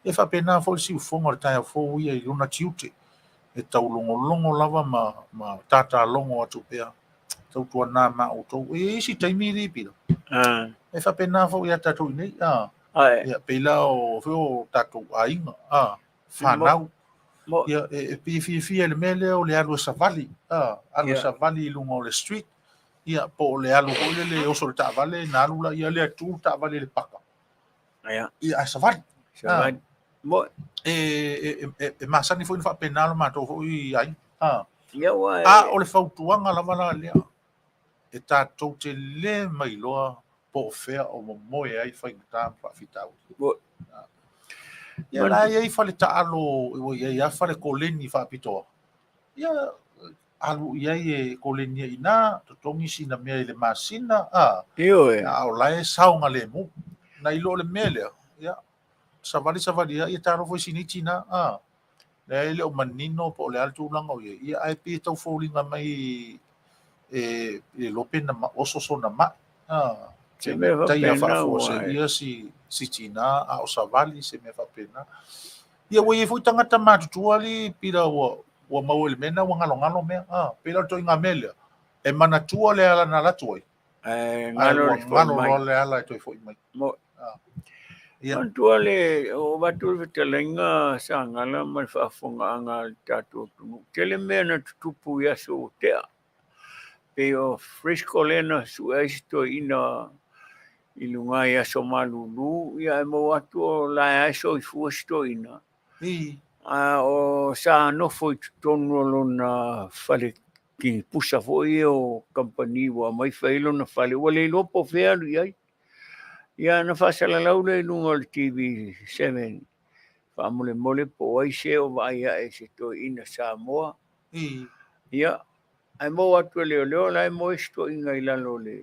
E faapena foi le siufofoga o le taeao fou ia i lona tiute, e taulogologo lava ma tatalogo atu pea, tautuana ma outou. E i ai isi taimi i Pita, e faapena foi ia tatou i nei, ia, pei la o foi o tatou aiga, fanau, ia, e pei e fiafia i le mea lea o le alu e savali, alu e savali i luga o le street, ia, po o le alu foi lele e oso i le taavale, na alu la ia lea tu le taavale i le paka, ia, ae savali. Savali. E masani foi ona faapena lo matou foi aiga. Ia ua A o le fautuaga lava la lea, e tatou te le mailoa po o fea o momoe ai faigata ma faafitauli. Ia la e i ai fale taalo, ua i ai lava fale koleni faapitoa. Ia, alu i ai e koleni ai i ina, totogi sina mea i le masina, a, Ioe. a o la e saogalemu. Nai lo le mea lea, ia, savali savali lava, ia talofa i sini tina, a, lea e le o manino po o le a le tulaga o i ai, ia, ae pei e tau foliga mai e le iloa pe na oso sona mai, a, Se mea taia faapena faafuasei ua e. ia si tina, a o savali, se mea faapena. Ia ua i ai foi tagata matutua alii pila ua ua maua i le mea lena ua galogalo mea. A, pei la o le ituaiga mea lea, e manatua le ala na alu atu ai, Ae ae galo ua le foi galo mai. loa le ala e toe foi mai. Mo. A. Ia. Manatua le o avatu le fetalaiga Sagala ma le faafofogaaga a le tatou atunuu. Tele mea na tutupu i aso ua tea. Pei o Frisco lea na sue ai se toeaina i luga i aso malulu, ia ae maua atu o la e lava e soifua se toeaina. A o sa nofo i totonu o lona fale kinipusa foi ia o kamupani ua aumai fai ai lona fale, ua le iloa po o fea e alu i ai. Ia ona faasalalau lea i luga o le TV7, faamolemole po o ai se o vaai ae i se toeaina Samoa. Ia, ae maua atu e leoleo la e moe si toeaina i lalo o le...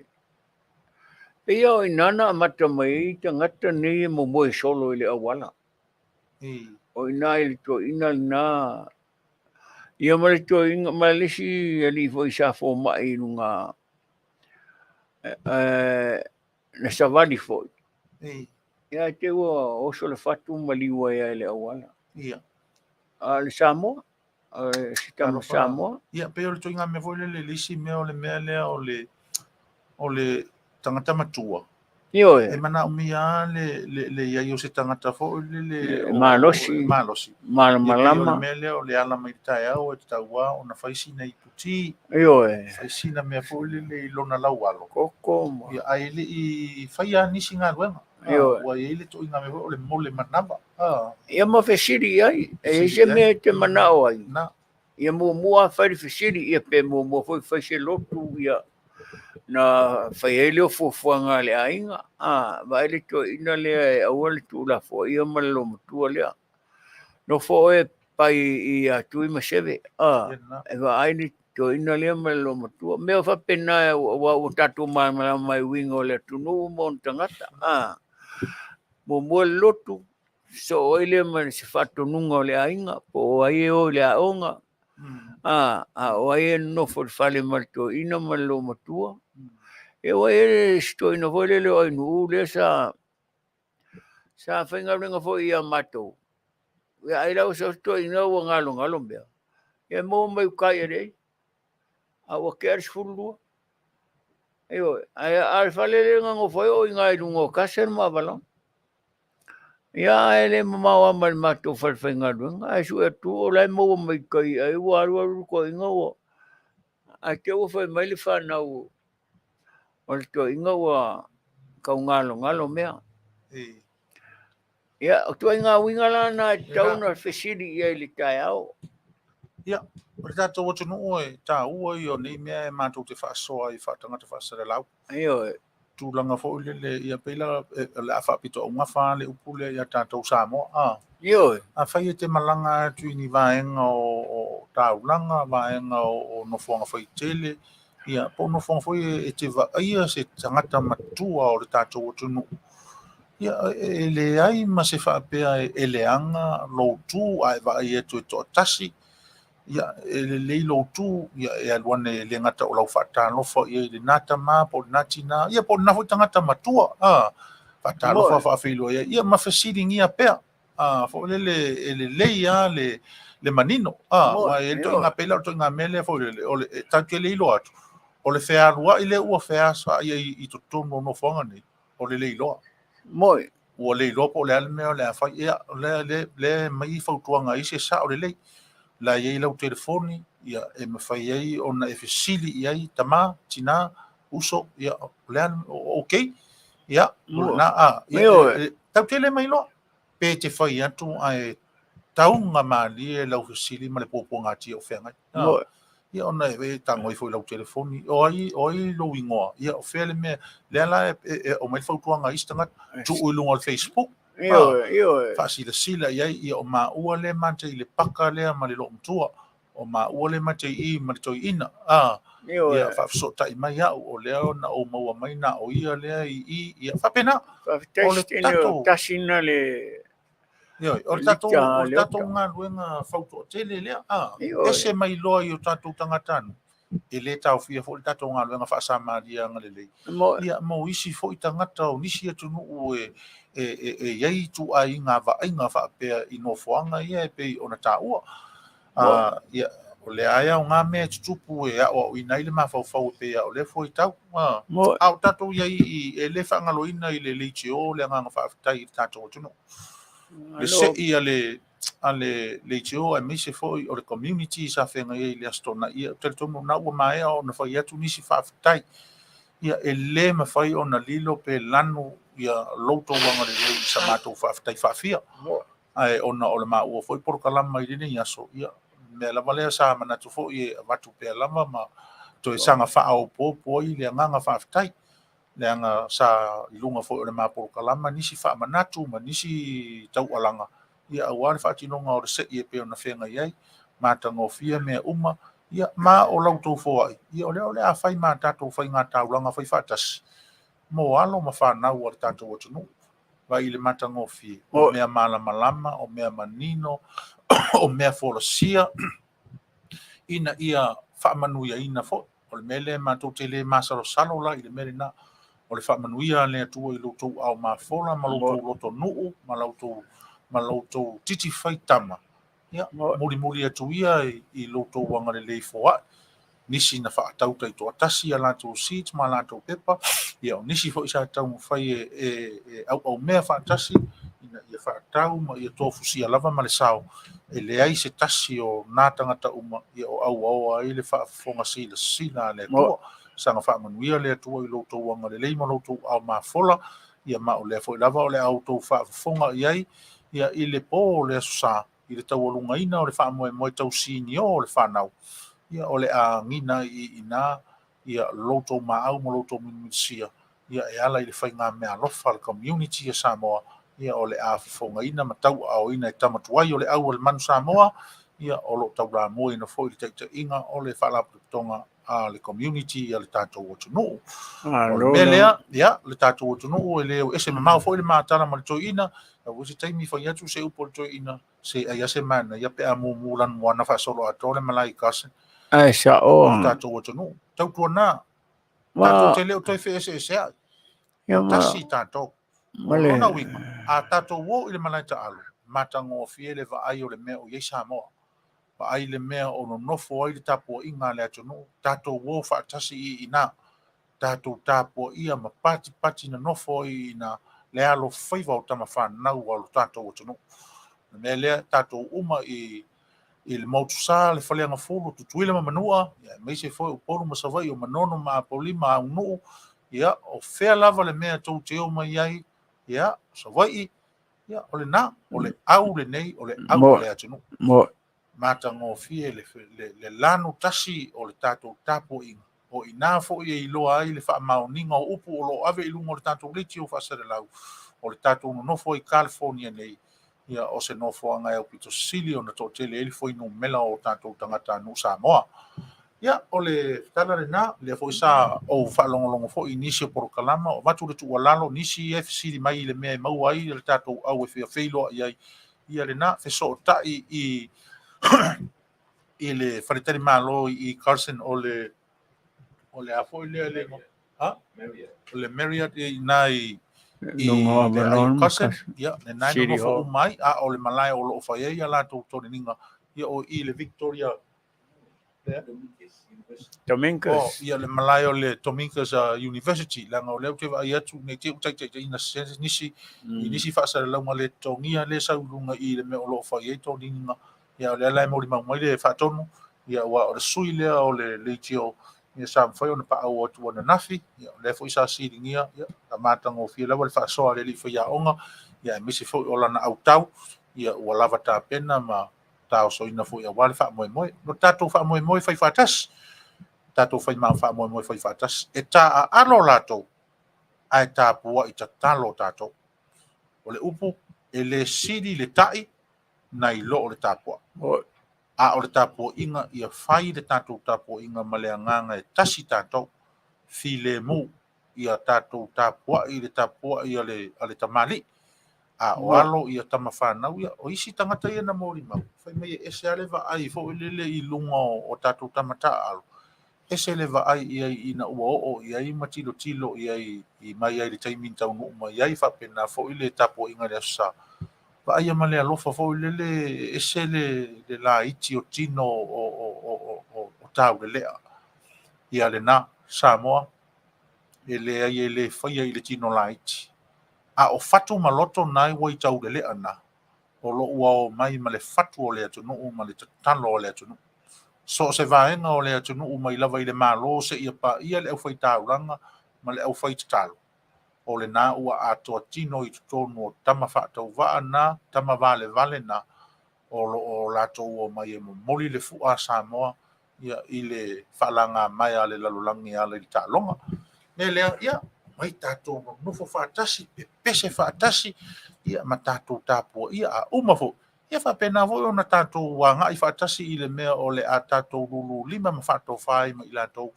Pei o i ina na amata mai ai tagata nei e momoe solo i le auala. O i ina i le toeaina lena. Ia ma le toeaina, ma le isi alii foi sa fomai i luga na savali foi. Ia ae te ua oso le fatu ma liu ai lava i le auala. A o le Samoa, o se tama Samoa. Ia, pei o le ituaiga mea foi lele, le isi mea o le mea lea o le o le tagata matua. Ioe. E manaomia lava le, le, le i ai o se tagata foi lele o, malosi, malosi. Malamalama. O le mea lea o le ala mai le taeao e tatau lava ona fai sina iputi. Ioe. Fai sina mea foi lele i lona laualo. Koko ma. Ia, ae le i faia nisi galuega. Ioe. Ua i ai le ituaiga mea foi o le mole manava. Ia ma fesili i ai. E i ai se mea e te manao ai. Na. Ia muamua fai le fesili, ia pe muamua foi fai se lotu, ia na fai ai lea o fuafuaga a le aiga. A, vaai le toeaina lea e aua le tuulafoaia ma le loomatua lea. Nofo oe pai ia Tui ma Seve, a, e vaai le toeaina lea ma le loomatua. Mea faapena aua ua tatou malamalama i uiga o le atunuu ma ona tagata. A, muamua le lotu, sosoo ai lea ma se faatonuga o le aiga, po o ai e o i le aoga, a, a o ai e nonofo i le fale ma le toeaina ma le loomatua. E ua i ai se toeaina foi lele o Ainuu lea sa sa faigaluega foi ia matou. Ia ai la ua sau se toeaina ua galogalo mea. Ia maua mai uka i alii, a ua tea le 12. Ioe, ae a le fale lea na nofo ai o i ina i luga o Castle ma Avalon. Ia ae le mamao lava ma le matou falefaigaluega, ae sue atu o la e maua mai tai ai ua alu alu le toeaina ua ae te i ua fai mai le fanau o le toeaina ua taugalogalo mea. Ia, o ituaiga uiga la na e tatau ona fesili i ai i le taeao. Ia, o le tatou atunuu e taua ia o nei mea e matou te faasoa ai faatagata faasalalau. Ioe. Tulaga foi lele, ia pei la o le a faapitoaugafa le upu lea ia tatou Samoa. A. Ioe. Afai e te malaga atu i ni vaega o taulaga, vaega o nofoaga faitele, ia po o nofoaga foi e te vaaia se tagata matua o le tatou atunuu, ia e leai ma se faapea e leaga lou tu a e vaai atu e toatasi, ia e lelei lou tu, ia e alu ane e le gata o lau faatalofa i ai i lena tama po o lena tina, ia po o lena foi tagata matua, a faatalofa faafeiloai ai, ia ma fesiligia pea. A foi lele e lelei lava le manino, a aua e i ai le ituaiga pei la o le ituaiga mea lea foi lele, o le e tatou te le iloa atu, o le fealuai lea ua feasaai ai i totonu o nofoaga nei, o le le iloa. Moi. Ua le iloa po o le a le mea o le a fai. Ia, o lea, lea, lea e aumai fautuaga ai se sao lelei. La e i ai lau telefoni, ia, e mafai ai ona e fesili i ai, tama, tina, uso, ia, o le a, okay, ia, o lena, a, ia, e, tatou te le mailoa, pe te fai atu ae tauga malie lau fesili ma le puapuagatia o feagai. Ia ona e tago ifo i lau telefoni, o ai, o ai lou igoa, ia o fea le mea, lea la e aumai le fautuaga a isi tagata, tuu i luga o le Facebook, Ioe, ioe. Faasilasila i ai, ia o maua lea matou i le paka lea ma le loomatua, o maua lea matou i i ma le toeaina, a, ia faafesootai mai au, o lea na ou maua mai na o ia lea i i, ia faapena. Faafetai Siteni, o tasi na le Ioe, o le tatou, o le tatou galuega fautoatele lea, a, ese mai loa i o tatou tagatanuu, e le taofia foi le tatou galuega faa-Samaria agalelei, ia, mo isi foi tagata o nisi atunuu e i ai ituaiga vaaiga faapea i nofoaga ia e pei ona taua. Ia, O lea e aoga mea e tutupu e aoaoina ai le mafaufau e pei lava o lea fuaitau. A o tatou i ai i i, e le faagaloina i le leitio le agaga faafetai i le tatou atunuu. Le sei a le a le leitio aemaise foi o le community sa feagai ai i le Aso Toonai, ia, ou te talitonu o lena ua maea ona fai atu nisi faafetai. Ia, e le mafai ona lilo pe lanu ia lo outou agalelei i sa matou faafetai faafia. Ae ona o le maua foi polokalama i lenei aso, ia, mea lava lea sa manatu foi e avatu pea lava ma toe saga faaopoopo ai le agaga faafetai, leaga sa i luga foi o le ma polokalama nisi faamanatu ma nisi taualaga, ia, aua le faatinoga o le sei e pei ona feagai ai, matagofie mea uma, ia, ma o la outou foai, ia, o lea o le a fai ma tatou faigataulaga faifaatasi mo alo ma fanau a le tatou atunuu. Vaai i le matagofie, o mea malamalama, o mea manino, o mea folasia, ina ia faamanuiaina foi. O le mea lea matou te le masalosalo la i le mea lena, o le faamanuia a le Atua i lo outou ao mafola ma lo outou lotonuu ma lo outou titi faitama. Ia, mulimuli atu ia i lo outou agalelei foai. Nisi na faatau taitoatasi a latou seats ma latou pepa, ia o nisi foi sa taumafai e auaumea faatasi ina ia faatau ma ia tofusia lava ma le sao. E leai se tasi o nā tagata uma ia o auaoa ai le faafofoga silasila a le Atua. Saga faamanuia le Atua i lo outou agalelei ma lo outou ao mafola, ia ma o lea foi lava o le a outou faafofoga i ai ia i le pō o le Aso Sa, i le taualugaina o le faamoemoe tau sinio o le fanau, ia o le a agiga ai i ina ia lo outou maau ma lo outou minuminusia, ia e ala i le faigameaalofa a le community a Samoa, ia o le a fofogaina ma tauaaoina e tama tuai o le au a le Manu Samoa, ia o lo o taulamuaina foi le taitaiga o le Faalapotopotoga a le community a le tatou atunuu. O le mea lea, ia, le tatou atunuu e le o ese mamao foi le matala ma le toeaina, aua se taimi fai atu se upu a le toeaina, se ai a se manaia pe a mumu lanumoana faasoloatoa le malae i Carson. Ae sa'o. O le tatou atunuu. Tautuana, tatou te le o toe feeseeseai. Tasi tatou. O lona uiga, a tatou o i le malae taalo, matagofie le vaai o le mea o i ai Samoa. Vaai le mea o nonofo ai le tapuaiga a le atunuu, tatou o faatasi i ina, tatou tapuaia ma patipati nonofo ai i ina le alofaiva o tamafanau a lo tatou atunuu. O le mea lea, tatou uma i le Motusa, le Faleagafulu, Tutuila ma Manua, aemaise foi o Upolu ma Savaii, o Manono ma Apolima, Aunuu, ia, o fea lava le mea tou te o mai ai, ia, Savaii, ia, o lena, o le au lenei, o le au o le atunuu. Matagofie le lanu tasi o le tatou tapuaiga, o i ina foi e iloa ai le faamaoniga o upu o lo o ave i luga o le tatou leitio faasalelau, o le tatou nonofo ai i California nei, ia, o se nofoaga e aupito sili ona toatele ai le fuainumera o tatou tagatanuu Samoa. Ia, o le tala lena, lea foi sa ou faalogologo foi i nisi o polokalama, o avatu le tuualalo, nisi e fesili mai i le mea e maua ai le tatou au e fia feiloai ai, ia lena, fesootai i i le faletalimalo i Carson o le o le a foi lea le ha? O le Marriott i ina i i le Carson, ia, lena e nonofo uma ai, a o le malae o lo o fai ai a latou toniga, ia o i le Victoria Dominguez. Oh, ia le malae o le Dominguez University, leaga o lea ou te vaai atu nei te i ua taitaitaina nisi i nisi faasalalauga le totogia lea e sau i luga i le mea o lo o fai ai toniga. Ia o lea la e molimau mai le faatonu, ia aua o le sui lea o le leitio, ia sa mafai ona paau atu ananafi, ia o lea foi sa siligia, ia na matagofie lava le faasoa a le alii faiaoga, ia aemaise foi o lana autau, ia ua lava tapena ma taosoina foi aua le faamoemoe. O le tatou faamoemoe fai faatasi, tatou fai faamoemoe fai faatasi, e taaalo latou, ae tapuai tatalo tatou. O le upu, e le sili le tai nai lo o le tapuai. A o le tapuaiga, ia fai le tatou tapuaiga ma le agaga e tasi tatou, filemu, ia tatou tapuai le tapuai a le tamalii, a o alo ia tama fanau ia, o isi tagata ia na molimau, fai mai e ese lava le vaai foi lele i luga o tatou tama taaalo, ese le vaai i ai ina ua oo i ai ma tilotilo i ai i mai ai i le taimi na taunuu mai ai, faapena foi le tapuaiga i le Aso Sa. Vaaia ma le alofa foi lele, ese le laiti o tino o Taulelea. Ia lena, Samoa, e leai e le faia i le tino laiti. A o fatu ma loto na ua i Taulelea na, o lo o ua o mai ma le fatu o le atunuu ma le tatalo a le atunuu. So o se vaega o le atunuu mai lava i le Malo seia paia le aufaitaulaga ma le aufaitatalo, o lena ua atoa tino i totonu o tama faatauvaa na, tama valevale na, o lo o latou omai e momoli le fua a Samoa ia, i le faalagamaea a le lalolagi e ala i le taaloga. Mea lea, ia, omai tatou nonofo faatasi, pepese faatasi, ia, ma tatou tapuaia. A uma foi, ia faapena foi ona tatou agai faatasi i le mea o le a tatou lululima ma faatofa ai ma i latou,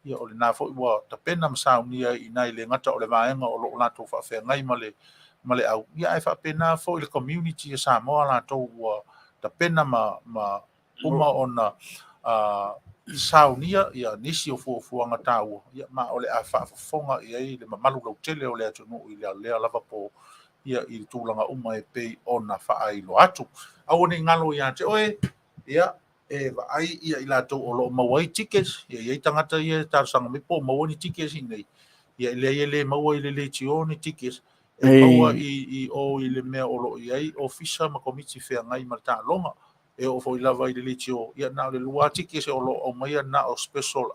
ia, o lena foi ua tapena ma saunia i ina i le gata o le vaega o lo o latou faafeagai ma le ma le au, ia, ae faapena foi le community a Samoa latou ua tapena ma uma ona saunia ia nisi o fuafuaga taua, ia, ma o le a faafofoga i ai le mamalu lautele o le atunuu i lea lava po, ia, i le tulaga uma e pei ona faailoa atu. Aua ne i galo ia te oe, ia, e vaai ia i latou o lo o maua ai tickets, ia i ai tagata ia e talosaga mai po o maua ni tickets i inei, ia e leai e le maua i le leitio ni tickets, e maua i o i le mea o lo o i ai ofisa ma komiti feagai ma le taaloga. E oo foi lava i le leitio, ia na o le 2 tickets o lo o aumaia na o special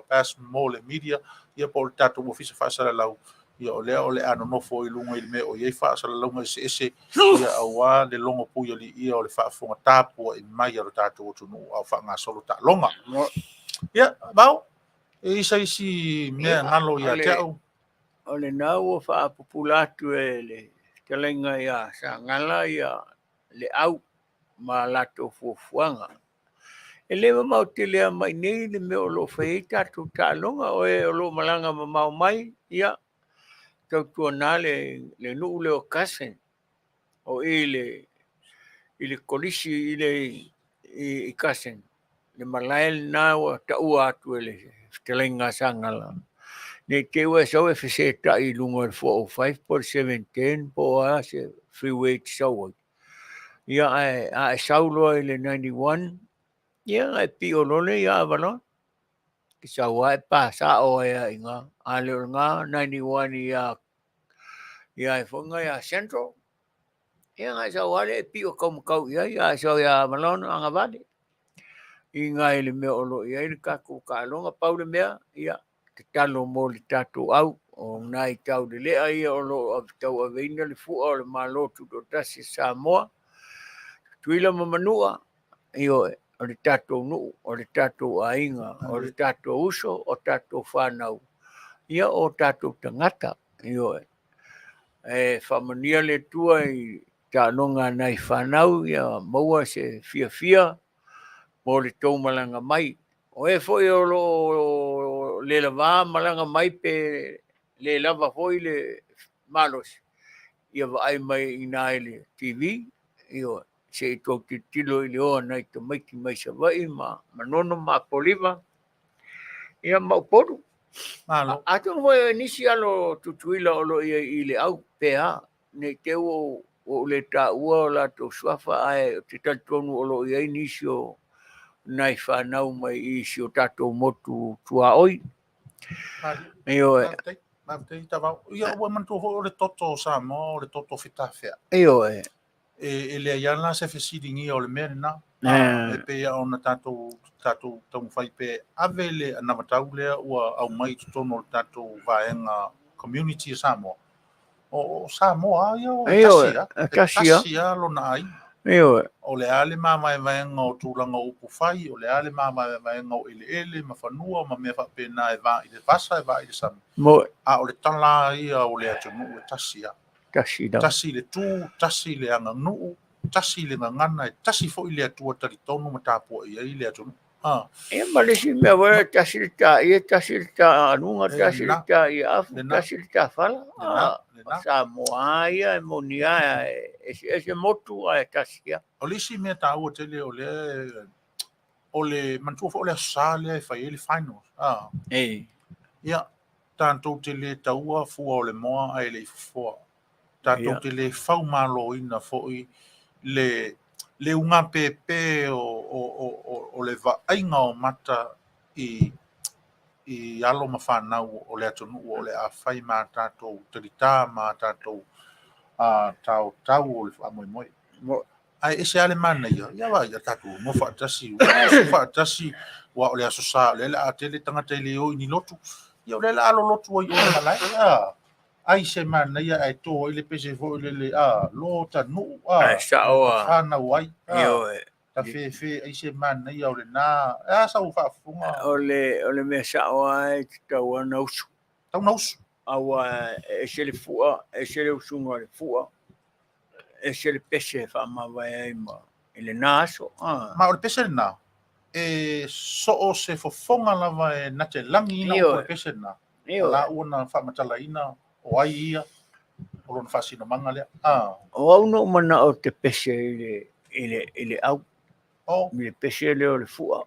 pass mo le media, ia po o le tatou ofisa faasalalau, ia o lea o le a nonofo i luga i le mea o i ai faasalalauga eseese, ia aua le logo puialiia o le faafofoga tapuai mai a lo tatou atunuu a o faagasolo taaloga. Ia, Vao, e i ai se isi mea galo ia te au? O lena ua faapupula atu e le fetalaiga ia Sagala ia le au ma latou fuafuaga. E le mamao tele lava mai nei le mea o lo o fai ai tatou taaloga, o e o lo o malaga mamao mai, ia, tautuana le nuu lea o Carson, o i le kolisi i le i Carson, le malae lena ua taua atu e le fetalaiga a Sagala. Ne i te i ua e sau e fesetai i luga o le 405 po o le 710 po o a se freeway e te sau ai. Ia, ae a e sau loa i le 91, ia, e pio loa lea ia Avalon. E sau lava e pasao ai lava i ina. A le o lena 91 ia ia foi ia Central, ia na e sau lava lea e pio taumatau i ai, a e sau ia Avalon agavale. I ina i le mea o lo o i ai le tatou taaloga, pau le mea, ia, tatalo mo le tatou au, o nai taulelea ia o lo o tauaveina le fua o le Malo Tutoatasi o Samoa, Tutuila ma Manua, ioe, o le tatou nuu, o le tatou aiga, o le tatou uso, o tatou whanau, ia o tatou tagata, ioe. E faamanuia le Atua i taaloga a nai whanau, ia maua se fiafia mo le tou malaga mai. O e foi o lo o le lava malaga mai pe le lava foi le malosi, ia vaai mai i ina i le TV, ioe, se i tou tilotilo i le o a nai tamaiti mai Savaii ma Manono ma Apolima, ia ma Upolu. Malo. Atonu foi o nisi alo Tutuila o lo o i ai i le au pe a, ne i te i ua ou le taua o latou suafa, ae ou te talitonu o lo o i ai nisi o nai whanau mai i si o tatou motu tuaoi. Ioe. Faafetai Tavao. Ia ua manatua foi o le toto o Samoa o le toto fetafea. Ioe. E leai lava la se fesiligia o le mea lena. E pei ona tatou taumafai pe ave le anavatau lea ua aumai i totonu o le tatou vaega community a Samoa. O Samoa ia o tasi a. E tasi a lona aiga. Ioe. O le a le mavaevaega o tulaga o upu fai, o le a le mavaevaega o eleele ma fanua ma mea faapena e va i le vasa e va i le sami. A o le tala ia o le atunuu e tasi a. Tasi la. Tasi le tu, tasi le aganuu, tasi le gagana, e tasi foi le Atua talitonu ma tapuai ai le atunuu. Ia ma le isi mea foi, tasi le taia, tasi le taaluga, tasi le taia afu, tasi le tafala. O Samoa ia e moni lava, e eseese motu ae tasi lava. O le isi mea taua tele o lea, o le manatua foi o le Aso Sa lea e fai ai le finals. Ia, tatou te le taua fua o le moa ae le i fofoa. Tatou te le faumaloina foi le ugapepe o le vaaiga o mata i i alo ma fanau o le atunuu o le a fai ma a tatou talitā ma a tatou taotau o le faamoemoe. Ae ese lava le manaia, ia vaai, a tatou nofo faatasi, ua faatasi, aua o le Aso Sa, o lea o le a tele tagata e le o i ni lotu, ia o lea o le a lolotu ai i o i le malae, a, ai se manaia ae to ai le pese foi lele, a, lo ta nuu, a, Ae sao a. fanau ai, a, Ioe. ta fefe ai se manaia o lena, e a sau faafofoga? O le mea sao lava e tatau lava ona usu. Tau na usu. Aua e ese le fua, ese le usuga o le fua, ese le pese e faamavae ai ma i lena aso. Ah. Ma o le pese lena, e so o se fofoga lava e na te lagiina Ioe. upu o le pese lena. Ioe. La ua na faamatalaina o ai ia, o lona faasinomaga lea. Ah. O au na ou manao te pese i le au, i le pese lea o le fua.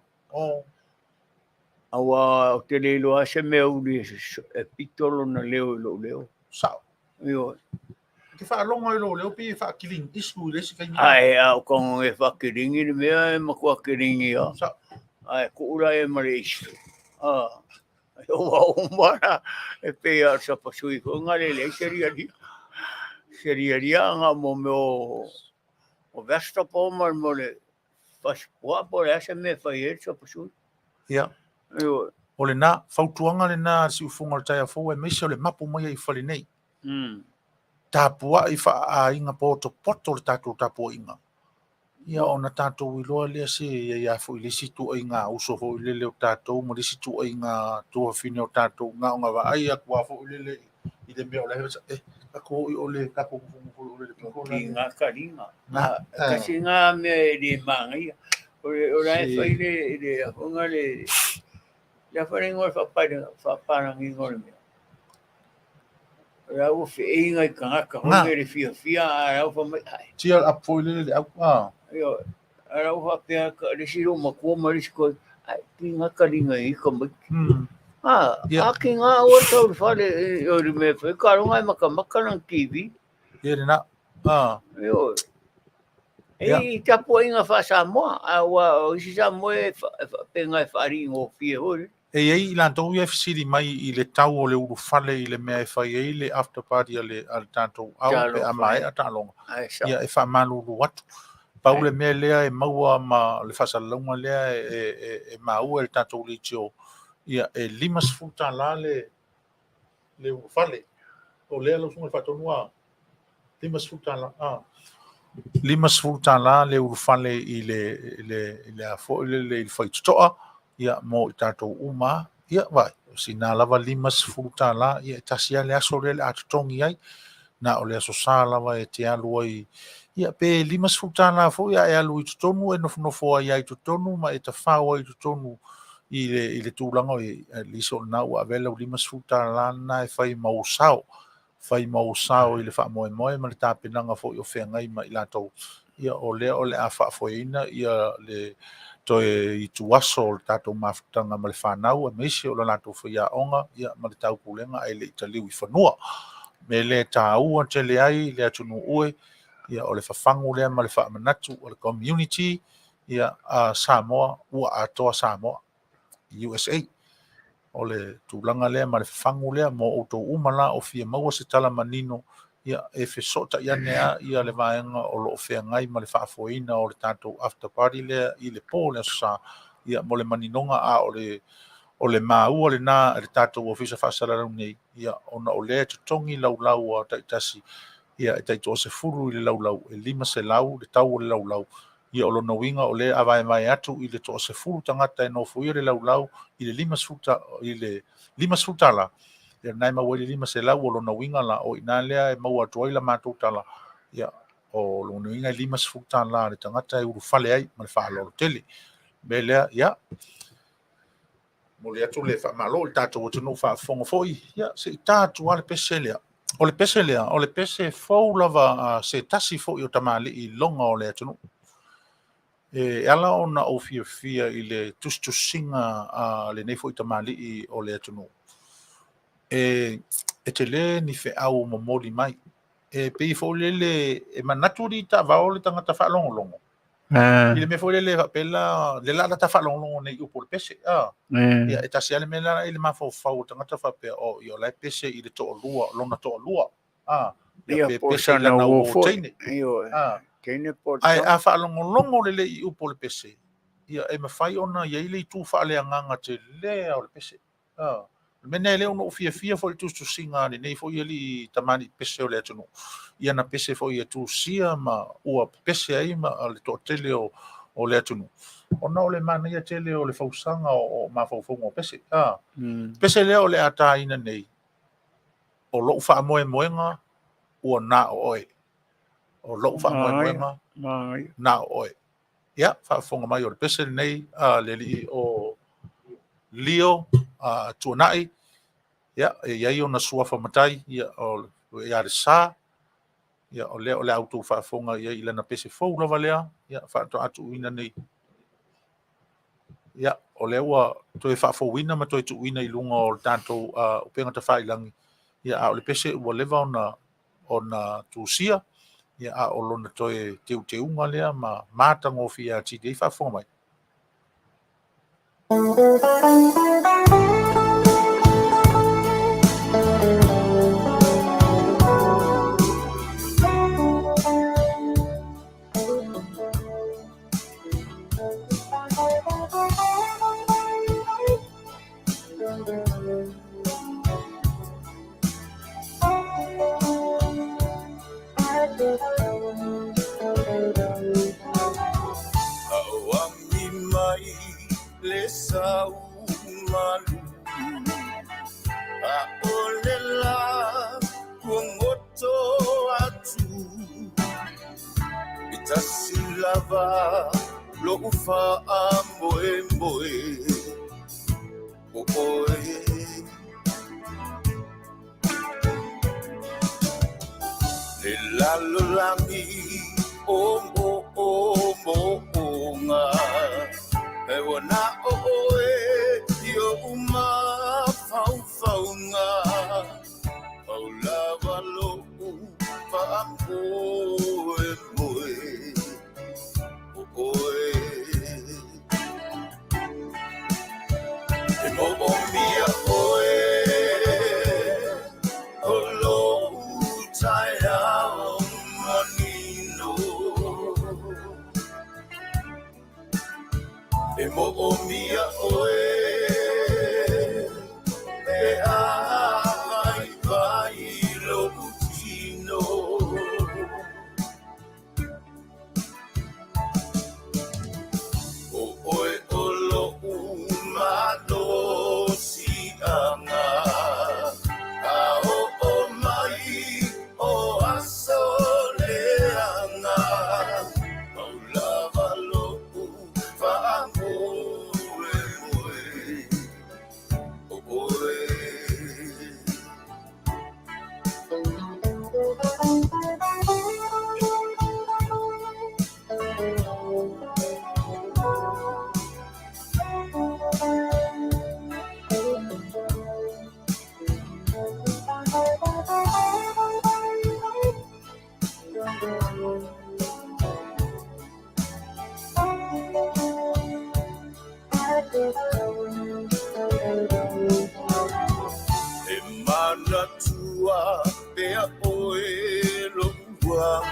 Aua ou te le iloa se mea uli e pito lona leo i lou leo. Sao. Ioe. Ke faalogo i lou leo pe faakiligi isu i le isi taimi. Ae a o kongo e whakiringi le mea e makua kiringi a. Sao. Ae kuula e ma le isu. Ah. O au mara e pe a sa pasui ko ngā le le seria ria. Seria ria ngā mo me o o vegetable ma mo le fas pua po le asa me whai e sa pasui. Ia. Ioe. O lena, fautuaga lena a le siufofoga o le taeao fou aemaise o le mapu mai ai i fale nei. Tapuai faaaiga potopoto le tatou tapuaiga. Ia ona tatou iloa lea se ia ia foi le isi ituaiga uso foi lele o tatou ma le isi ituaiga tuafafine o tatou na ona vaai atu lava foi lele i le mea o la e tatou o le tatou nofonofo o le piko Ki la. ngā karinga. Na, Kasi ngā mea e le māngaia. O le o la e Si. whai le le ahonga le le wharenga o whaparangi o le mea. O la ua whieinga i kangaka Ngā. honge le fia fia a rau wha mai ai. Tia up foi lele le au. Ah. Io, a rau wha pea ka le siro makua ma le siko ai ki ngā karinga i ka mai. Ah, a ki ngā o tau whare o le mea whai ka ronga e maka maka nang TV. Ia lena. Ah. Io, e tapu inga wha Samoa, a ua o isi Samoa e whapenga e whaari ngō fie hore. E iai i latou ia e fesili mai i le tau o le ulufale i le mea e fai ai le after party a le tatou au pe a Talofa. maea taaloga. Ai sa. Ia e faamalulu atu. Pau le mea lea e maua ma le faasalalauga lea e maua e le tatou leitio, ia e $50 le ulufale. O lea lau susuga i le faatonu a $50. Ah. $50 le ulufale i le a foi lele i le faitotoa ia mo i tatou uma. Ia vai, o sina lava $50, ia e tasi lava le aso lea o le a totogi ai. Na o le Aso Sa lava e te alu ai. Ia pe $50 foi a e alu i totonu e nofonofo ai ai i totonu ma e tafao ai i totonu i le tulaga o le iso lena ua avea lau $50 lena e fai ma ou sao. Fai ma ou sao i le faamoemoe ma le tapenaga foi o feagai ma i latou. Ia o lea o le a faafoeina ia le toe ituaso o le tatou mafutaga ma le fanau aemaise o le latou faiaoga ia ma le taupulega ae le i taliu i fanua. Me le taua tele ai le atunuu e ia o le fafagu lea ma le faamanatu o le community ia a Samoa ua atoa Samoa USA. O le tulaga lea ma le fafagu lea mo outou uma la o fia maua se tala manino ia e fesootai ane a ia le vaega o loo feagai ma le faafoeina o le tatou after party lea i le po le Aso Sa ia mo le maninoga a o le maua lena e le tatou ofisa faasalalau nei ia ona o lea e totogi laulau a taitasi ia e tai 30 i le laulau e 500 le tau o le laulau ia o lona uiga o lea a vaevae atu i le 10 tagata e nofoia le laulau i le 50 i le $50 ia lena e maua ai le 500 o lona uiga la o i ina lea e maua atu ai la matou tala ia o lona uiga e $50 le tagata e ulufale ai ma le faaaloalo tele mea lea ia momoli atu le faamalo i le tatou atunuu faafofoga foi ia se i ta atu lava le pese lea. O le pese lea, o le pese fou lava a se tasi foi o tamalii loga o le atunuu. E ala ona ou fiafia i le tusitusiga a lenei foi tamalii o le atunuu. E tele ni feau momoli mai. E pei foi lele e manatu li taavao le tagata faalogologo. I le mea foi lele faapea la, le la ta faalogologo nei i upu o le pese. Ia, e tasi lava le mea la i le mafaufau o le tagata faapea, oh, ia o la e pese i le toalua, lona toalua. Ia, pe pese i lana uo teine. Ae a faalogologo lelei i upu o le pese, ia e mafai ona i ai le itu faaleagaga tele o le pese. O le mea lena e le ono ou fiafia foi i le tusitusiga a lenei foi alii tamalii pese o le atunuu, i ana pese foi e tusia ma ua pepese ai ma le toatele o le atunuu, ona o le manaia tele o le fausaga o mafaufauga o pese. Pese lea o le a taina nei, o lou faamoemoega ua na o oe. O lou faamoemoega na o oe. Ia, faafofoga mai o le pese lenei a le alii o Lio Tuanai. Ia, e i ai ona suafa matai, ia, o ia le sa. Ia, o lea o le a outou faafofoga i ai i lana pese fou lava lea. Ia, faatoa tuuina nei. Ia, o lea ua toe faafouina ma toe tuuina i luga o le tatou upega tafailagi. Ia, a o le pese ua leva ona tusia, ia, a o lona toe teuteuga lea ma matagofie atili ai. Faafofoga mai. Auami mai le sau malu a o le la kuagoto atu i tasi lava lo'u faamoemoe o oe. Le lalolagi o mo o mo onga e ua na o oe i oʻu mafaufaunga au lava lo'u faamoemoe o oe. E moomia oe o lo'u taeao manino. E moomia oe e avaivai lo'u tino. O oe o lo'u malosiaga a oo mai o aso leaga pau lava lo'u faamoemoe o oe. E manatua pea oe lo'u au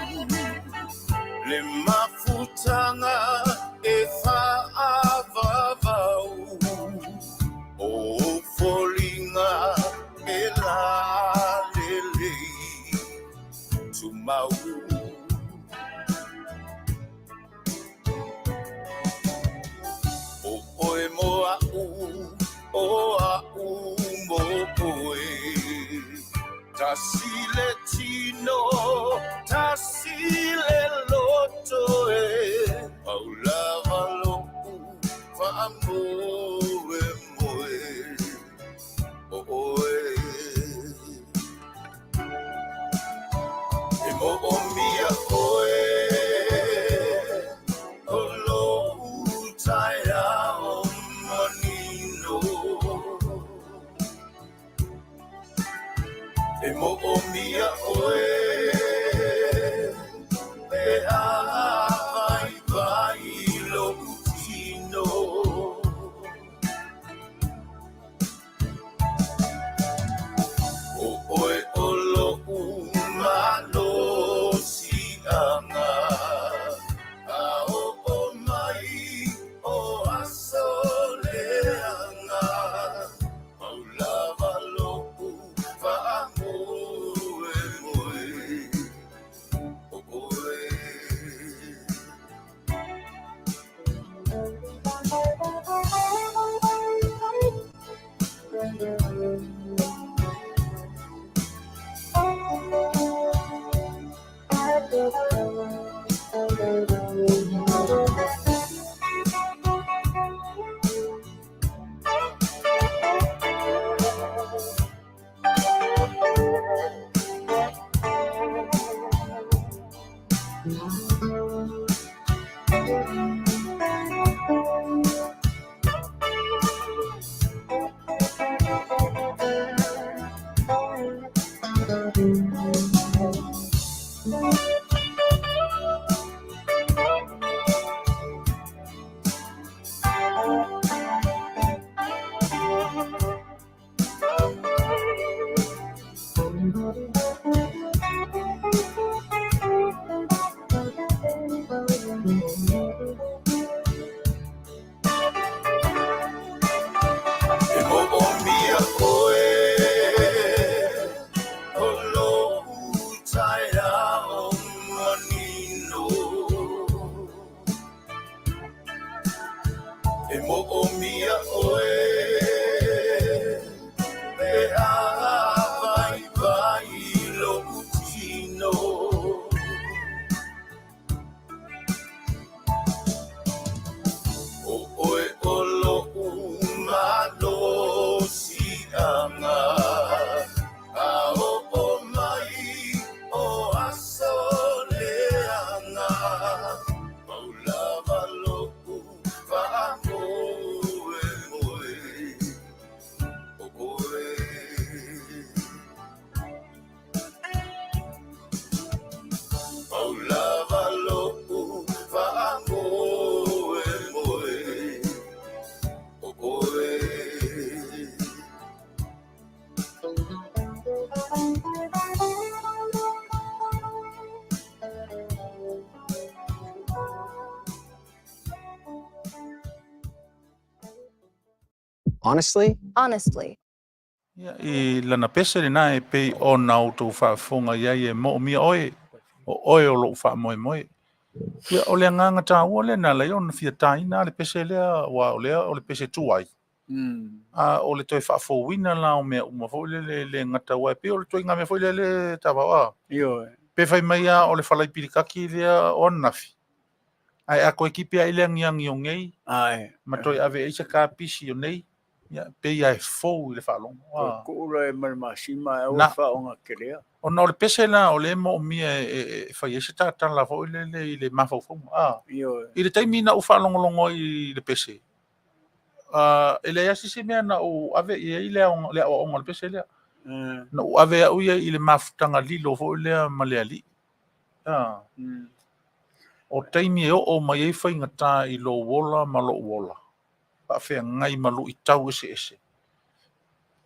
le mafutaga e faavavau o foliga e lalelei tumau. O oe mo a'u o a'u mo oe tasi le tino tasi le loto e pau lava lo'u faamoemoe o oe. E moomia oe o lo'u taeao manino. E moomia oe Honestly? Honestly. Ia, i lana pese lena e pei ona outou faafofoga i ai e moomia oe, o oe o lou faamoemoe. Ia, o le agaga taua lea na ala ai ona fia taina le pese lea, aua o lea o le pese tuai, a o le toe faafouina la o mea uma foi lele e le gata, aua e pei o le ituaiga mea foi lea le tavao a. Ioe. Pe fai mai lava o le falai pilikaki lea o ananafi, ae a toe tipi lava i le agiagi o nei, ma toe ave i ai se kapisi o nei, ia, pei lava e fou i le faalogo. Toe tuu loa ma le masima ae aua e faaaoga kelea. Ona o le pese la o lea e moomia e fai ai se tatala foi lele i le mafaufauga. A, Ioe. I le taimi na ou faalogologo ai i le pese, e leai lava se isi mea na ou ave i ai le aoaoga o le pese lea. Na ou ave au ia i le mafutaga lilo foi lea ma le Alii. O taimi e oo mai ai faigata i lou ola ma lou ola, faafeagai ma luitau eseese,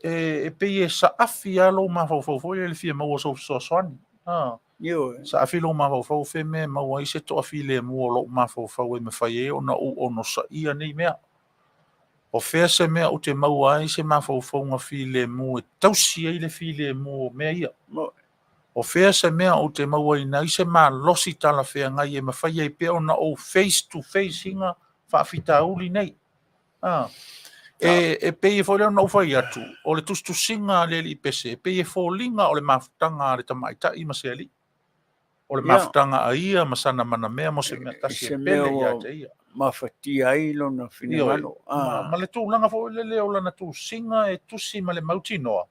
e pei e saafi lava lou mafaufau foi lea i le fia maua o sou fesoasoani. Ioe. Saafi lou mafaufau fea mea e maua ai se toafilemu o lou mafaufau e mafai ai ona ou onosaia nei mea. O fea se mea ou te maua ai se mafaufauga filemu e tausi ai le filemu o mea ia. O fea se mea ou te mauaina ai se malosi talafeagai e mafai ai pea ona ou face to face ina faafitauli nei. E pei foi lea ona ou fai atu, o le tusitusiga a le alii pese, e pei e foliga o le mafutaga a le tamaitai ma se alii. O le mafutaga a ia ma sana manamea mo se mea tasi e pele ia te ia. Mafatia ai lona finagalo. Ma le tulaga foi lele o lana tusiga e tusi ma le mautinoa,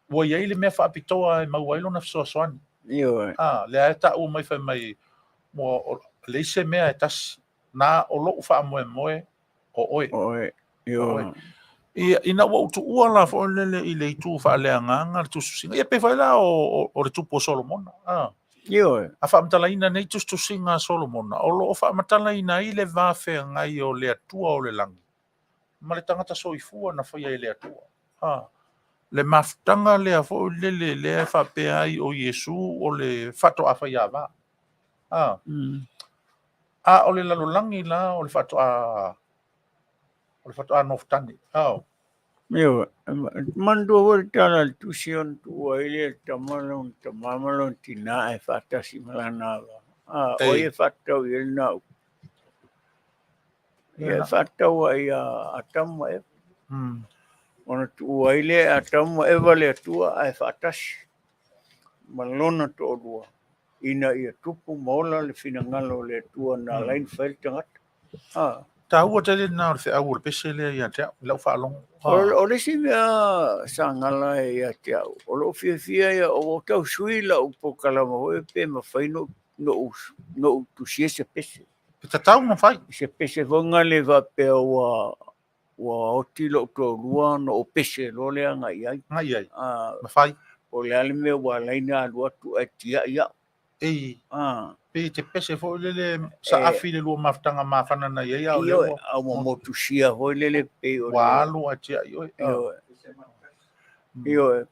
ua i ai le mea faapitoa e maua ai lona fesoasoani. Ioe. Lea e taua mai fai mai, ua leai se mea e tasi, na o lou faamoemoe o oe. O oe. Ioe. Ia, ina ua ou tuua la foi lele i le itu faaleagaga le tusitusiga, ia pei foi la o le tupu o Solomona. Ioe. A faamatalaina nei tusitusiga a Solomona, o lo o faamatalaina ai le va feagai o le Atua o le lagi ma le tagata soifua na faia e le Atua. Le mafutaga lea foi lele lea e faapea ai o Iesu o le faatoa faiava. A o le lalolagi la o le faatoa nofotane. Ioe, manatua foi le tala a le tusi ona tuua ai lea e le tama lona tama ma lona tinā ae faatasi ma lana ava. O ai e faatatau i ai lena upu? Ia e faatatau ai ia Atamu ma Eva. Ona tuua ai lea e Atamu ma Eva le Atua ae faatasi ma lona toalua ina ia tupu ma ola le finagalo o le Atua na ala ai ona fai le tagata. Taua tele lena o le feau o le pese lea ia te au, i lau faalogo. O le isi mea sa gala ia te au, o lou fiafia ia, ua ou tau sui lau polokalama foi pe mafai ona ou tusia se pese. E tatau ona fai. Se pese foi lea faapea ua oti lou toalua ona ou pese loa lea agai i ai. Agai i ai, mafai. Po o le a le mea ua ala ai ona alu atu ae tiai au. Ei, pei te pese foi lele saafi le lua mafutaga mafana na i ai, a o lea ua... A ua motusia foi lele pei o... Ua alu ae tiai oe. Ioe,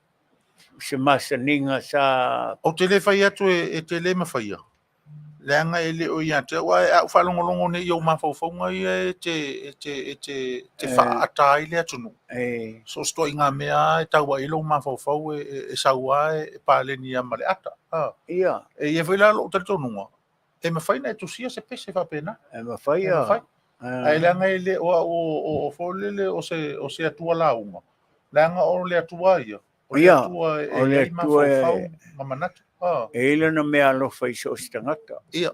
se masaniga sa... Ou te le fai atu e te le mafaia, leaga e le o ia te au, ae a ou faalogologo nei i ou mafaufauga ia e te faaata ai le atunuu. So o se ituaiga mea lava e tau ai lou mafaufau e sau lava e paleni lava ma le ata. E i ai foi la lou talitonuga, e mafai ona e tusia se pese faapena. E mafai. E mafai. Ae leaga e le o au o foi lele o se Atua lauga, leaga o le Atua ia. O le Atua e i ai mafaufau ma manatu. E i ai lana meaalofa i so o se tagata. Ia,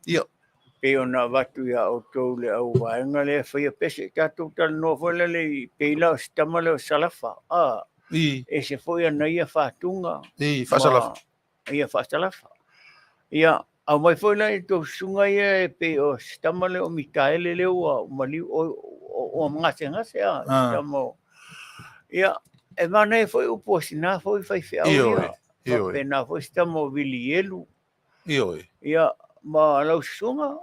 ia. Pei ona avatu ia outou le auvaega lea e faia pese. Tatou talanoa foi lele i pei la o se tama lea o Salafa. Ese foi ana ia faatuga. I, faasalafa. Ia, faasalafa. Ia, aumai foi la i tou susuga ia e pei o se tama lea o Mikaele lea ua maliu, ua gasegase a, se tama o... Ia, e manaia foi upu a sina foi faifeau ia. Faapena foi se tama o Vilielu. Ioe. Ia, ma lau susuga,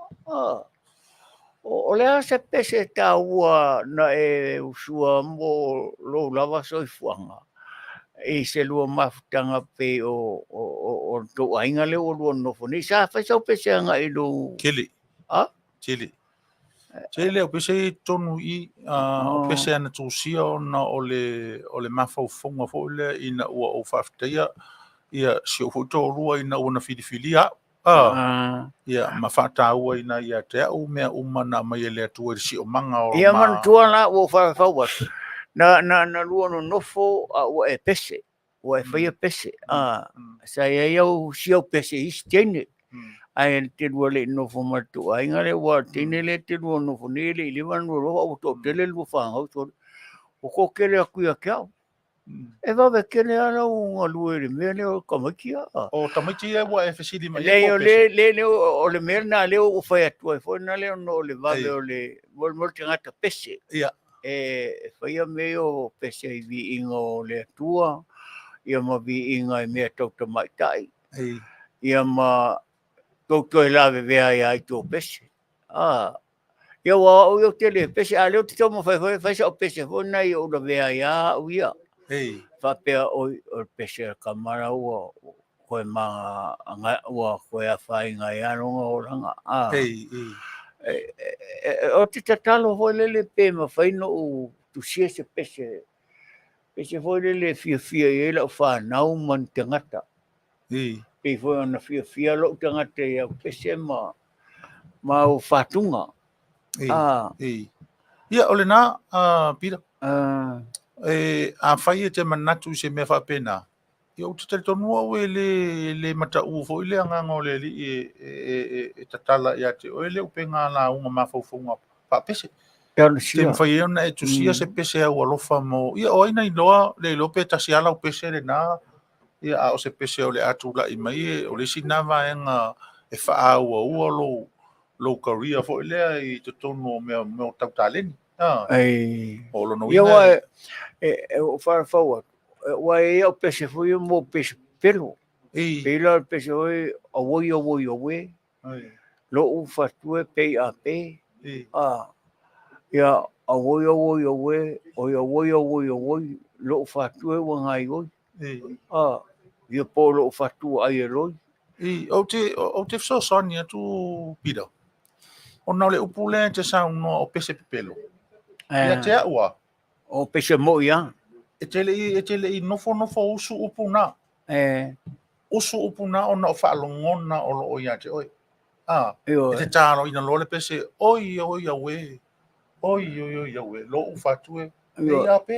o le a se pese taua na e usua mo lou lava soifuaga i se lua mafutaga pei o tou aiga lea ua lua nonofo nei. Sa fai sau pese agai i lou... Tele. A? Tele. Tele o pese i totonu i i, o pese ana tusia ona o le, o le mafaufauga foi lea ina ua ou faafetaia ia si ou foi toalua ina ua na filifilia au. Ia, ma faatauaina ia te au mea uma na aumai e le Atua i le siomaga o Ia manatua la ua ou faafau atu, na, na, na lua nonofo a ua e pese, ua e faia pese, a, sa i ai au si au pese i isi teine. Ae te lua le i nofo ma le tou aiga lea, ua teine lea te lua nofo nei e le i leva ona lua nofo, a ua toatele le lua fanau sole. Ua toatele atu ia te au. E vave tele lava lau galue i le mea lea o tamaiti ia. O tamaiti ia ua e fesili mai ai po o pese? Leai, o le mea lena lea ua ou fai atu ai foi lena lea ona o le vave o le mo le tagata pese. Ia. E faia mea ia o pese i viiga o le Atua, ia ma viiga i mea tau tamaitai. Ia ma tou toe lavevea ai lava i tou pese. A, ia aua o au ia ou te le pese, a o lea ou te taumafai foi e fai sau pese foi lena ia ou lavea ai lava au ia. Faapea, oi, o le pese a le tama la ua toe maga, ua toe afaina ai lava lona olaga. A, ou te tatalo foi lele pe mafai ona ou tusia se pese, pese foi lele e fiafia i ai lau fanau ma ni tagata. Pei foi ona fiafia lou tagata i au pese ma ma au fatuga. Ia, o lena, Peter. E, afai e te manatu i se mea faapena, ia ou te talitonu au e le, le mataʻu foi le agaga o le Alii e, e, e, e tatala ia te oe le upega lauga mafaufauga faapese. Te mafai ai ona e tusia se pese au alofa mo, ia o ai na iloa, le iloa pe tasi lava lau pese lena, Ia, a o se pese o le a tulai mai, o le isi lena vaega e faaauaua lou, lou career foi lea i totonu o mea, mea tau taleni. Ah, Ai. O lona Ia, uiga aua e, e, e wharafau atu. Ua e ia o pese foi ia mo pese pelo. Ei. Pei la o le pese foi, awoi, awoi, awe. Ai. Lo'u fatue pei a pe. Ei. Ah, ia, awoi, awoi, awe, oi, awoi, awoi, awoi, lo'u fatue ua gaioi. A, ia po o lou fatu ai e loi. I, ou te, ou te fesoasoani atu, Peter, ona o le upu lea e te saunoa o pese pepelo. Ia te au a. O pese moi a. E te le i, e te le i nofonofo usu upu na. E. Usu upu na ona o faalogona o loo ia te oe. A, e te taloina loa le pese, oi, oi, auē. Oi, oi, oi, auē, lou fatu e. E ia pe,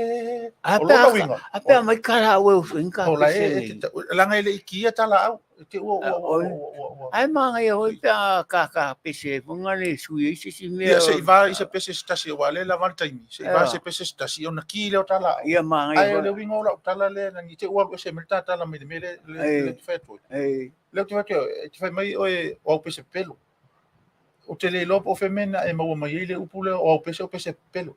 o lona uiga. A pe aumai tala au e usu ai ka O la e, e te, leaga e le i kiia tala au. E te ua, ua, ua, ua, ua, ua. Ae manaia foi pe a kaka pese foi na le sui ai se isi mea. Ia, se i va i se pese se tasi, aua o lea e lava le taimi. Se i va se pese se tasi, ona ki lea o tala au. Ia manaia Ae o le uiga o lau tala lea, na te ua alu ese mai le ta tala mai le mea lea, lea e te fai atu ai. Lea ou te fai atu ai, e te fai mai oe o au pese pepelo. Ou te le iloa po o fea mea na e maua mai ai le upu lea o au pese o pese pepelo.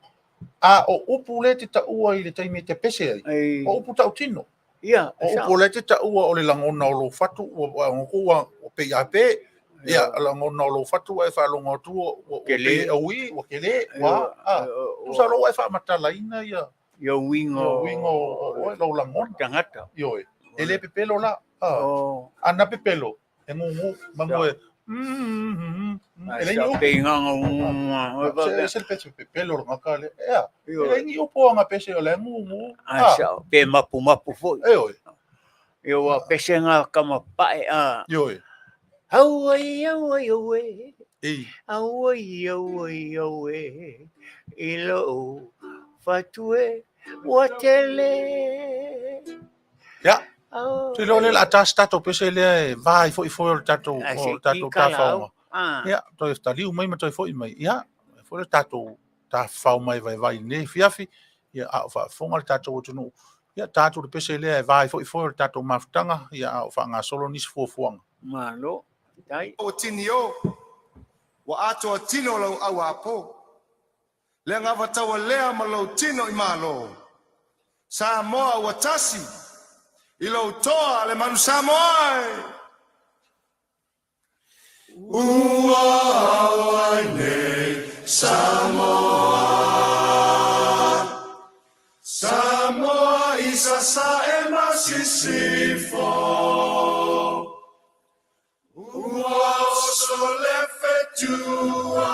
A o upu lea e te taua i le taimi e te pese ai, Ei. o upu tautino. Ia, O upu lea e te taua o le lagona o lou fatu, ua ua ua ua pei a pe, ia, lagona o lou fatu ua e faalogo atu ua ua Kele. pei e ui, ua kele, ua, a. Tusa o lou ua e faamatalaina ia, Ia uiga ia uiga o oe, lou lagona. Tagata. Ioe. E le pepelo la. A. O. A na pepelo, e gugu, manu e, mm, e leai ni upu. Se, se le pese pepelo le gaka le, ea, e leai ni upu o aga pese o la e gugu. Ai sao, pe mapu mapu foi. Ioe. Ia ua pese ngā kama pae a. Ioe. Auai, auai, auē. Ei. Auai, auai, auē. I lou fatue ua tele. Ia. Ou te iloa o lea o le a ta se tatou pese lea e va ai foi foe o le tatou, o le tatou tafaoga. Ia, toe taliu mai ma toe foi mai. Ia, e foi le tatou tafafao mai vaivai i lenei afiafi, ia, a o faafofoga le tatou atunuu. Ia, ta atu le pese lea e va ai foi foe o le tatou mafutaga, ia, a o faagasolo nisi fuafuaga. Malo, faafetai. Ua tini o, ua atoa tino lau auapo. Le agavataua lea ma lou tino i Malo. Samoa ua tasi i lou toa le manu Samoa e! Ua ao ai nei Samoa, Samoa i Sasae ma Sisifo. Ua oso le fetua.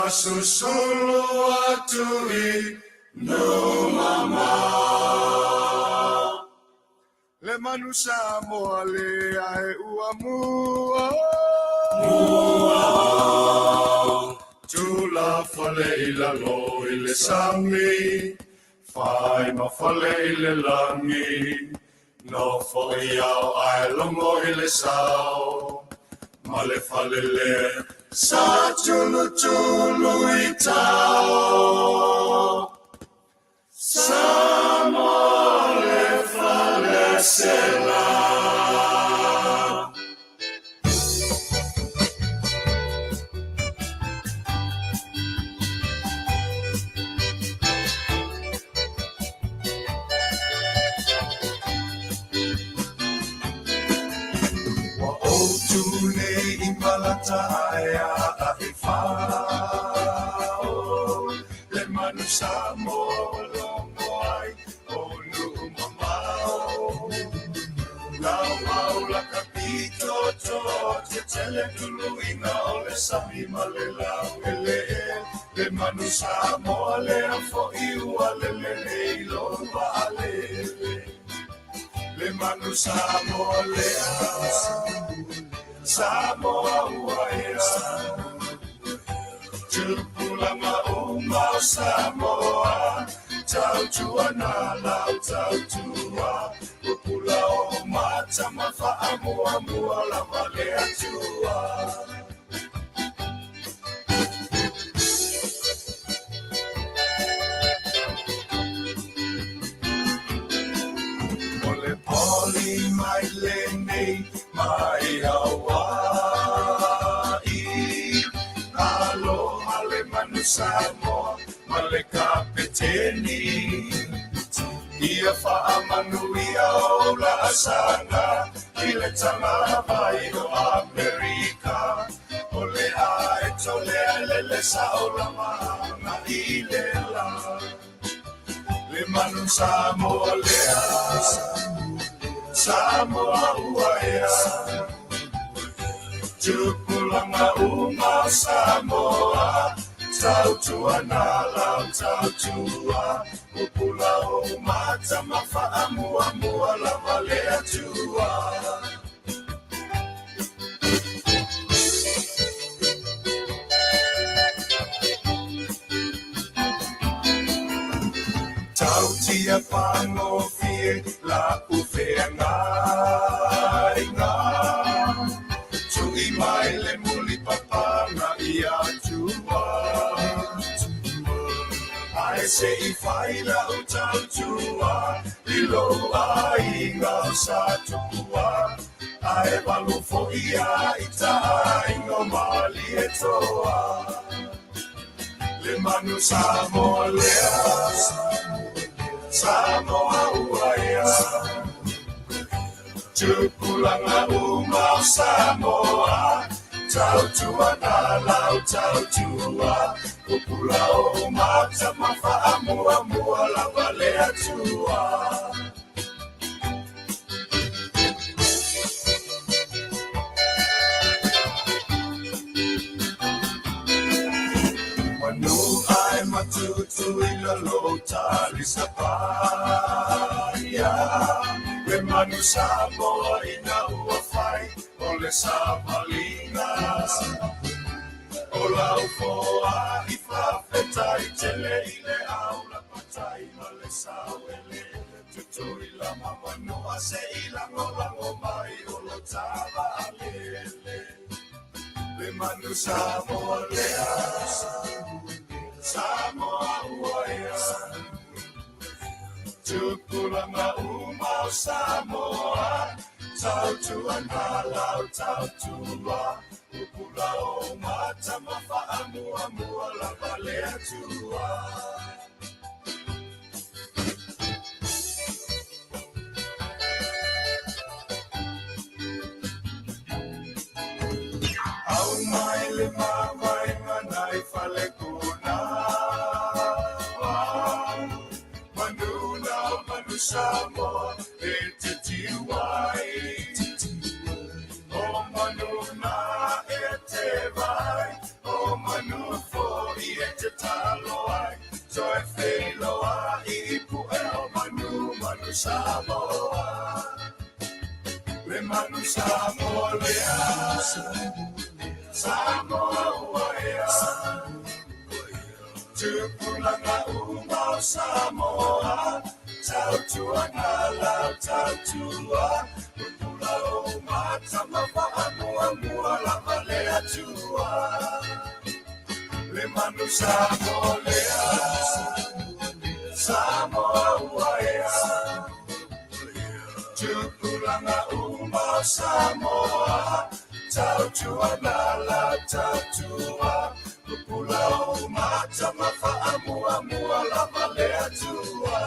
Faasusulu atu i Numamao. Le manu Samoa lea e ua mua. Mua. Tulafale i lalo i le sami, fai ma fale i le lagi, nofo i ao ae logo i le sao, ma le fale lea sa tulutulu i tao. Samoa le fale sela. Ua ou tu nei i malata ae a i fao Le manu Samoa ua logo ai o nuu mamao Lau au la ka pito toa te tele tuluina o le sami ma le lau eleele Le manu Samoa lea fo'i ua lele nei lou vaalele Le manu Samoa lea Samoa ua ea Tupulaga uma o Samoa Tautuana lau tautua Pupula o mata ma faamuamua lava le Atua. O le poli mai lenei mai Hawaii. Aloha le manu Samoa ma le kapeteni. Ia faamanuia o laasaga i le tagavai o Amerika. O le aeto lea lele sao lama i le la. Le manu Samoa lea, Samoa ua ea. Tupulaga uma o Samoa, tautuana lau tautua. Pupula o mata ma faamuamua lava le Atua. Tautia pagofie la'u feagaiga. Tui mai le mulipapaga ia Tua. Ae se i fai la'u tautua i lou aiga o Sa Tupua. Ae valu fo'i ia i taaiga o Malietoa. Le manu Samoa lea, Samoa ua ea. Tupulaga uma o Samoa, tautuana lau tautua. Pupula o mata ma faamuamua lava le Atua. Manu ae matutu i lalo talisapaia. Le manu Samoa ina ua fai o le savaliga. O lau foai faafetai tele i le au lapatai ma le sauele. Tutuila ma Manua se i lagolago mai o lo ta vaalele. Le manu Samoa lea, Samoa ua ea. Tupulaga uma o Samoa, tautuana lau tautua. Pupula o mata ma faamuamua lava le Atua. Au mai le mavaega nai falekuna. Manu na manu Samoa e te tiu ai. O manu na e te vai, o manu fo'i. tatalo ai, toe feiloai i pue o manu, manu Samoa. Le manu Samoa lea, Samoa ua ea. Tupulaga uma o Samoa, tautuana lau tautua, pupula o mata ma faamuamua lava le Atua. Le manu Samoa lea, Samoa ua ea. Tupulaga uma o Samoa, tautuana lau tautua, pupula o mata ma faamuamua lava le Atua.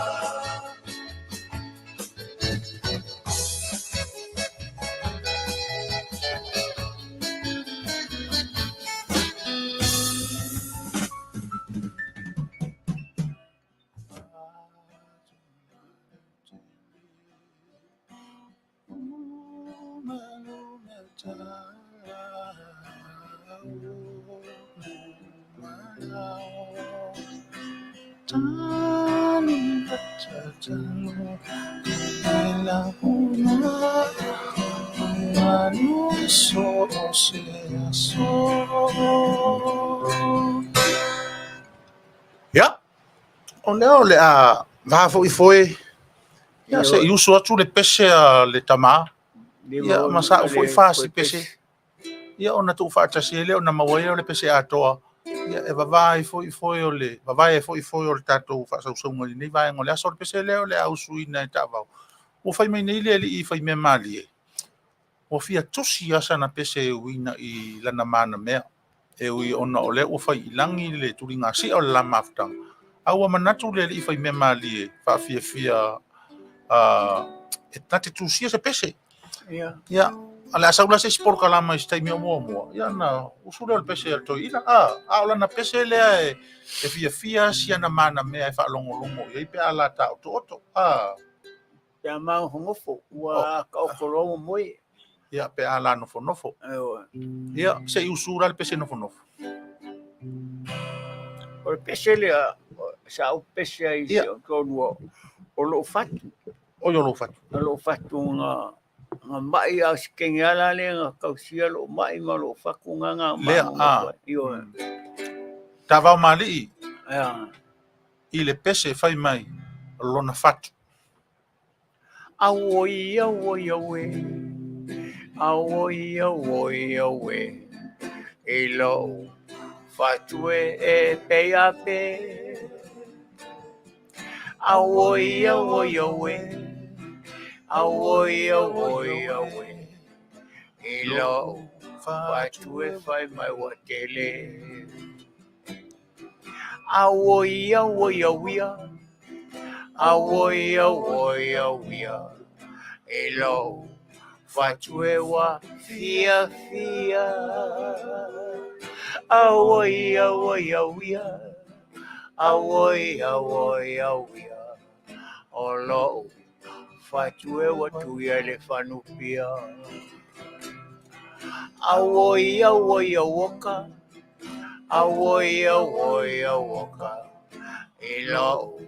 Ia, o lea o le a va foi foe. Ia, se i usu atu le pese a le tamā. Ia, ma sa foi fasi pese. Ia, ona tuufaatasi ai lea ona maua ai lea o le pese atoa. Ia, e vavā ai foi foe o le, vavae ai foi foe o le tatou faasausauga i lenei vaega o le aso. O le pese lea o le a usuina e taavao. Ua fai mai nei le alii faimea malie, ua fia tusi lava sana pese e uiga i lana manamea. E ui ona o lea ua fai i lagi le tuligasia o le la mafutaga, a ua manatu le alii faimea malie faafiafia e na te tusia se pese. Ia, a o le a sau la se isi polokalama i se taimi o muamua, ia ona usu lea o le pese a le toeaina. A o lana pese lea e fiafia si ana manamea e faalogologo i ai pe a la taotooto. Pe a magofogofu ua taoto loa ua moe. Ia, pe a la nofonofo. Ia, se i usu la le pese nofonofo. O le pese lea, sa ou pese ai i si ou toalua o lou fatu. Oi o lou fatu. O lou fatu na mai a o si teine ala lea na tausia lou mai ma lou fatu na na Lea, a. Tavao malii i le pese fai mai lona fatu. Auoi, auoi, aue. Auoi, auoi, aue. I lou fatu e e pei a pe. Auoi, auoi, aue. Auoi, auoi, aue. I lou fatu e fai mai ua tele. Auoi, auoi, auia. Auoi, auoi, auia. I lou fatu e ua fiafia. Auoi, auoi, auia. Auoi, auoi, auia. O lou fatu e ua tuia le fanupia. Auoi, auoi, auoka. Auoi, auoi, auoka. I lou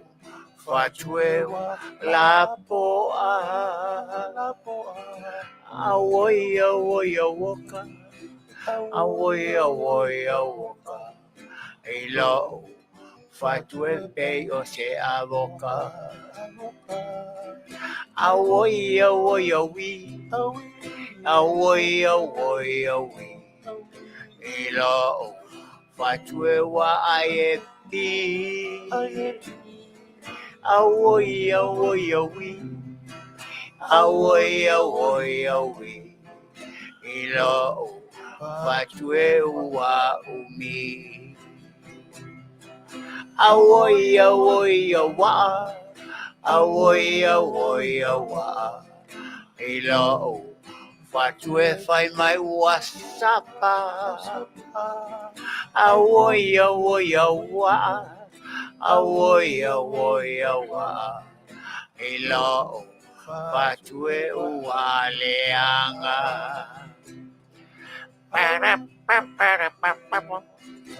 fatu e ua lapoa. Auoi, auoi, auoka. Auoi, auoi, auoka. I lou fatu e pei o se avoka. Auoi, auoi, aui. Auoi, auoi, aui. I lou fatu e ua ai e pi. Auoi, auoi, aui. Auoi, auoi, aui. I lou fatu e ua umi. Auoi, auoi, auaa. Auoi, auoi, auaa. I lou fatu e fai mai ua sapa. Auoi, auoi, auaa. Auoi, auoi, auaa. I lou fatu e ua leaga.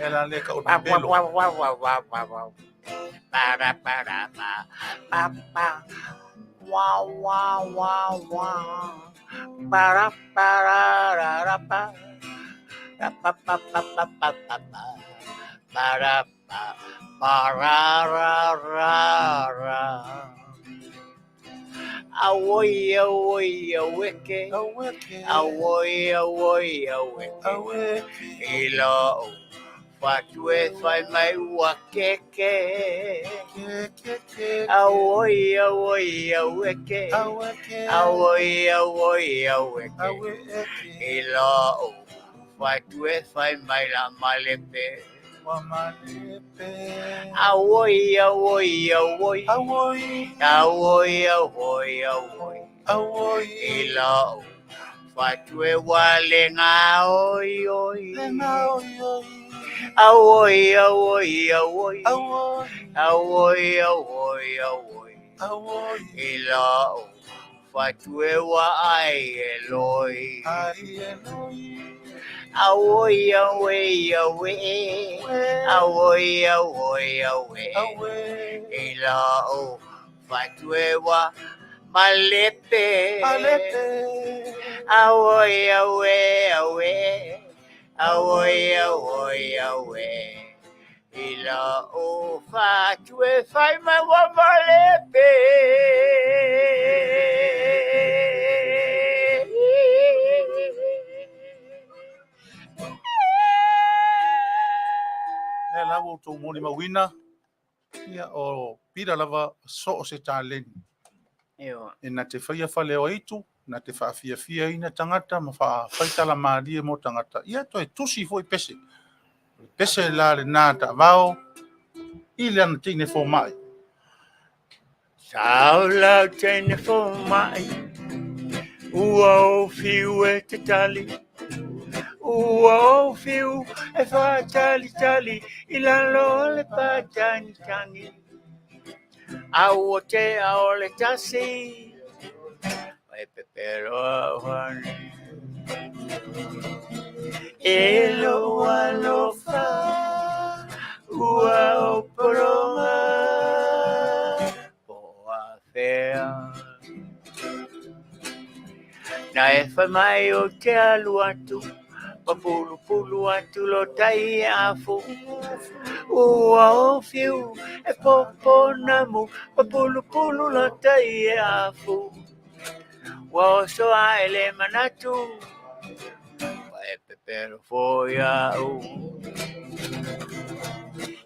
E la le ka o pelo. Wa wa wa wa wa wa. Para para pa pa pa. Wa wa wa wa. Para para ra ra pa. Ra pa pa pa pa pa pa pa. Para pa para ra ra ra. Awoi awoi aweke. Awoi awoi aweke. I lou fatue fai mai ua keke. Awoi awoi aweke. Awoi awoi aweke. I lou fatue fai mai la malepe. Awoi awoi awoi. Awoi awoi awoi. I lou fatue ua le gaoioi. Awoi awoi awoi. Awoi awoi awoi. I lou fatue ua ai e loi. Awoi awoi awoi. Awoi awoi awoi. I lou fatue ua malepe. Awoi awoi awoi. Awoi awoi awoi. I lou fatue fai mai ua malepe. Lea la ua outou molimauina, ia, o pila lava so o se taleni. E na te faia fale o aitu, na te faafiafiaina tagata ma faafaitala malie mo tagata. Ia toe tusi foi pese. O le pese la lena taavao i le ana teine fomai. Sau lau teine fomai, ua ou fiu e te tali. Ua ou fiu e faatalitali i lalo o le patagitagi. A ua tea o le tasi, e pepelo au hani. E lou alofa, ua ou pologa, po o afea. Na e fai mai ou te alu atu, ma pulupulu atu lo tai e afu. Ua ou fiu e popo namu, ma pulupulu lo tai e afu. Ua oso ae le manatu, ua e pepelo foi a'u.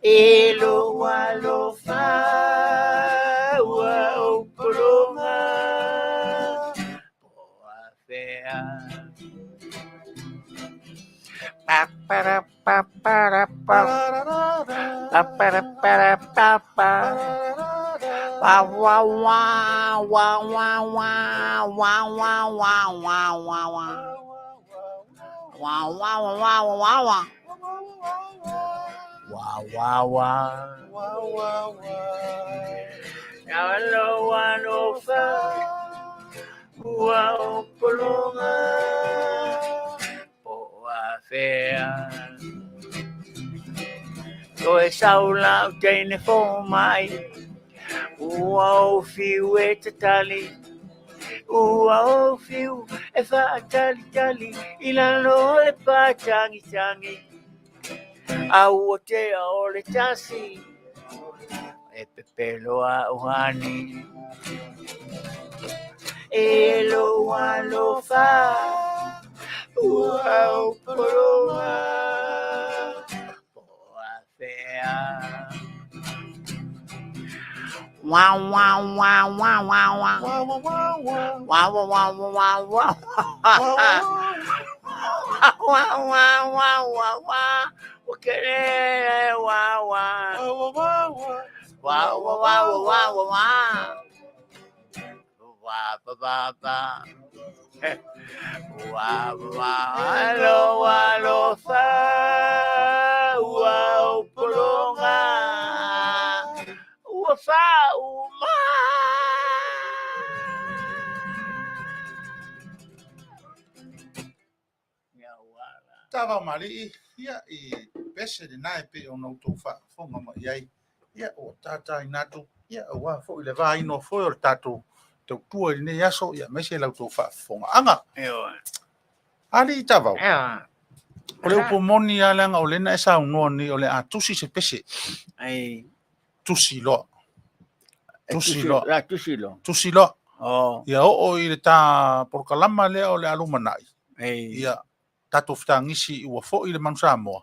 E lou alofa, ua ou pologa, po o afea. Pa para pa para pa. Pa para para pa pa. Wa wa wa wa wa wa wa wa wa wa wa wa. Wa wa wa wa wa wa. Wa wa wa. Na lou alofa, ua ou pologa, po o afea. Toe sau lau teine fomai, ua ou fiu e tatali. Ua ou fiu e faatalitali i lalo o le patagitagi. A ua tea o le tasi, e pepelo a'u hani. E lou alofa, ua ou pologa, po o afea. Wa wa wa wa wa wa. Wa wa wa wa wa wa. Wa wa wa wa wa. Wa wa wa. Wa wa wa wa wa wa. Wa ba ba ba. Wa wa lou alofa, ua ou pologa, ua faauma. Tavao malii, ia i pese lenā e pei ona outou faafofoga mai i ai. Ia, ua tataina atu, ia, aua foi le vainoa foi o le tatou tautua i lenei aso, ia, aemaise la outou faafofogaaga. Alii Tavau, o le upu moni lava leaga o lea na e saunoa nei o le a tusi se pese. Tusi loa. Tusi loa. La tusi loa. Tusi loa. Oh. Ia oo i le ta polokalama lea o le a lumanai. Ei. Ia tatou fetagisi ua foi le Manu Samoa,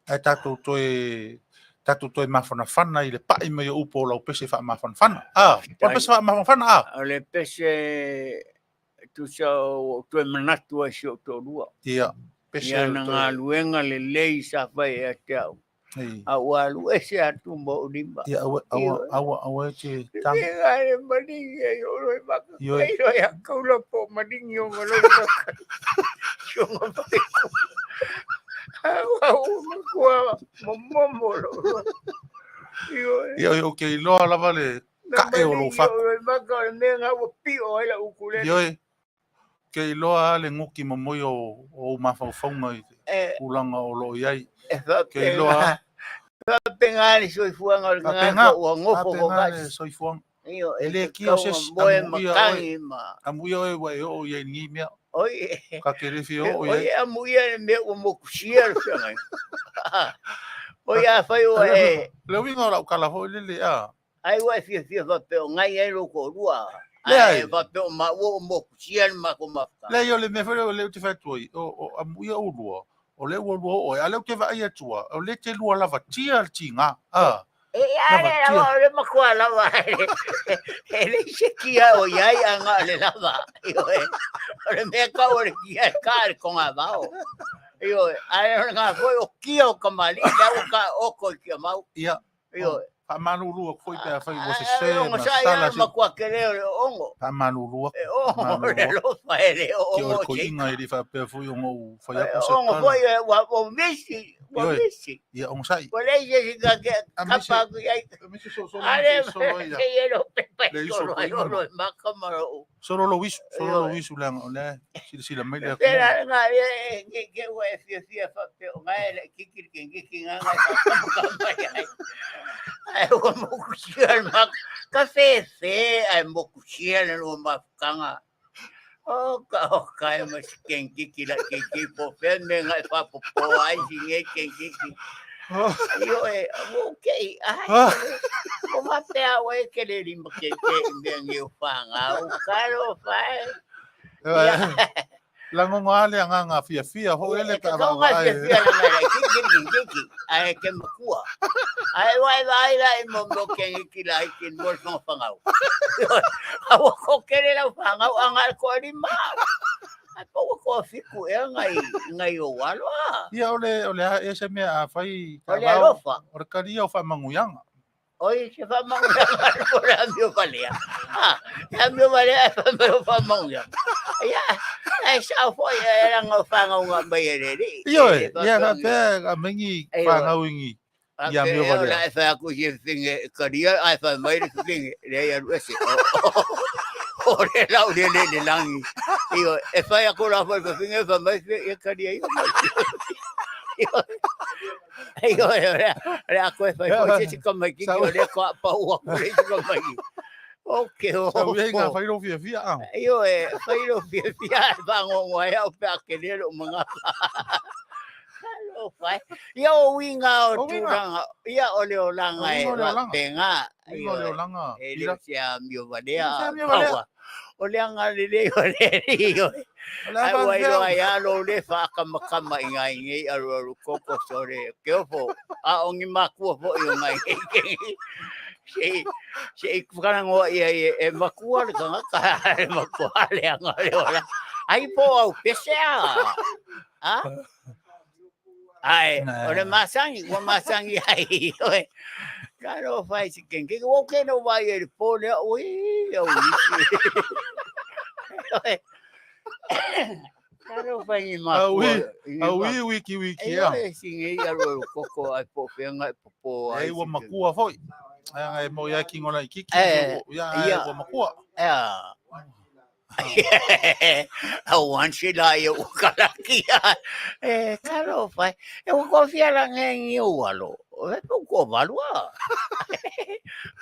ae tatou toe tatou toe mafanafana i le pai mai o upu o lau pese faamafanafana. Ah, o le pese faamafanafana ah. O le pese tusa o toe manatu ai si ou toalua. Ia, pese Ia na galuega lelei sa fai ia te au. A ua alu ese atu ma ou lima. Ia, aua, aua, aua, aua e te tagi. Ia e malingi ai o loe maka. Ioe. Ai loe a kaula po malingi o malo maka. Sionga mai ku. Aua u makua momomo lo. Ioe. Ia, o ke iloa lava le ka'e o lou fatu. O loe maka o le mea ngā ua pio ai la ukulele. Ioe, ke iloa lava le guki momoi o ou mafaufauga i tulaga o lo o i ai. E Ke iloa faapena. Faapena le soifuaga o le Faapena, tagata ua gofo faapena le fofasi. soifuaga. Io, E e le kia o tatau se isi, moe amuia oe, matagi ma. amuia oe ua e oo i ai i lenei mea. Oi, Ka te le fia oo i oi ai. amuia le mea ua mokusia le feagaiga. Oi a fai ua e, Le uiga o lau tala foi lele, a. ai ua e fiafia faapea o ngai ai lou toalua. Leai. Ae faapea o maua ua mokusia le matou mafutaga. Leai, o le mea foi lea o lea ou te fai atu ai, o amuia ulua, o lea ua lua oo ai, a o lea ou te vaai atu lava, o lea e te lua lavatia le tiga, a. E a le Lavatia. lava, o le matua lava, e leai se kia o i ai a na o le lava. Ioe, o le mea tau o le kia e ka le togavao. Ioe, ae o le ngā foi o kia o kamali'i, lea ua taoto i Tiamau. Ia, Ioe. faamalulu atu foi pe afai ua Ae sese o ma gasai tala lava se matua kele o le oogo. Faamalulu atu. E oogo le Faamalulu atu. alofa e le Ke o oogo le o se koiga e le faapea foi ona ou fai E atu se oogo tala. foi e ua ua misi, ua Ioe. misi. Ia, ogasai. Ua leai se isi ka Aemaise kapa atu i ai. aemaise solosolo Ale, ma se solo ai ia. se i e pepa Le e iso solo ai koiga o ma. e maka ma lou. Solo lou isu, solo lou Ioe. isu leaga o lea e silasila mai le Pera atunuu. nga e ke ke ua e fiafia faapea o ngai le kiki le kiki nga ngai whakamakama i ai. Ai ua mokusia le maka. Ka whewhe ai mokusia le lua mafukanga. O ka o ka e ma si kenkiki la kiki po whea me ngai whapopo ai si ngai kenkiki. Io e, o kei, ai, o mapea o e ke le lima ke ke i mea ngi o whanga. O karo whae. Ia. Lagoga lava le agaga fiafia foi E lele te pe a kaunga vaavaai. fiafia la ngai la kiki le kiki, ai ke makua. Ai wai vai la i mo mo kenkiki la i ki mo whanga whangau. Aua ko kere lau whangau a ngai ko lima. Ai pa ua ko fiku e ngai ngai o walo a. Ia, o le o le a ea se mea afai O le taavao, alofa. o le kalia o faamanuiaga. Oi, se whamanguiaga le po le amio valea. Ha, e amio valea e whameo whamanguiaga. Ia, ai sao foi e ranga o whangaunga mai e le li. Ioe, E ia whapea faapea amaigi Ioe. fagau igi i amio e o valea. la e whai aku si whinge karia, ai whai mai le whinge, le ai alu ese. O le lau le le le langi. Ioe, e whai aku la whai whinge, whai mai e karia i o mai. Ioe, ioe, o le ako e whai foi se si kamaiki, Sau- o le ko apa ua ku le si kamaiki. O ke o. Sau ia i ngā whairo fiafia a. Ioe, whairo fiafia e whangongo ai au pe ake le lo mga. Alo whai. Ia o winga o O winga. tūranga, ia o le olanga O e winga o le olaga. wapenga. Uiga o le Ioe, olaga e le pila. o se a mio valea. Se amio valea. Paua. O le anga le le o le ioe. O le a Ai ua faafefea iloa ai a lo le whaakamakama i ngai ngei aru aru koko sore ke ofo. A o ngi makua foi o ngai ngei. Se se i whakarangoa ia e, e makua le tangata, e makua le anga le ola. Ai po au pese a. A? Ai, o le masangi, ua masangi ai. Oe. Ka no whai si kenke, o ke no wai e le pō lea, ui, au isi. Oe. Ka no whai ni makua. Au ui, i au makua. ui wiki wiki E a. oe si ngei aru aru koko ai po whenga e popo ai E ua si makua foi. Ai ai mo ia kingo la ikiki. Eh, Ia ai ia. ua makua. Ea. Au ansi la ia ua kalaki ia. E talofa e. E ua kofia la nge ngi o alo. O e pu ko valua.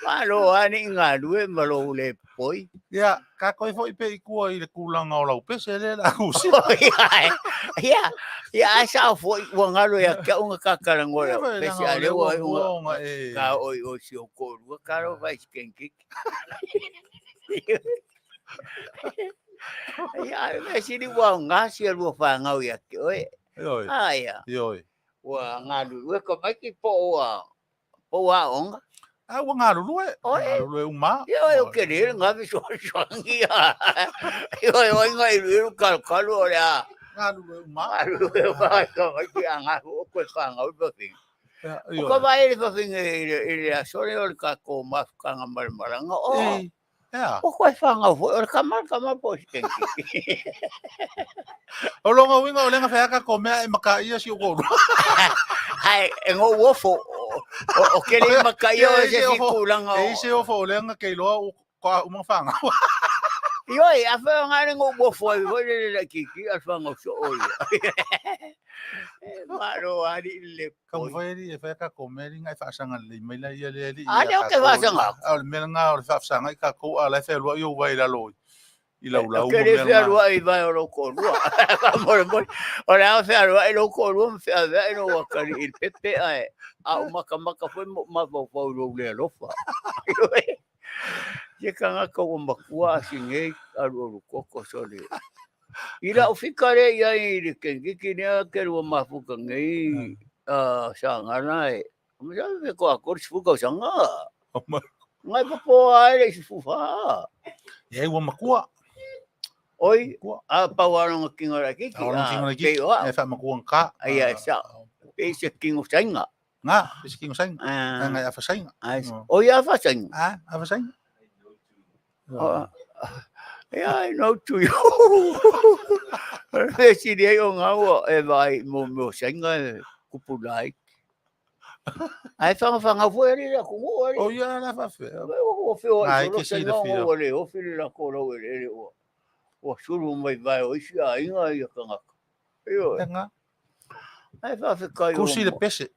Malo ani ngalue ma lo le poi. Ia, ka koe foi pe i kua i le kūlanga o lau pese le la kusi. Ia, ia, ia ai sa foi ua ngalo ia kia unga kakala ngola. Pese a le ua unga ka oi o si o ko lua ka ro vai skenkik. Ia, me sili ua ngā sia lua whāngau ia ki oe. Ioi. Aia. Ioi. Ua ngalulue ka mai ki po ua po ua onga. A ua ngalulue. Oi. Ngalulue uma. Ia oi o ke le ngā vi sua suangi ia. Ia oi oi ngā iru iru kalu kalu o le a. Ngalulue uma. Ngalulue uma ka mai ki a ngā o koe whāngau i wawhinga. Ia, O ka vai le wawhinga i le asore o le ka kō mafukanga malamalanga. O. Ea. O koe whāngau foi, o le kamara kamara po si kenki. O longa winga o lenga wheaka ko mea e maka ia si o kōru. Hai, e ngō uofo, o ke le maka ia o se si kūlanga o. E ise ofo o lenga kei loa o koa umanga whāngau. Ioi, a whea ngā ngō uofo ai, hoi le le kiki, a whāngau so o ia. Maro ari le Ka mwhai e whea ka ko mea ringa e whaasanga le mai la ia le ali. A leo ke whaasanga aku. A o le mea ngā o le whaasanga i ka kou a lai whea lua i o vai lalo i lau lau. Ke le whea lua i vai o lo kōrua. Ka more more. O le ao whea lua i lo kōrua ma whea whea i lo wakari i pepe ai. A o maka maka fwe mo ma wau wau lo le alofa. Te kangaka ua makua a singei alu alu koko sole. I la ufika le ia i le kengiki nea ke lua mafuka ngei sangana e. Masa fe ko akor sifuka sanga. Ngai papo ai le sifufa. Ia ua makua. Oi, a pauaro nga kinga ra kiki. Pauaro kinga ra kiki. E wha makua ka. Ai ai sa. Pe se kingo sainga. Ngā, pe se kingo sainga. Ngai afa sainga. O ia afa sainga. A, afa sainga. Ia, I know to you. E siri ai o ngā ua e vai mō mō sainga e kupu lai. Ai whanga whanga fo e rira ku ngō ari. O ia la whawhe. O whio ai solo sainga o ngō le ofi le lako rau e rere ua. Ua suru mai vai o isi a inga ia kangaka. Io. Ngā. Ai whawhe kai o. Kusi le pese.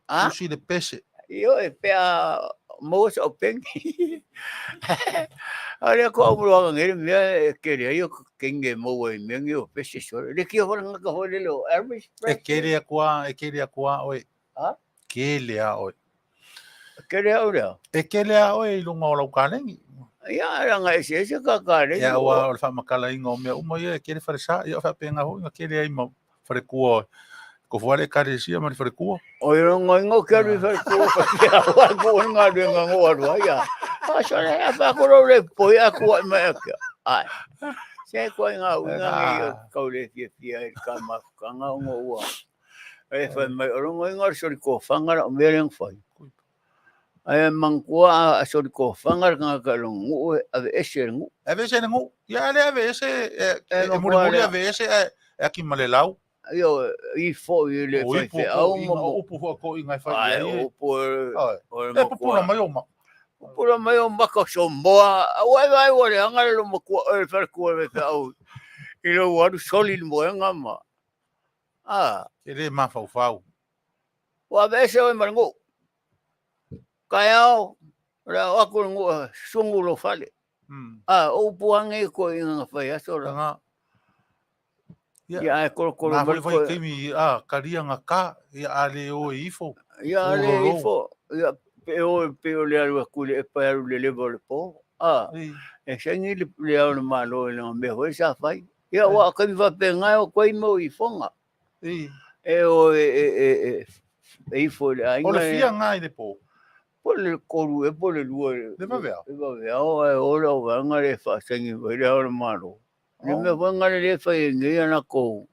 Kusi le pese. Io e pea maua sa o pengi. A lea ko au mroanga ngere mea e kere ai o kenge maua i mea ngi o pese sore. Le kia hora ngaka hoi lele o Elvis E Presley. kere a kua, e kere a kua oe. Ha? Kele a oe. Kere au lea. E kele a oe i lunga o lau kālengi. Ia, ranga ese ese ka kālengi. Ia, ua o le whamakala inga o mea uma ia, e kere whare sa, ia o whapenga hoi, nga kere ai ma whare kua oe. Ko fuale kare sia ma le whare kua. O i rongo ingo kia rui whare kua, whare kua, kua ngā rui ngā ngō arua ia. A sore, a wha koro le poi a kua i mai akia. Ai. Se kua i ngā uinga ngi o kau le fia fia i ka mafukanga o ngō ua. E whai mai o rongo ingo sori ko whangara o mere ng whai. Ai mangkua a sori ko whangara ngā ka rongo ngu ave ese ngu. Ave ese ngu. Ia ale ave ese e muri muri ave ese e aki male lau. Io i fo i le whai whai au mo. O upu fo ko inga whai. Ai upu o E pupura mai o maka. Pupura mai o maka so moa. Au ai vai o le anga le makua o le whare kua le whai au. I lo waru soli le moenga ma. Ah. E le mawhau whau. Ua ave ese oe ma le ngu. Kai ao, le au aku le ngu sungu lo fale. Ah, o upu ange ko i ngā whai aso la. Nga. Ia ai koro koro Ngā whai whai keimi, a, karia ngā ka, ia ale o e ifo. Ia ale e ifo, ia pe o pe o le alu aku le e pai alu le lewa o le pō. Ah, e sengi le au le malo i le mea hoi sa whai. Ia wa kami whape ngai o koe mo i fonga. E o e e e e ifo le ainga. O le fia ngai le pō. Po le koru e po le lua. Le vavea. Le vavea o e o le o vanga le whasengi wai le au le malo. Le mea whanga le le whai e ngei ana kou.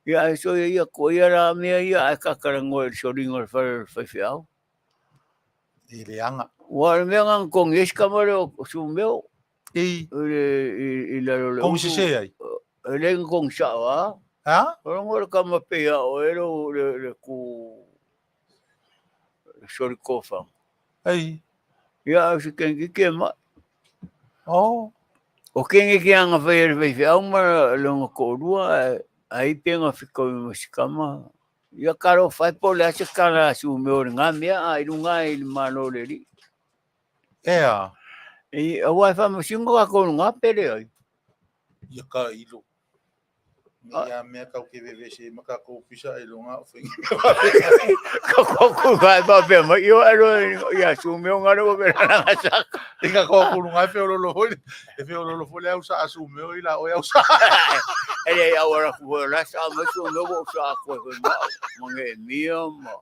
Ia e so ia ko ia la mea ia ai kakara ngoe le soringa le whare le whai whiau. I le anga. Wa le mea ngang kong eska mare o su meo. I. I lalo le Kong sise ai. E le kong sa wa. Ha? O rongo le kama pe ia o e lo le ku sori kofa. Ei. Ia au si kengi ke ma. Oh. O kenge ke anga fai e le faifeau ma lona toalua ai pe na fetaui ma si tama. Ia talofa e po o le a se tala a Sumeo i lena mea a i luga i le Malo o le Alii. Ea. I, aua e faamasino tatou i luga pe leai. Ia ka ilo. Ia mea tau ke vevese ma ka kou pisa i luga o whingi. Ka koko vai pa pe mai yo alo ia Sumeo ngalo ko pera na saka. I ka koko lunga e whiololo foi, e whiololo foi le au sa a Sumeo i la oe au sa. Ele au ara ku la sa ma Sumeo wo sa ko ko ma mange mia ma.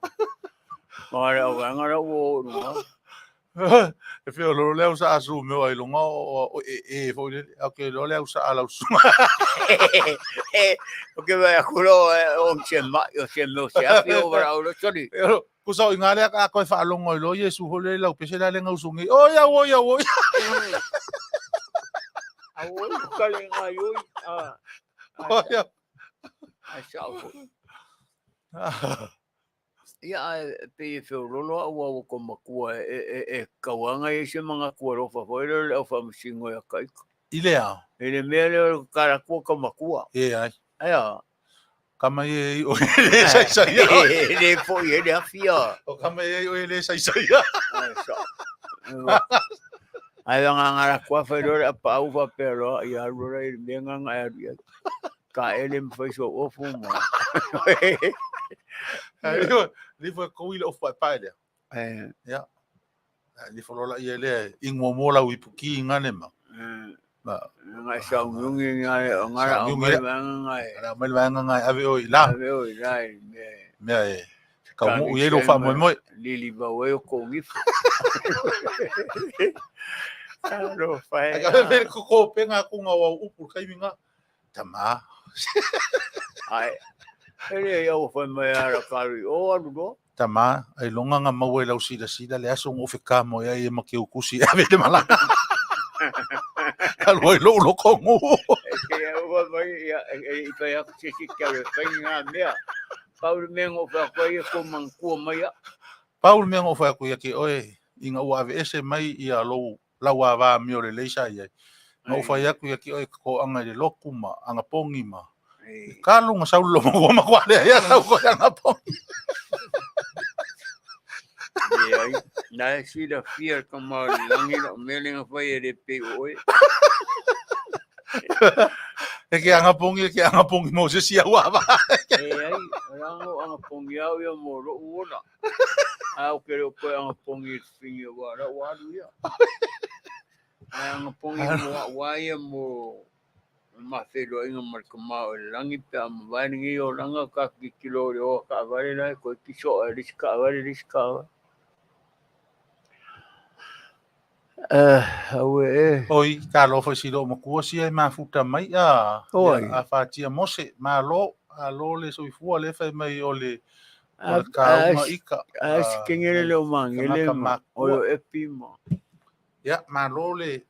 Ma le au ngara wo lunga. E whiololo le au sa a Sumeo ai lunga o e e foi le au ke lo le au sa a lau sunga. O ke vai aku lo o se ma o se meo se afi o vara o lo sori. Ku sa o inga lea ka koe whaalongo i lo Yesu ho le lau pese la lenga usungi. Oi au oi au oi. Au oi ka le nga yoi a. Oi au. A sa o. Ia, ae pei e feololo au a ua ko makua e kauaga i ai se manatu alofa foi lea o le au faamasino ia Kaika. I le ao? I le mea lea o le tatala atu o ka makua. E ai. Ae a? Kama e i oe le saisai. E le foi e le afia. O kama e i oe le saisai. Ae sa. Ae nga la kua fai loa le apaau faapea loa ia alu loa i le mea nga e alu i ai. Ka ele ma fai so ofu ma. Ai o, li fo ko ile ofu pa le. Eh. Ya. Li fo lola ia le ingo mo la uipuki ngane ma. Ma nga sa ngungi nga nga ra mai nga ra mai nga nga ave o ila. Ave o ila me. Me e. Ka mo i lo fa mo mo. Lili ba o ko ngifo. Alo fa. Ka ve ko ko penga ku nga wa upu kai nga. Tama. Ai. Ele ia fai mai ara kari o alu do. Tama, ai longa nga maua i lau silasila le aso ngo feka mo ia e ma ke ukusi ave le malanga. Alu ai lou loko ngu. E ke au mai ia e fai aku se si ke le fai nga mea. Pau le mea ngo fa ko ia ko mangkua mai ia. Pau le mea ngo fa ko ia ke oe inga ua ave ese mai ia lou lau ava mi o le leisa ia. Ngo fai aku ia ke oe ko anga i le loku ma anga pongi ma. Ka lunga sau lo mo ma kwa le ia sau ko anga pongi. E ai, na e sila fia ka ma langi lo mele nga fai e le pe oe. E ke anga pongi, e ke anga pongi mo se sia ua va. E ai, rango anga pongi au ia mo ro uona. Au ke ro koe anga pongi i fingi o wa ra wa alu ia. Ai anga pongi mo wa ia mo ma wheloainga ma le kama o le langi pe a mavae lenei olaga ka tilotilo i le o a taavale la e toe kiso ae le isi taavale le isi taavale. Aue e. Oi, talofa i si loo matua sia e mafuta mai a Oi. a fatia Mose, malo, alo le soifua le fai mai o le o le kauga ika. A si kengele le o mangele Tagata ma makua. o yo epi ma. Ia, malo le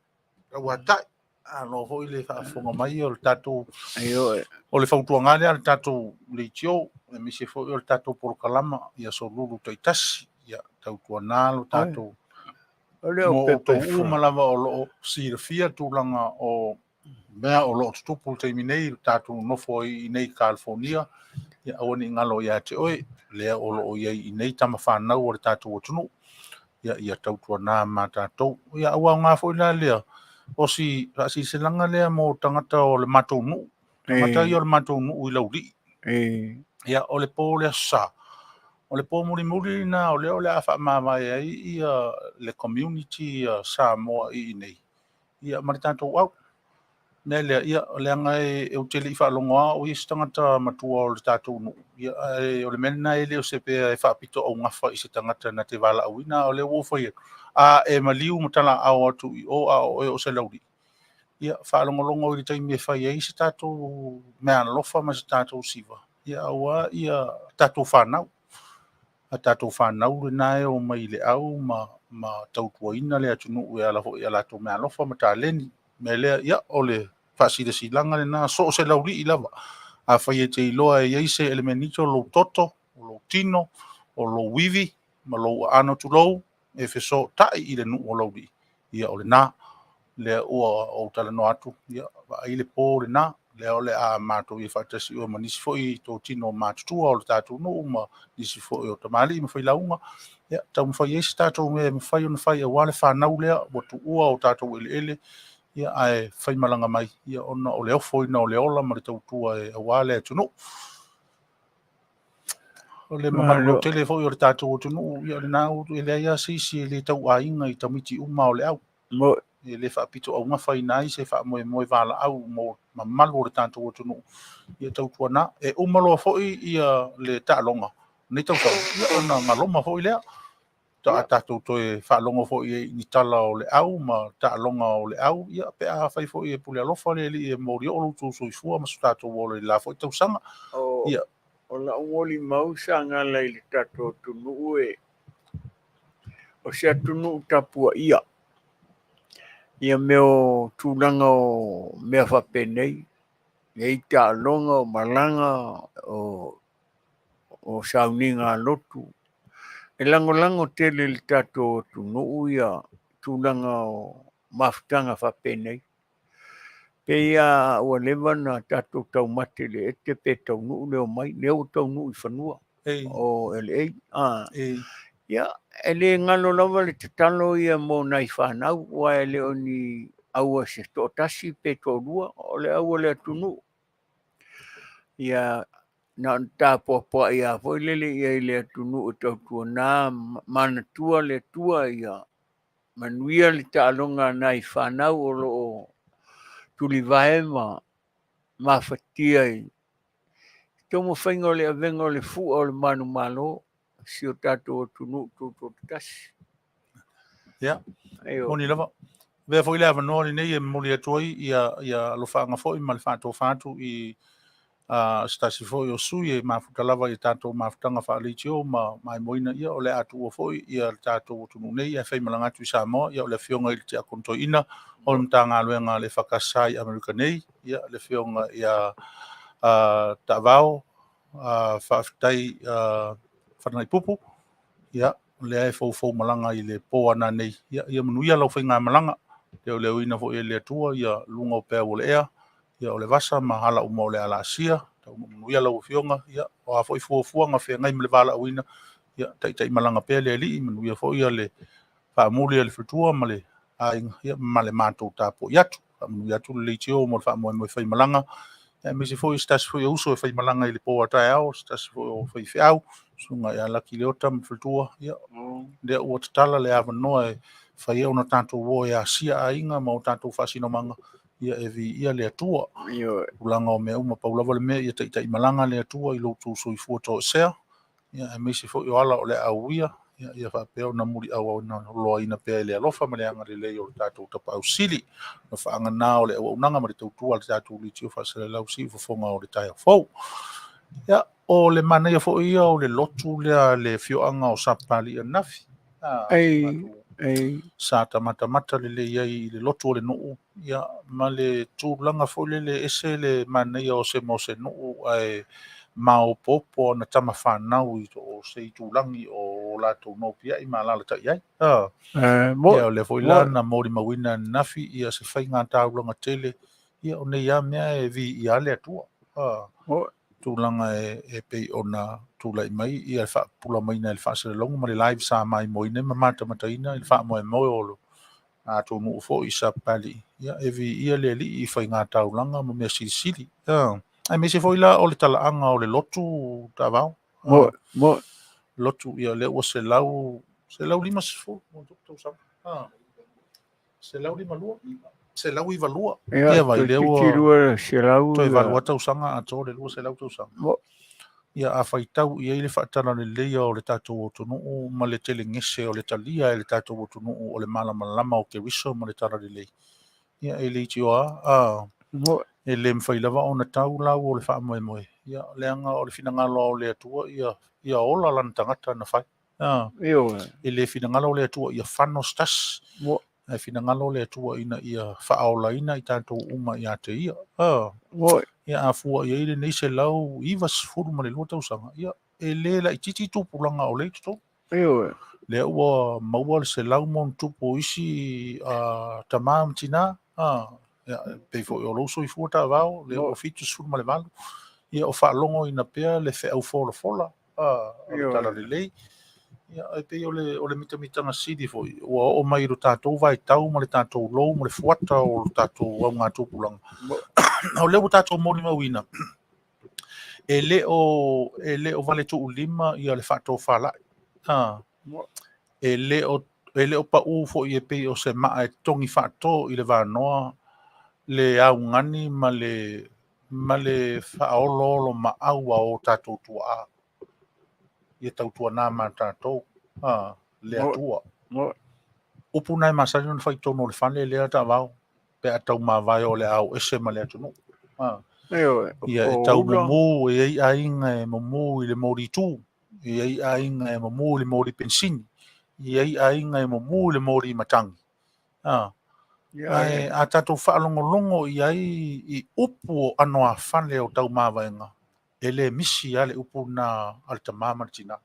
lauatai. Alo foi le faafofoga mai o le tatou Aio e. o le fautuaga lea a le tatou leitio, aemaise foi o le tatou polokalama ia solulu taitasi, ia tautuana lo tatou O le o mo pepe outou uma lava o loo silafia tulaga o mea o loo tutupu i le taimi nei i le tatou nofo ai i nei California, ia aua ne i galo ia te oe, lea o loo i ai i nei tama fanau o le tatou atunuu, ia ia tautuana ma tatou. Ia ua aoga foi la lea o si faasilasilaga lea mo tagata o le matou nuu, tagata ia o le matou nuu i Laulii. Ia o le po o le Aso Sa, o le po mulimuli lena o lea o le a faamavae ai ia le community Samoa i inei, ia ma le tatou au. Mea lea, ia, leaga e ou te le i faalogo lava o ia se tagata matua o le tatou nuu, ia, ae o le mea lena e le o se pea e faapito augafa i se tagata na te valaauina, a o lea ua ou fai atu, a e maliu ma talaao atu i o a o oe o se laulii, ia, faalogologo i le taimi e fai ai se tatou meaalofa ma se tatou siva, ia, aua ia tatou fanau. A tatou fanau lena e o mai i le au ma tautuaina le atunuu e ala foi i a latou meaalofa ma taleni. Mea lea, ia, o le faasilasilaga lena, so o se laulii lava. Afai e te iloa e i ai se elemenito o lou toto, o lou tino, o lou ivi, ma lou aano tulou, e fesootai i le nuu o Laulii, ia o lena. Lea ua ou talanoa atu, ia, vaai le po lena, lea o le a matou i ai faatasi oe ma nisi foi totino matutua o le tatou nuu ma nisi foi o tamalii ma failauga, ia, taumafai ai se tatou mea e mafai ona fai aua le fanau lea ua tuua o tatou eleele, ia, ae faimalaga mai, ia, ona o le ofoina o le ola ma le tautua aua le atunuu. O le mamalu lautele foi o le tatou atunuu, ia, o lena e leai lava se isi e le tauaiga i tamaiti uma o le au. E le faapito augafaina ai se faamoemoe valaau mo mamalu o le tatou atunuu, ia tautuana. E uma loa foi ia le taaloga lenei tausaga, ia ona galoma foi lea. A tatou toe faalogo foi i ni tala o le au ma taaloga o le au, ia pe a fai foi e pule alofa le Alii e moli oo lo outou soifua ma so tatou ola i le la foi tausaga. Ia. O lau molimau sa gala i le tatou atunuu e o se atunuu tapuaia ia mea o tulaga o mea faapenei, e i ai taaloga, o malaga, o sauniga a lotu. E lagolago tele i le tatou atunuu ia tulaga o mafutaga faapenei. Pei lava ua leva ona tatou taumate i le ete pe taunuu le omai, lea ua taunuu i fanua o LA. Ia, e le galo lava le tatalo ia mo nai fanau, aua e le o ni au a se toatasi pe toalua, o le au a le atunuu. Ia, na ona tapuapuai lava foi lele i ai i le atunuu e tautuana manatua le Atua ia manuia le taaloga a nai fanau o lo o tulivae ma mafatia i taumafaiga o le avega o le fua o le manumalo si o tatou atunuu tutoatasi. Ia, moni lava. Avea foi le avanoa lenei e momoli atu ai ia alofaaga foi ma le faatofa atu i se tasi foi o sui e mafuta lava i tatou mafutaga faaleitio ma maimoina, ia o le a tuua foi ia le tatou atunuu nei ae faimalaga atu i Samoa, ia o le afioga i le Tiakono Toeaina o le Matagaluega a le EFKS i Amerika nei, ia le afioga ia Taavao, faafetai Falanaipupu, ia lea e foufou malaga i le po ana nei, ia manuia lau faigamalaga, leoleoina foi e le Atua ia luga o peau o le ea, ia o le vasa ma ala uma o le ala asia, taunuu manuia lau afioga, ia o a foi fuafuaga feagai ma le valaauina, ia taitai malaga pea le Alii, manuia foi ia le faamuli a le faletua ma le aiga, ia ma le matou tapuai atu. Faamanuia atu le leitio mo le faamoemoe faimalaga, aemaise foi se tasi foi o uso e faimalaga i le po a taeao, se tasi foi o faifeau, susuga ia Laki Leota ma le faletua, ia lea ua tatala le avanoa e fai ai ona tatou o e asia aiga ma o tatou faasinomaga, ia e viia le Atua. Tulaga o mea uma, pau lava le mea ia taitaimalaga le Atua i lo outou soifua toesea, ia aemaise foi o ala o le a uia, ia faapea ona muliauloaina pea i le alofa ma le agalelei o le tatou Tapaau Sili. O faagana o le auaunaga ma le tautua a le tatou leitio faasalalau siufofoga o le taeao fou. Ia, o le manaia foi ia o le lotu lea le afioaga o Sapapalii ananafi. Sa tamatamata lelei ai i le lotu o le nuu, ia, ma le tulaga foi lele ese le manaia o se ma o se nuu ae maopoopo ona tama fanau i o se itulagi o latou nopiai ma alaalatai ai. Ia, o lea foi la na molimauina ananafi ia se faiga taulaga tele, ia o nei lava mea e viia le Atua. Tulaga e pei ona tulai mai ia le faapupula maiga i le faasalalauga ma le live sa maimoaina ma matamataina i le faamoemoe o le atunuu foi i Sapapalii, ia e viia le Alii i faiga taulaga ma mea silisili. Aemaise foi la o le talaaga o le lotu taavao. Lotu, ia lea ua 150 tausaga. 152. 192. Ia vai lea ua toe 8 tausaga atoa le 200 tausaga. Ia a faitau i ai le faatalaleleia o le tatou atunuu ma le telegese o le talia e le tatou atunuu o le malamalama o Keriso ma le talalelei, ia e leitioa a e le mafai lava ona tau lau o le faamoemoe, ia leaga o le finagalo o le Atua ia ola lana tagata na fai. E le finagalo le Atua ia fano se tasi, ae finagalo le Atua ina ia faaolaina i tatou uma ia te ia. Ia a fua i ai lenei 192 tausaga, ia e le laitiiti tupulaga o lea i totonu. Lea ua maua le 100+ o isi tama ma tina, ia, pei foi o lou soifua taavao, lea ua 78, ia o faalogoina pea le feau folafola, o le talalelei. Ia, e pei o le mitamitaga sili foi, ua oo mai i lo tatou vaitau ma le tatou lou ma le fuata o lo tatou augatupulaga. O lea ua tatou molimauina, e le o vale tuulima ia le faatofalai. E le o pau foi e pei o se maa e togi faato i le vanoa le augani ma le faaoloolo maau a o tatou tuaa. Ia tautuana ma tatou le Atua. Upu na e masani ona fai tonu o le fale lea taavao, pe a tau mavae o le au ese ma le atunuu. Ia e tau mumu, e ai aiga e mumu i le moli tu, e ai aiga e mumu i le moli pensini, e ai aiga e mumu i le moli matangi. Ae a tatou faalogologo i ai i upu o ano a fale o tau mavaega, e le misi a le upu na a le tama ma le tina.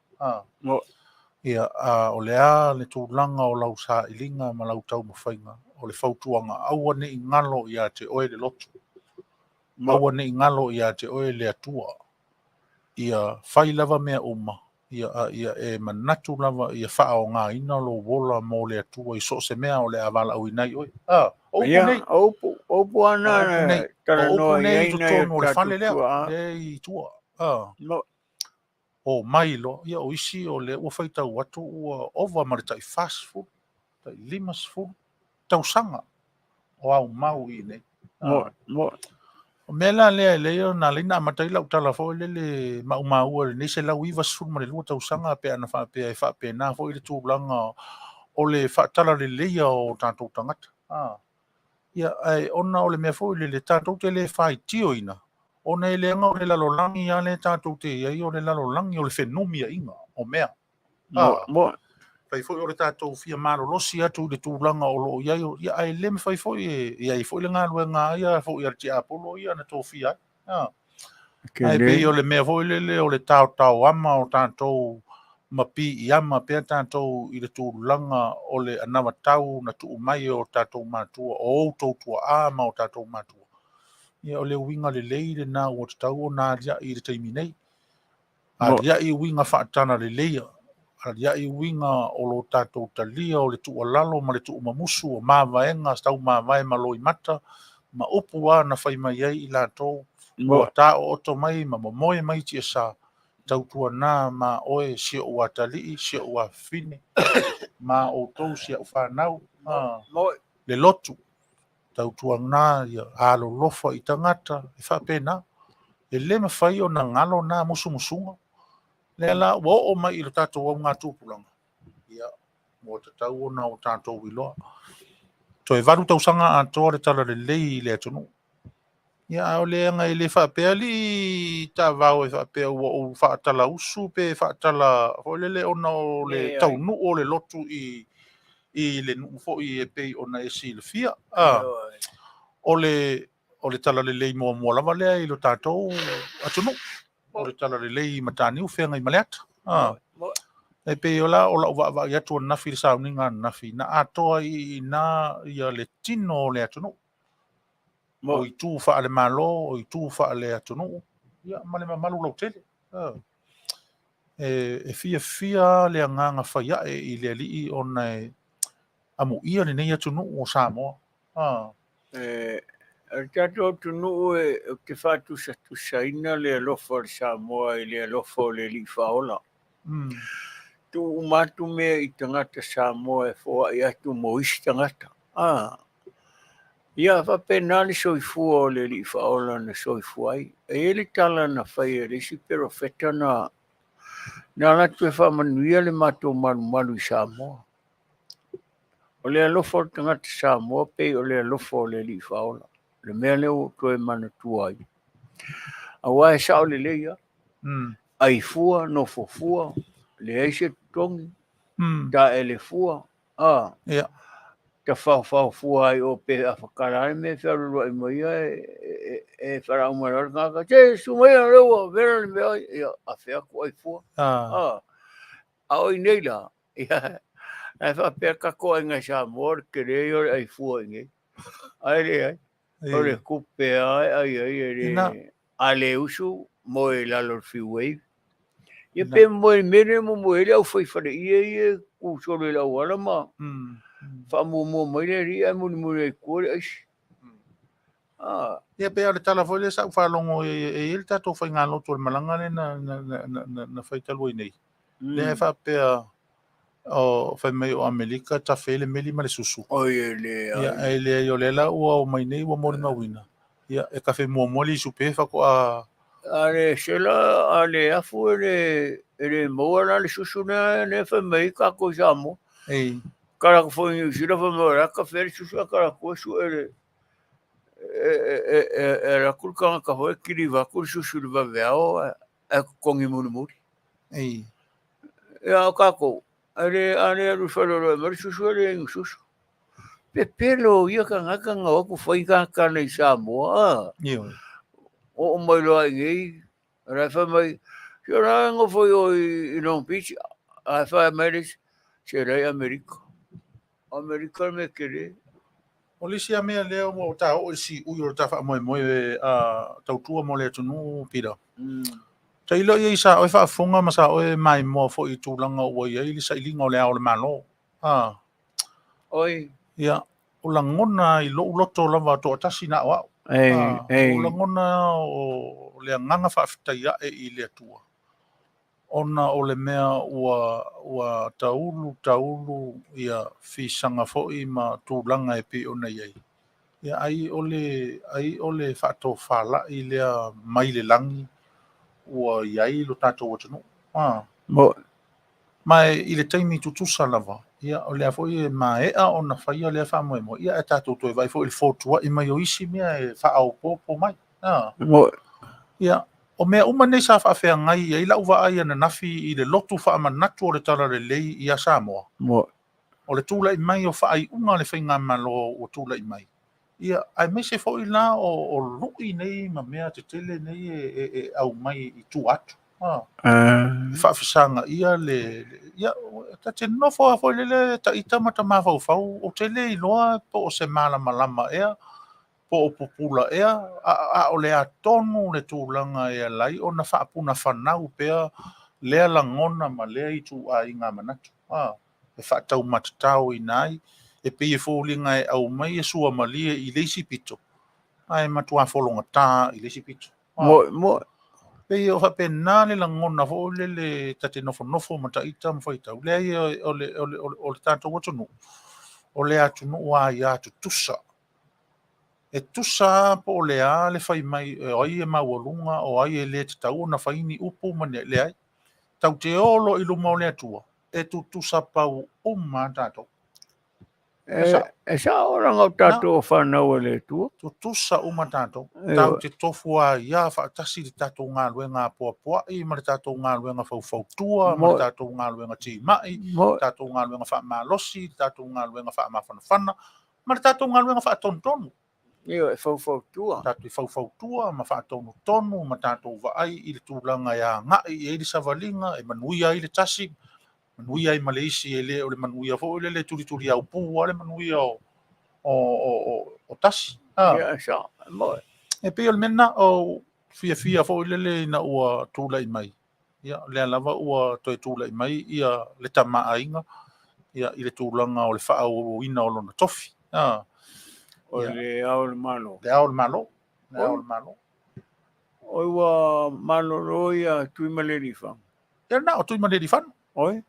Ia, o le a le tulaga o lau sailiga ma lau taumafaiga, o le fautuaga, aua ne i galo ia te oe le lotu, aua ne i galo ia te oe le Atua. Ia fai lava mea uma, ia, ia e manatu lava ia faaogaina lou ola mo le Atua i so o se mea o le a valaauina ai oe. O upu nei. O upu ana o upu nei i totonu o le fale lea, lea i tua. O mai loa, ia o isi o lea ua faitau atu ua ova ma le tai 40, tai 50 tausaga o au mau i nei. O mea la lea e lea na leina amata ai lau tala foi lele maumau e lenei 192 tausaga pe ana faapea e faapena foi le tulaga o le faatalaleleia o tatou tagata. Ia, ae ona o le mea foi lele tatou te le faitioina, ona e leaga o le lalolagi a le tatou te iai, o le lalolagi o le fenumiaiga o mea. Fai foi o le tatou fia malolosi atu i le tulaga o loo iai, ia ae le mafai foi e iai foi le galuega ia foi a le tiapolo ia na tofia ai. Ae pei o le mea foi lele o le taotaoama o tatou ma piiama pea tatou i le tulaga o le anavatau na tuu mai o tatou matua, o outou tuaa ma o tatou matua. Ia o le uiga lelei lena ua tatau ona aliae i le taimi nei. Aliae uiga faatalaleleia, aliae uiga o lo tatou talia o le tuualalo ma le tuumamusu o mavaega tau mavae ma loimata ma upu a na fai mai ai i latou ua taooto mai ma momoe mai tiasa, tautuana ma oe si ou atalii, si ou afafine, ma outou si au fanau, le lotu, tautuana ia alolofa i tagata, e faapena. E le mafai ona galo na musumusuga. Lea la ua oo mai i lo tatou augatupulaga, ia, ua tatau ona o tatou iloa. Toe 8 tausaga atoa le talalelei i le atunuu. Ia, a o le aga e le faapea li taavao e faapea ua ou faatalausu pe faatala foi lele ona o le taunuu o le lotu i le nuu foi e pei ona e silafia. O le talalelei muamua lava lea i lo tatou atunuu. O le talalelei i Mataniu Feagai ma le Ata. E pei o la o lau vaavaai atu ananafi le sauniga ananafi, na atoa i ina ia le tino o le atunuu. O itu faalemalo, o itu faale atunuu, ia ma le mamalu lautele. E fiafia le agaga faiae i le alii ona e amuia lenei atunuu o Samoa. O tatou atunuu e te faatusatusaina le alofa o le Samoa i le alofa o le alii faaola. Tuu uma atu mea i tagata Samoa e foai atu mo isi tagata. Ia faapena le soifua o le alii faaola na soifua ai. E i ai le tala na fai e le isi perofeta na alu atu e faamanuia le matou malumalu i Samoa. O le alofa o le tagata Samoa pei o le alofa o le alii faaola. Le mea lea ua toe manatua ai. Aua e sao lelei lava. Ai fua, nofo fua, leai se totogi, taele fua, tafaofao fua ai o pe afakala ai me fealualuai mai ia e wharau mai loa le tagata, te su mai ia lea ua vera le mea ia, a fea atu ai fua. A o i nei la, Ia, ae faapea tatou aiga i Samoa o le tele ia o le ai fua i inei. Ae leai, o le tupe lava e ai ai e le... A le usu, moe i lalo o le freeway. Ia pe moe i le mea lea e momoe ai le aufai faleie ia e tu solo i le auala ma faamuamua mai le alii ae mulimuli ai i tua le aisi. Ia pei o le tala foi lea sa ou faalogo e i ai le tatou faigalotu o le malaga lea na fai talu ai nei. Lea e faapea o fai mai o Amerika tafe ai le meli ma le susu. Oi e leai. Ia ae leai o lea la ua omai nei ua molimauina. Ia e kafe muamua le isupe faatoa. A le sela a le afu e le e le maua la le susu lea lea fai mai ai tatou i Samoa. Ei. Tala atu foi i Niu Sila fai mai o la e kafe ai le susu ae tala atu e sue le e alu atu le tagata foi e kiliva atu le susu i le vaveao ae totogi mulimuli. Ei. Ia o tatou, a le a le alu i faleoloa e aumai le susu e le inu susu. Pepelo ia tagata na o atu fai tagata i Samoa a. Ioe. Oo mai loa i inei, o la e fai mai, se o la e nofo i o i Long Beach, ae fai mai le isi, se la i Amerika. O Amerika le mea tele. O le isi lava mea lea ua ta oo i le siui o le ta faamoemoe a tautua mo le atunuu, Peter. Tailo i ai sa oe faafofoga ma sa oe maimoa foi i tulaga ua i ai le sailiga o le Ao o le Malo. A. Oi. Ia, o lagona i lou loto lava toatasi na o au. Ei, O lagona o le agaga faafetai ae i le Atua. Ona o le mea ua taulu taulu ia fisaga foi ma tulaga e pei ona i ai. Ia ai o le ai o le faatofalai lea mai le lagi ua i ai lo tatou atunuu. Ma i le taimi tutusa lava, ia o lea foi e maea ona faia lea faamoemoe, ia ae tatou toe vaai foi i le fotuai mai o isi mea e faaopoopo mai. Ia, o mea uma nei sa faafeagai i ai lau vaai ananafi i le lotu faamanatu o le Talalelei ia Samoa. O le tulai mai o faaiuga a le faigamalo ua tulai mai, ia, aemaise foi la o lui nei ma mea tetele nei e aumai i tua atu. E faafesagaia le... Ia, ta te nofo lava foi lele ta ita ma ta mafaufau, ou te le iloa po o se malamalama ea, po o pupula ea, a o le a tonu le tulaga e ala ai ona faapunafanau pea lea lagona ma lea ituaiga manatu, e faataumatataoina ai, e pei e foliga e aumai e suamalie i le isi pito, ae matua fologata i le isi pito. Pei o faapena le lagona foi lele ta te nofonofo ma ta ita ma faitau. Leai, o le tatou atunuu, o le atunuu aia tutusa. E tusa lava po o le a le fai mai o ai e maualuga, o ai e le tatau ona fai ni upu ma ni... Leai, tatou te o loa i luma o le Atua, e tutusa pau uma lava tatou. E sao leaga o tatou o fanau a le Atua. Tutusa uma tatou. Tatou te tofu aia faatasi le tatou galuega apoapoai ma le tatou galuega faufautua ma le tatou galuega timai, le tatou galuega faamalosi, le tatou galuega faamafanafana ma le tatou galuega faatonutonu. Ioe, e faufautua. Tatou faufautua ma faatonutonu ma tatou vaai i le tulaga e agai i ai le savaliga, e manuia ai le tasi, manuia ai ma le isi, e le o le manuia foi lele e tulituliaupu lava le manuia o tasi. Ia, sao. E pei o le mea lena, o fiafia foi lele ina ua tulai mai. Ia, lea lava ua toe tulai mai ia le tamaaiga ia, i le tulaga o le faaauauina o lona tofi. O le Ao o le Malo. Le Ao o le Malo. Le Ao o le Malo. Oi ua malolo ia Tuimalealiifano. Ia na o Tuimalealiifano. Oi.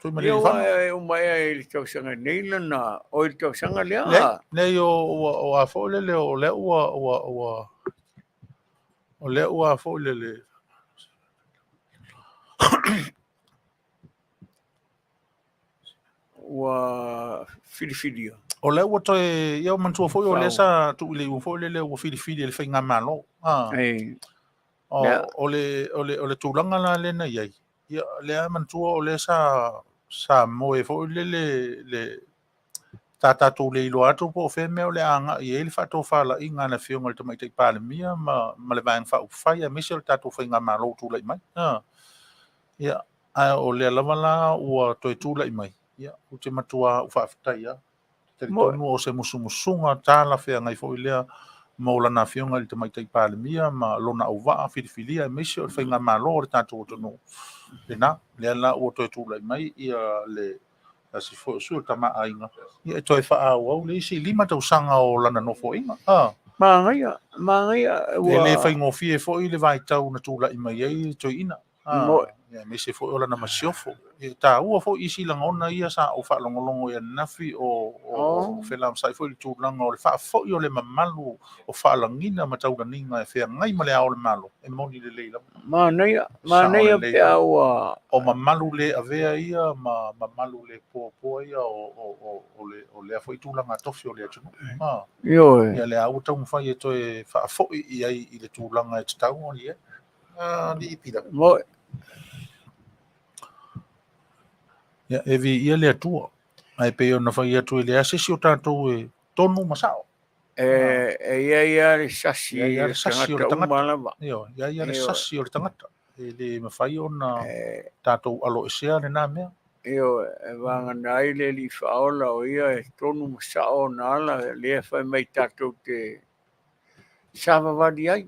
Tuimalealiifano. Ia ua uma ea i le tausaga nei lana, oi le tausaga lea. Leai, leai o a foi lele o lea ua ua ua o lea ua foi lele ua filifilia. O lea ua toe, ia manatua foi o lea sa tuu i le iuga foi lele ua filifili e le faigamalo. O le tulaga la lea na i ai, ia lea manatua o lea sa moe foi lele le ta tatou le iloa atu po o fea mea o le a agai i ai le faatofalaiga a le Afioga i le Tamaitai Palemia ma le Vaega Faaupufai aemaise o le tatou faigamalo o tulai mai. Ia, Ae o lea lava la ua toe tulai mai, ia, ou te matua ou faafetai lava. Talitonu o se musumusuga talafeagai foi lea mo lana Afioga i le Tamaitai Palemia ma lona auvaa filifilia aemaise o le faigamalo a le tatou atunuu lena. Lea la ua toe tulai mai ia le tasi foi o sui o le Tama a Aiga, ia e toe faaauau le isi 5 tausaga o lana nofoaiga. Ah. Manaia, manaia ua. E le faigofie foi le vaitau na tulai mai ai le toeaina. Aemaise foi o lana masiofo. E taua foi isi lagona ia sa ou faalogologo i ananafi o felamasai foi i le tulaga o le faafoi o le mamalu o faalagiga ma taulaniga e feagai ma le Ao o le Malo, e moni lelei lava. Manaia, manaia pe a ua. O mamalu le avea ia ma mamalu le poapoa ia o lea foi tulaga tofi o le atunuu. Ioe. Ia lea ua taumafai e toe faafoi i ai i le tulaga e tatau ona i ai. Moe. Ia, e viia le Atua. Ae pei ona fai atu e leai se isi o tatou e tonu ma sao. E i ai lava le sasi o le tagata uma lava. Ioe, e i ai lava le sasi o le tagata. E le mafai ona tatou aloesea lena mea. Ioe, e vagana ai le Alii Faaola o ia e tonu ma sao ona ala, lea e fai mai tatou te savavali ai.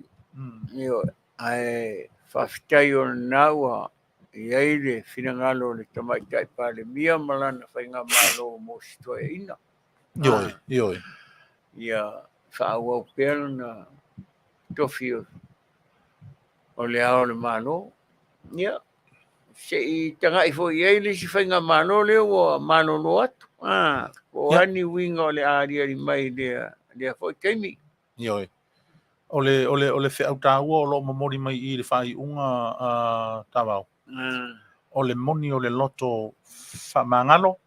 Ioe, ae faafetai o lena ua i ai le finagalo o le Tamaitai Palemia ma lana faigamalo mo si toeaina. Ioe, ioe. Ia faaauau pea lana tofi o le Ao o le Malo. Ia, se i tagai foi i ai le isi faigamalo lea ua malolo atu. Po o a ni uiga o le a aliali mai i lea foi taimi. Ioe. O le, o le, o le feau taua o lo o momoli mai i le faaiuga a Tavao, o le moni o le loto faamagalo,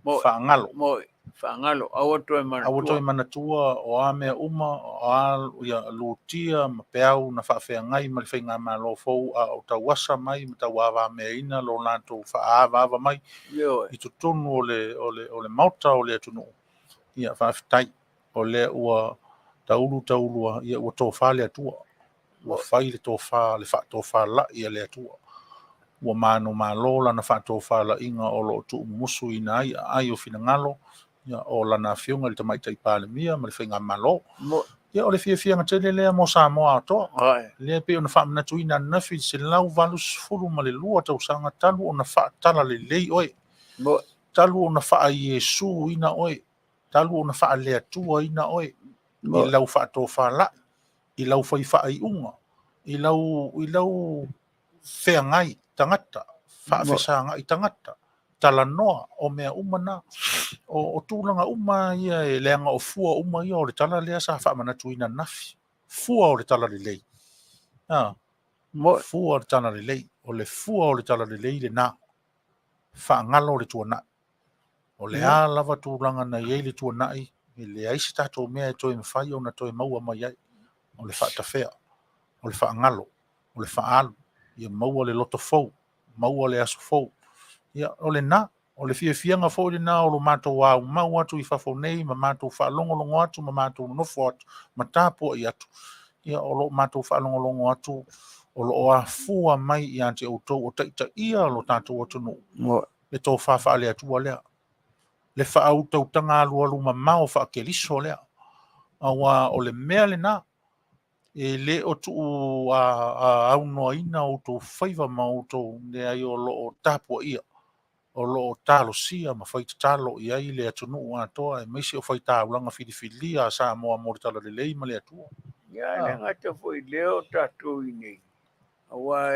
faagalo. Moe, faagalo, aua toe manatua. Aua toe manatua o a mea uma, o a ia, lutia ma peau na faafeagai ma le faigamalo fou a o tauasa mai ma tauavameaina lo latou faaavaava mai Ioe. i totonu o le, o le, o le maota o le atunuu. Ia, faafetai. O lea ua taulu taulua, ia ua tofa le Atua. Ua fai le tofa, le faatofalai a le Atua. Ua manumalo lana faatofalaiga o lo o tuumumusuina ai aai o finagalo, ia, o lana Afioga i le Tamaitai Palemia ma le faigamalo. Ia, o le fiafiaga tele lea mo Samoa atoa. Lea e pei ona faamanatuina ananafi i le 182 tausaga talu ona faatalalelei oe, talu ona faa-Iesuina oe, talu ona faaleatuaina oe i lau faatofalai, i lau fai faaiuga, i lau, i lau feagai tagata, faafesagai tagata, talanoa, o mea uma na. O, o tulaga uma ia e leaga o fua uma ia o le tala lea sa faamanatuina ananafi. Fua o le talalelei. Ah, fua o le talalelei. O le fua o le talalelei lena. Faagalo le tuanai. O le a lava tulaga na i ai le tuanai, e leai se tatou mea e toe mafai ona toe maua mai ai. O le faatafea, o le faagalo, o le faaalu, ia maua le loto fou, maua le aso fou. Ia, o lena, o le fiafiaga foi lena o lo matou aumau atu i fafo nei ma matou faalogologo atu ma matou nofo atu ma tapuai atu. Ia, o lo matou faalogologo atu o lo o afua mai ia te outou o taitaia lo tatou atunuu. Le tofa faale-Atua lea, le faautautaga alualu mamao faakeliso lea, aua o le mea lena, e le o tuu aunoaina outou faiva ma outou leai o lo o tapuaia, o lo o talosia ma fai tatalo i ai le atunuu atoa, aemaise o faitaulaga filifilia a Samoa mo le talalelei ma le Atua. Ia, e le gata foi i lea o tatou i inei, aua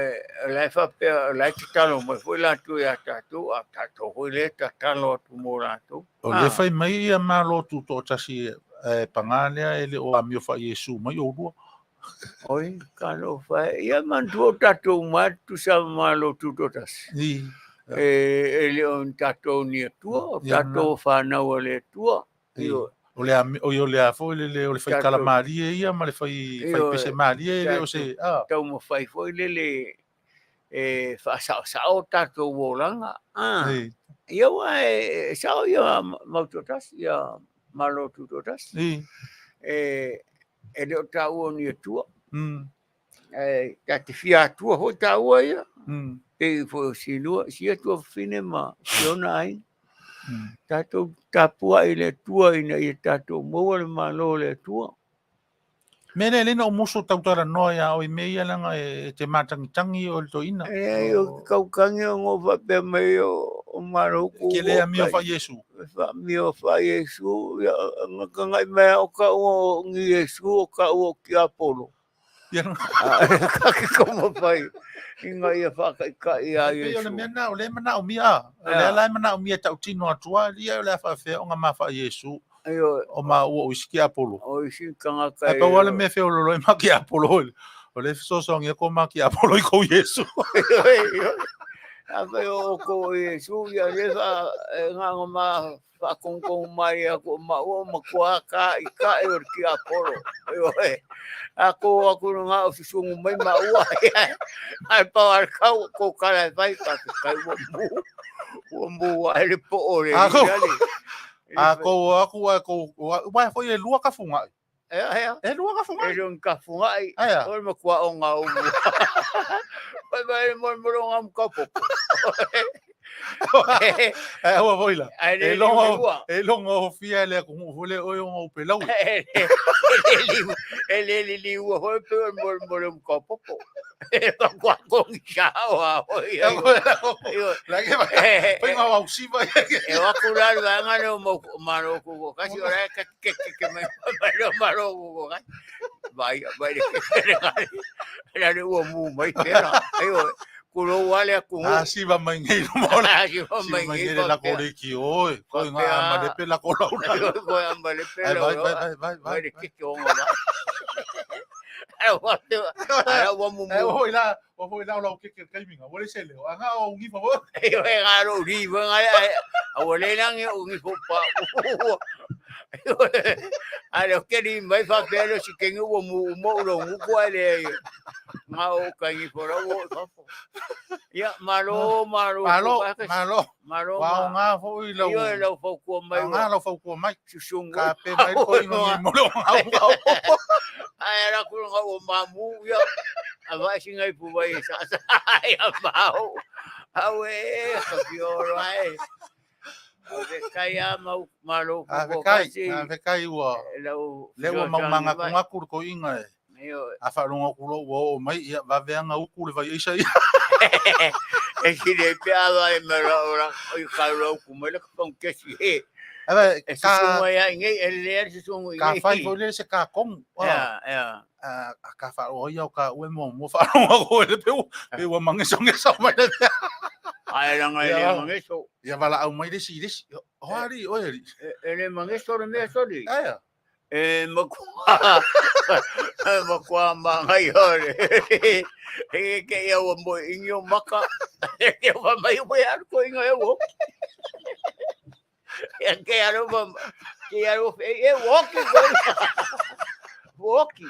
o la e faapea, o la e tatalo mai foi latou ia tatou, a o tatou foi lea e tatalo atu mo latou. O lea fai mai ia Malo Tutoatasi e paga lea e le o amio faa-Iesu mai oulua. Oi, talofa e. Ia manatua o tatou uma lava tutusa ma Malo Tutoatasi. E le o ni tatou ni Atua, o tatou o fanau a le Atua. O le oi o le a foi lele o le fai tala malie ia ma le fai fai pese malie e le o se a. Taumafai foi lele e faasaosao tatou olaga. Ia aua e sao ia Mautoatasi, ia Malo Tutoatasi. E le o taua ni Atua. E ta te fia Atua foi taua ia. Pei foi o Silua, sia tuafafine ma si ona aiga. Tatou tapuai i le Atua ina ia tatou maua le Malo o le Atua. Mea lea e lei na ou musu tautalanoa ia oe i mea ia leaga e te matagitagi oe le toeaina. E leai, o ke kaukagia o go faapea mai o malo ku. Ke le amio fa Iesu. Fa amio fa Iesu, ia ngaka mai o ka o ngi Iesu o ka o ki Apollo. Ia Ka ke koma pai inga ia whakaikai a Pei o le Iesu. mea na o le manaomia a. O lea la e manaomia tautino atua ia o le a faafefea ona mafa'a Iesu Aio o maua o isi ki Apolo. o isi tangata Ae pau lava le mea e feololo ai ma ki Apolo o le fesoasoani ai ko ma ki Apolo i kou Iesu. A fai o ko Iesu ia le fa e ngā ma whakongkong mai a ko maua ma kua ka i ka e o ki Apolo. Ioe. A ko aku ngā o susungu mai maua. Ai pa ar kau ko kala fai ka kai ua mu. Ua mu ai le po o le. A ko a ko aku a ko wa foi e lua ka funga. Ea ea. E lua ka funga. E lua ka funga. Aia. O le makua o ngā umu. Pai mai mo mo ngā mukapopo. E ua foi la. Ai le E longo lua. e longo fia le ku fu le o yo pe lau. E le le le ua hoi pe mo mo le mukapopo. E ka kwa kongi chao a hoi. La ke va. Pai ngā au siva. E waku la la nga no mo maro ku ko kasi ora ka ke ke ke mai maro maro ku ko kai. Vai vai le la le ua mu mai pera. Ayo ku lo wale ku. Ah siva mai ngei no mo la. Ah si Siva mai mai ngei ngei la ko le ki oi. Ko ngā ma le pe la ko lau la. Ko amba le pe Ai la. vai vai vai vai Vai vai. le ke ke onga va. Ai wa te ai wa mu E mu. oi la, o foi la lau ke ke kaiminga. Wale se le. Anga o ngi fa. Ai wa ga ro ri wa ga a wa le lang o ngi fo pa. Ai le ke ni mai fa pe le si ke ngi wo mu mo ro ngu ko ai le nga o ka ngi fo ra wo fa fo. Ya malo malo Malo malo. malo Wa o ngā foi lau. Io e lau fau kua mai Ngā lau fau kua mai. susungu. Ka pe mai ko inga ngi mo le ngā ngā. Ai ara ku nga o mamu ia. A vai singai pu vai sa sa ai a mau. Au e ka fioro ai. Au ke kai a mau malo A ku fe kai, a fe kai ua. Lau Le ua mau manga ku ngaku ko inga e. Io A wha runga ku lo ua o mai ia vaveanga uku le vai eisa ia. e si le pe a vai me ra ora o ka ro ku mai le ka pong ke si he. Ave E ka susungu ai ngai e le e susungu ka ngai. whai foi le se ka kong. Ya ya. A ka wha o ia o ka ue mo mo wha runga ko le pe pe ua mangeso ngesa mai le. Ai la ngai le Ia. mangeso. Ia wala au mai le si le si. O ari o eri. E le mangeso le mea soli. Aia. E makua, e makua mangai hore. E ke ia ua mo ingi o maka. E ke ua mai ua aru ko inga e wo. E ke aru ma, ke aru e e woki ko. Woki.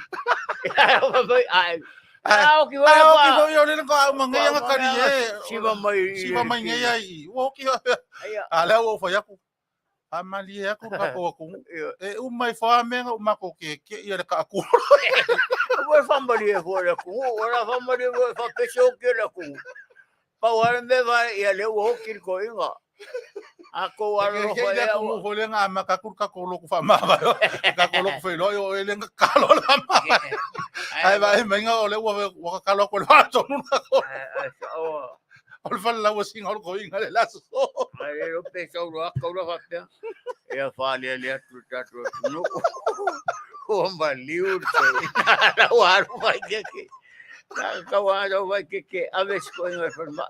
E aru ma mai ai. A oki wa Ai o ki pa. foi o le ko au mangai anga kari e. Siva mai. Siva mai ngai ai. Ua oki. Aia. A lea ua whai aku. A mali e aku ka ko aku. E umai wha menga umako ke ke ia le ka aku. Ua whamari e fua le kungu, ua whamari e fua pese o ke le kungu. Pau ara me vai ia le ua hoki ko inga. A ko Ke ara ke roho le e aku ua. ho le nga ma ka ku ka ko lo ku fa ma va. Ka ko lo ku fe lo yo e le nga ka lo la ma. Ai va e menga o le ua ua ka lo ko le fa to nu ka ko. O le fa la ua singa o ko inga le la so. Ai le ro pese o roa kaura whapea. Ia wha le atu tatu atu no. Ua ma liu te. La ua aru vai ke ke. La ka ua aru vai ke ke. Ave sko inga e whanma.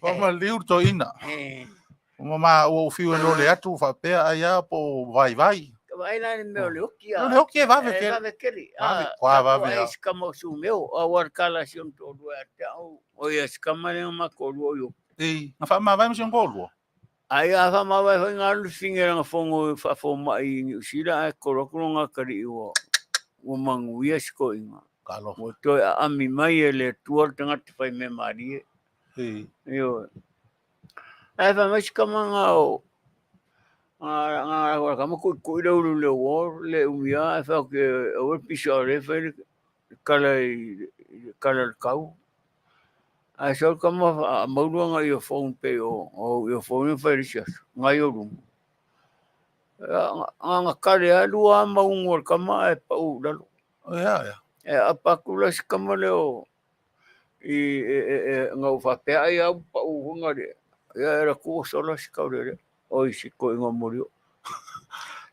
Pa ma liu to ina. Uma ma ua fiu e lo le atu fa pea ai a po vai vai. Ka vai la ni mea o le hoki a. No le hoki e vave E ke. vave keri. Vave, kwa vave A a. isi kama o sumeo, a war kala si on tō rua a te au. O ia si kama leo ma ko rua yo. Ei, nga fa ma vai mo si ngolua. Ai a wha ma vai whai ngā lu fingeranga whongo e wha mai i New Zealand ai korokoro ngā kari i ua. Ua manguia si ko inga. Ka lo. Ua toi a ami mai e le tua tangata whai me marie. Ei. Io. Ai wha mai si kama ngā o. Ngā ngā ngā kama kui kui le ulu le wor le umia ai wha ke awe pisa o le whai le kala i kala le kau. Ae sau le tama maulu ana earphone pei o ou earphone ia fai i le isi aso, nai ou luma. Na ona kale lava lua lava mauga o le tama ae pau i lalo. E aapa atu la si tama lea o i na ou faapea ai lava ua pau foi na le ia e alu atu ua sola si taulelea oi si toeaina o Molioo.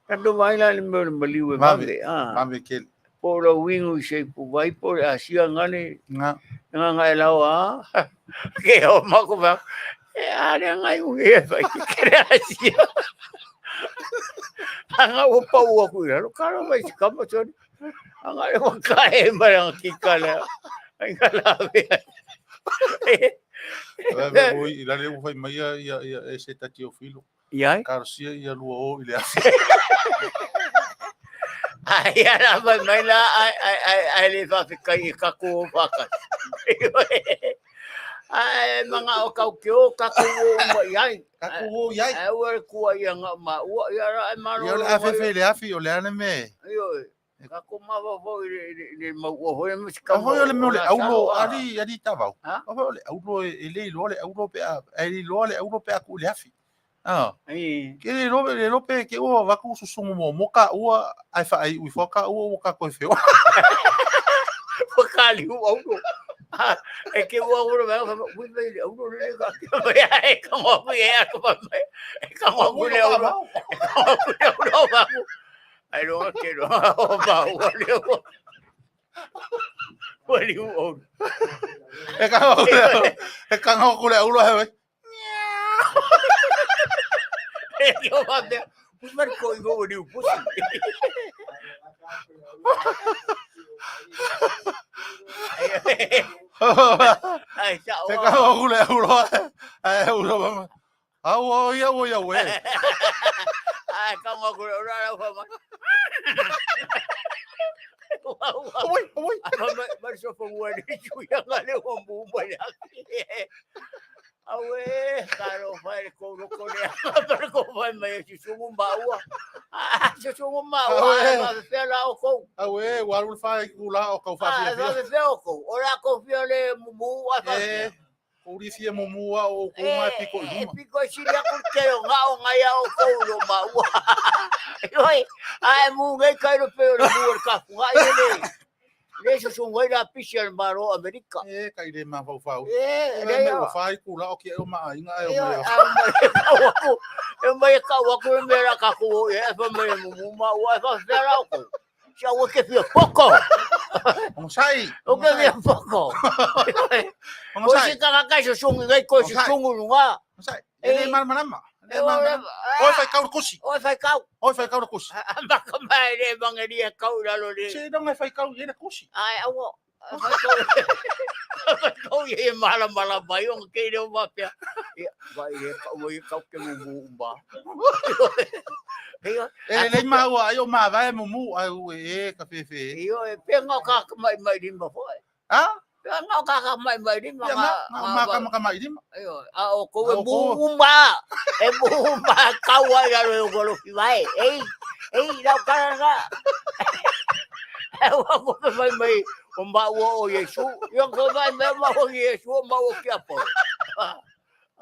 Tatou vaai la i le mea o le maliu e vave, a. Vave tele. Po o lau inu i se ipuvai po o le asia gale Nga. Nga e laoa a. Ke o mako fa. E a le ngai u e fai ke le asia. Anga ua pau aku i lalo kalo mai si kama soni. Anga le ua kae mai anga kika lea. Ai nga lawe. Vave oi i lale ua fai mai ia ia ia e se tati o filo. Iai? Talosia ia lua o i le afi. Ai ala mai mai la ai ai ai ai le faafetai i tatou o faatasi. Ae manga o kau ke o tatou o uma i ai. Tatou o i ai. Ae ua le kua ia nga maua ia ra e malo. Ia o le afefe i le afi o le a le mea. Ioe. Tatou mafaufau i le i le maua foi ma se A foi o le mea o le aulo ali ali tavau. A foi o le aulo e le iloa le aulo pe a e le iloa le aulo pe a tuu i le afi. A. Ke le iloa le iloa pe ke ua avatu susugu muamua taua ae faaiu ifo taua ua tatou e feoai. Ua kaliu aulo. E ke ua ua mai fa ui mai le aulo le ka ke mai ai ka mo mai e ka mai e ka mo le aulo. E ka mo le aulo ba. Ai loa ke loa o ba ua le ua. Ua liu aulo. E ka e ka ngo le aulo he. E ke o ba mea. Pus mar ko i go liu pusi. Ai sa E ka ngo le aulo e aulo ba. Au o ia o ia ue. Ai ka ngo le aulo au fa mai. Oi, oi. Ai ma so fa ua le chu ia nga le o mu mai la. Auē, talofa e le kou loko lea. Pa le kou fai mai e susugu maua. Ah, susugu maua, Auē. e faafefea la outou. Auē, ua alu le faaitu la o kau Ah, e faafiafia. faafefea outou. O la kou fia le mumu, a E, faafefea. kou li fia mumu a o kou mai piko i E luma. piko e sili aku le tele o ngao ngai a outou i lo maua. Ioe, a e mu nei kai lo pe o le mu o le kafuga i le. Le susugu ai la pisi a le Malo o Amerika. E, kai le mafaufau. E, E, le me ua faaitu la o kia o maaiga ai o Ioe, mai. a mai e kau aku, e mai e kau aku le mea la kakou o ia, e fa mai e mumu maua, e faafefea la outou. Si au e ke fia poko. Onosai. O ke fia poko. O Onosai. si tagata i susugi nei koe susugu luga. Onosai. E le malamalama. E E le o le, malamalama. Oi fai kau le kusi. o e fai kau. Oi fai kau le kusi. Maka mai le evangelia kau i lalo le. Se donga e fai kau i le kusi. Ai, aua. Fai kau. Fai kau i e malamalama ai o ke le o mapea. Ia, vai le kau i kau ke mumu umba. Ia, E le maua ai o mavae mumu ai ue e ka fefe. Io e pe ngau ka mai mai lima foi. Ha? Pe ngau ka mai mai lima Ia nga. nga nga ma ka mai lima. Io, a o ko e A o kou. mu umba. E mu umba kau ai lalo e o lo fi vai. Ei, ei lau kara nga. E wa ko pe mai mai o maua o Yesu. Io ko mai mai ma o Yesu o maua ki apo. Au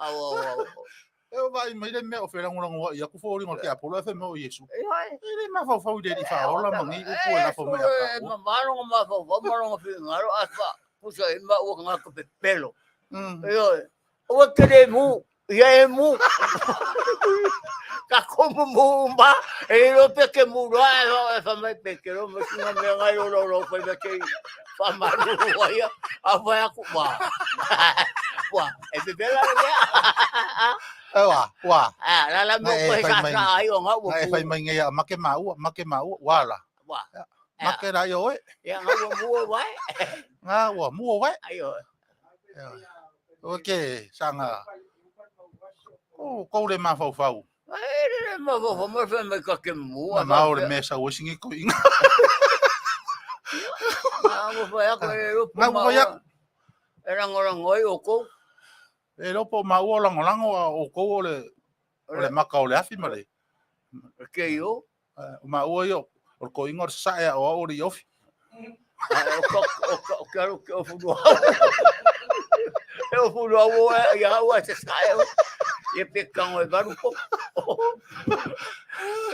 au au. E o vai mai le mea o felagolago ai aku foliga o le tiapolo e fai mai o Iesu. Io ai. E le mafaufau i le alii faaola ma nei upu e lafo mai ia E taua. mamalo nga mafaufau ma longa finagalo a fa pusa i maua nga ka pepelo. Ioe. Ua te le mu, ia e mu. Ka komu mu umba, e lo pe ke mu roa e fa e fa mai pe ke ro ma singa mea ngai lo lo lo fai ma te fa malu ua ia, a fai aku wa. Wa, e pe pela le mea. E wa, wa. A, la la me Na e koe fai sa mai. sa ai o ngau Na e fai mai ngai a make maua, make maua, wala. Wa. Make la ia oe. Ia ngau ua mua wai. Ngā ua mua wai. Ai o. O ke sanga. O kou le mafaufau. Ai le le mafaufau ma fai mai ka ke mua. Na mao le mea sau e singi ko inga. A, ua fai aku e lopo Ngā ua fai aku. E rangorango ai o kou. E lopo maua o langolango a o kou o le o le maka o le afi ma le. Ke io. O maua ia o le koiga o le sasae a o au o le iofi. O ka o ka o ke alo ke o funua. E o fu au o ia au a se sae. Ia pe kango e valu po.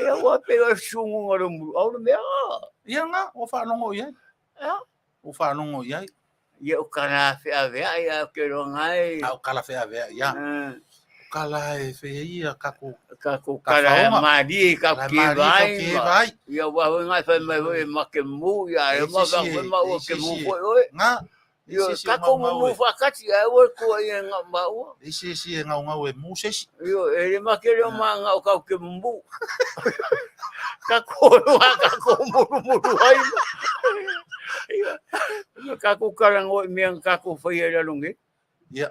Ia ua pe o sungu ngaro mu au le mea. Ia nga, ua faalogo i ai. Ia. Ua faalogo i ai. Ia o kala feaveai a ke roa ai. A o kala feaveai, ia. O kala e fe ia kako. Kako kala mari ka ki vai. Vai. Ia ua hoi ngai whai mai hoi ma ke mu ia e ma ka hoi ma ua ke mu hoi hoi. Nga. Ia kako mu mu whakati a ua kua ia nga ma ua. Isi isi e ngau ngau e mu sesi. Ia e le ma ke leo ma ngau kau ke mu. Kako roa kako muru muru ai. Ia kako karango i mea kako whai e lalonge. Ia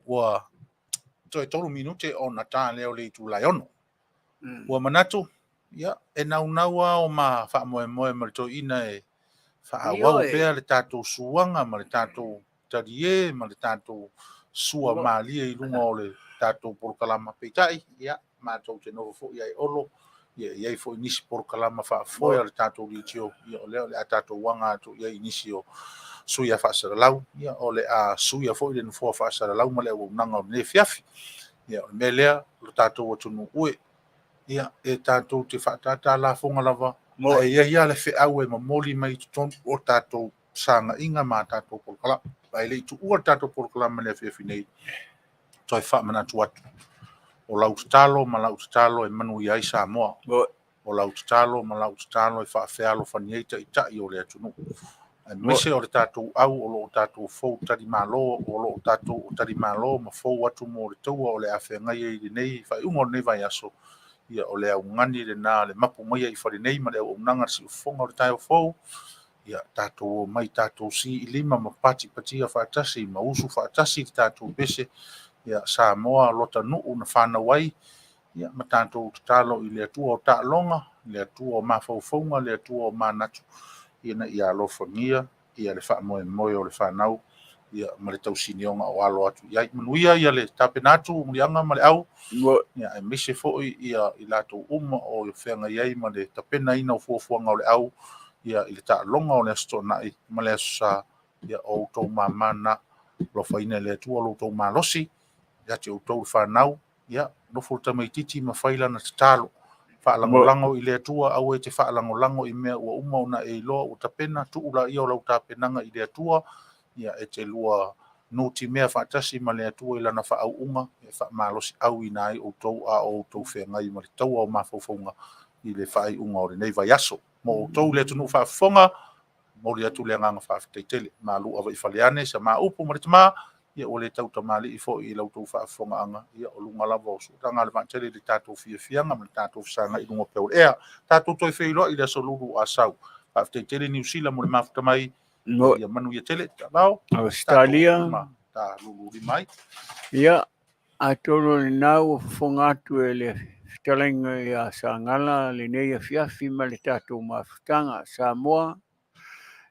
ua toe 3 minute ona tā leo le itu lai ono. Ua manatu, ia, e naunau a o ma faamoemoe ma le toeaina e faaauau pea le tatou suaga ma le tatou talie ma le tatou sua malie i luga o le tatou polokalama. Peitai, ia, matou te nofo foi ai Olo, ia, e i ai foi nisi polokalama faafoe a le tatou leitio, ia, o lea o le a tatou aga atu i ai i nisi o sui a faasalalau, ia, o le a suia foi le nofoa faasalalau ma le auaunaga o lenei afiafi. Ia, o le mea lea, lo tatou atunuu e, ia, e tatou te faatātā lafoga lava, ae i ai lava le feau e momoli mai i totonu o tatou fesaagaiga ma a tatou polokalama. Ae le i tuua le tatou polokalama i le afiafi nei, toe faamanatu atu, o lau tatalo ma lau tatalo e manuia ai Samoa. O lau tatalo ma lau tatalo e faafealofani ai taitai o le atunuu. Aemaise o le tatou au o lo o tatou fou talimalo, o lo o tatou talimalo ma fou atu mo le taua o le a feagai ai i lenei faaiuga o lenei vaiaso, ia o le augani lena le mapu maia i fale nei ma le auaunaga le siufofoga o le taeao fou, ia tatou omai tatou siilima ma patipatia faatasi ma usu faatasi le tatou pese, ia Samoa lota nuu na fanau ai, ia ma tatou tatalo i le Atua o taaloga, le Atua o mafaufauga, le Atua o manatu, ina ia alofagia ia le faamoemoe o le fanau, ia ma le tausinioga o alo atu i ai. Manuia ia le tapena atu Muliaga ma le au, ia aemaise foi ia i latou uma o feagai ai ma le tapenaina o fuafuaga o le au, ia i le taaloga o le Aso Toonai ma le Aso Sa, ia o outou mama na, alofaina e le Atua lo outou malosi, ia te outou le fanau, ia nofo le tamaitiiti ma fai lana tatalo. Faalagolago i le Atua, aua e te faalagolago i mea ua uma ona e iloa ua tapena, tuu laia o lau tapenaga i le Atua, ia e te lua nutimea faatasi ma le Atua i lana faauuga, e faamalosiauina ai outou a o outou feagai ma le taua o mafaufauga i le faaiuga o lenei vaiaso. Mo outou le atunuu faafofoga, momoli atu le agaga faafetai tele. Malu ava i fale ane, sa ma upu ma le tama, ia ua le tautamalii foi i la outou faafofogaaga, ia o luga lava o sootaga a le vaatele i le tatou fiafiaga ma le tatou fesagai i luga o pea o le ea. Tatou toe feiloai i le aso Lulu o Asau. Faafetai tele Niu Sila mo le mafuta mai, ia manuia tele, taavao, Australia, tatou ta lulu lima ai. Ia, atonu o lena ua fofoga atu e le fetalaiga ia Sagala lenei afiafi ma le tatou mafutaga Samoa,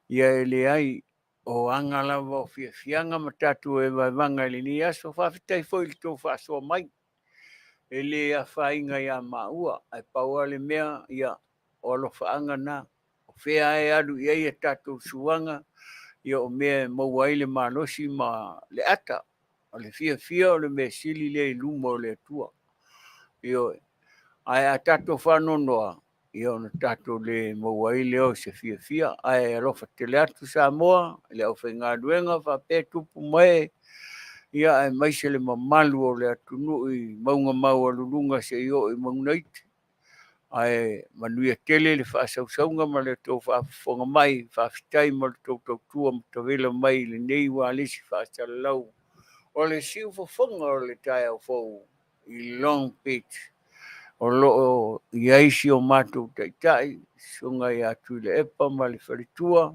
ia e leai o aga lava o fiafiaga ma tatou evaevaga i lenei aso. Faafetai foi i le tou faasoa mai, e le afaina ia maua, ae pau lava le mea, ia, o alofaaga na, o fea e alu i ai a tatou suaga, ia o mea e maua ai le malosi ma le ata, o le fiafia o le mea sili lea i luma o le Atua. Ioe. Ae a tatou faanoanoa, ia ona tatou le maua ai lea o se fiafia. Ae alofa tele atu Samoa i le aufaigaluega faapea tupu mae, ia aemaise le mamalu o le atunuu i mauga maualuluga seia oo i mauga iti. Ae manuia tele le faasausauga ma le tou faafofoga mai, faafetai mo le tou tautua ma tavela mai i lenei ualesi faasalalau o le siufofoga o le taeao fou i Long Beach. O lo o i ai si o matou taitai, susuga ia Tuilaepa ma le faletua,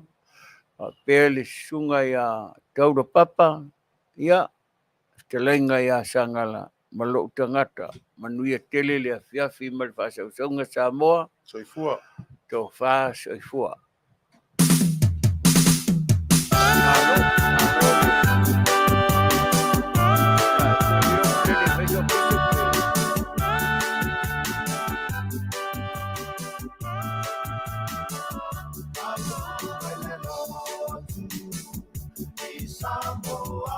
faapea le susuga ia Taula Papa, ia, fetalaiga ia Sagala ma lou tagata. Manuia tele le afiafi ma le faasausauga Samoa. Soifua. Tofa soifua. Samoa.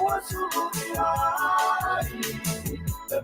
Ua sulu i ai, e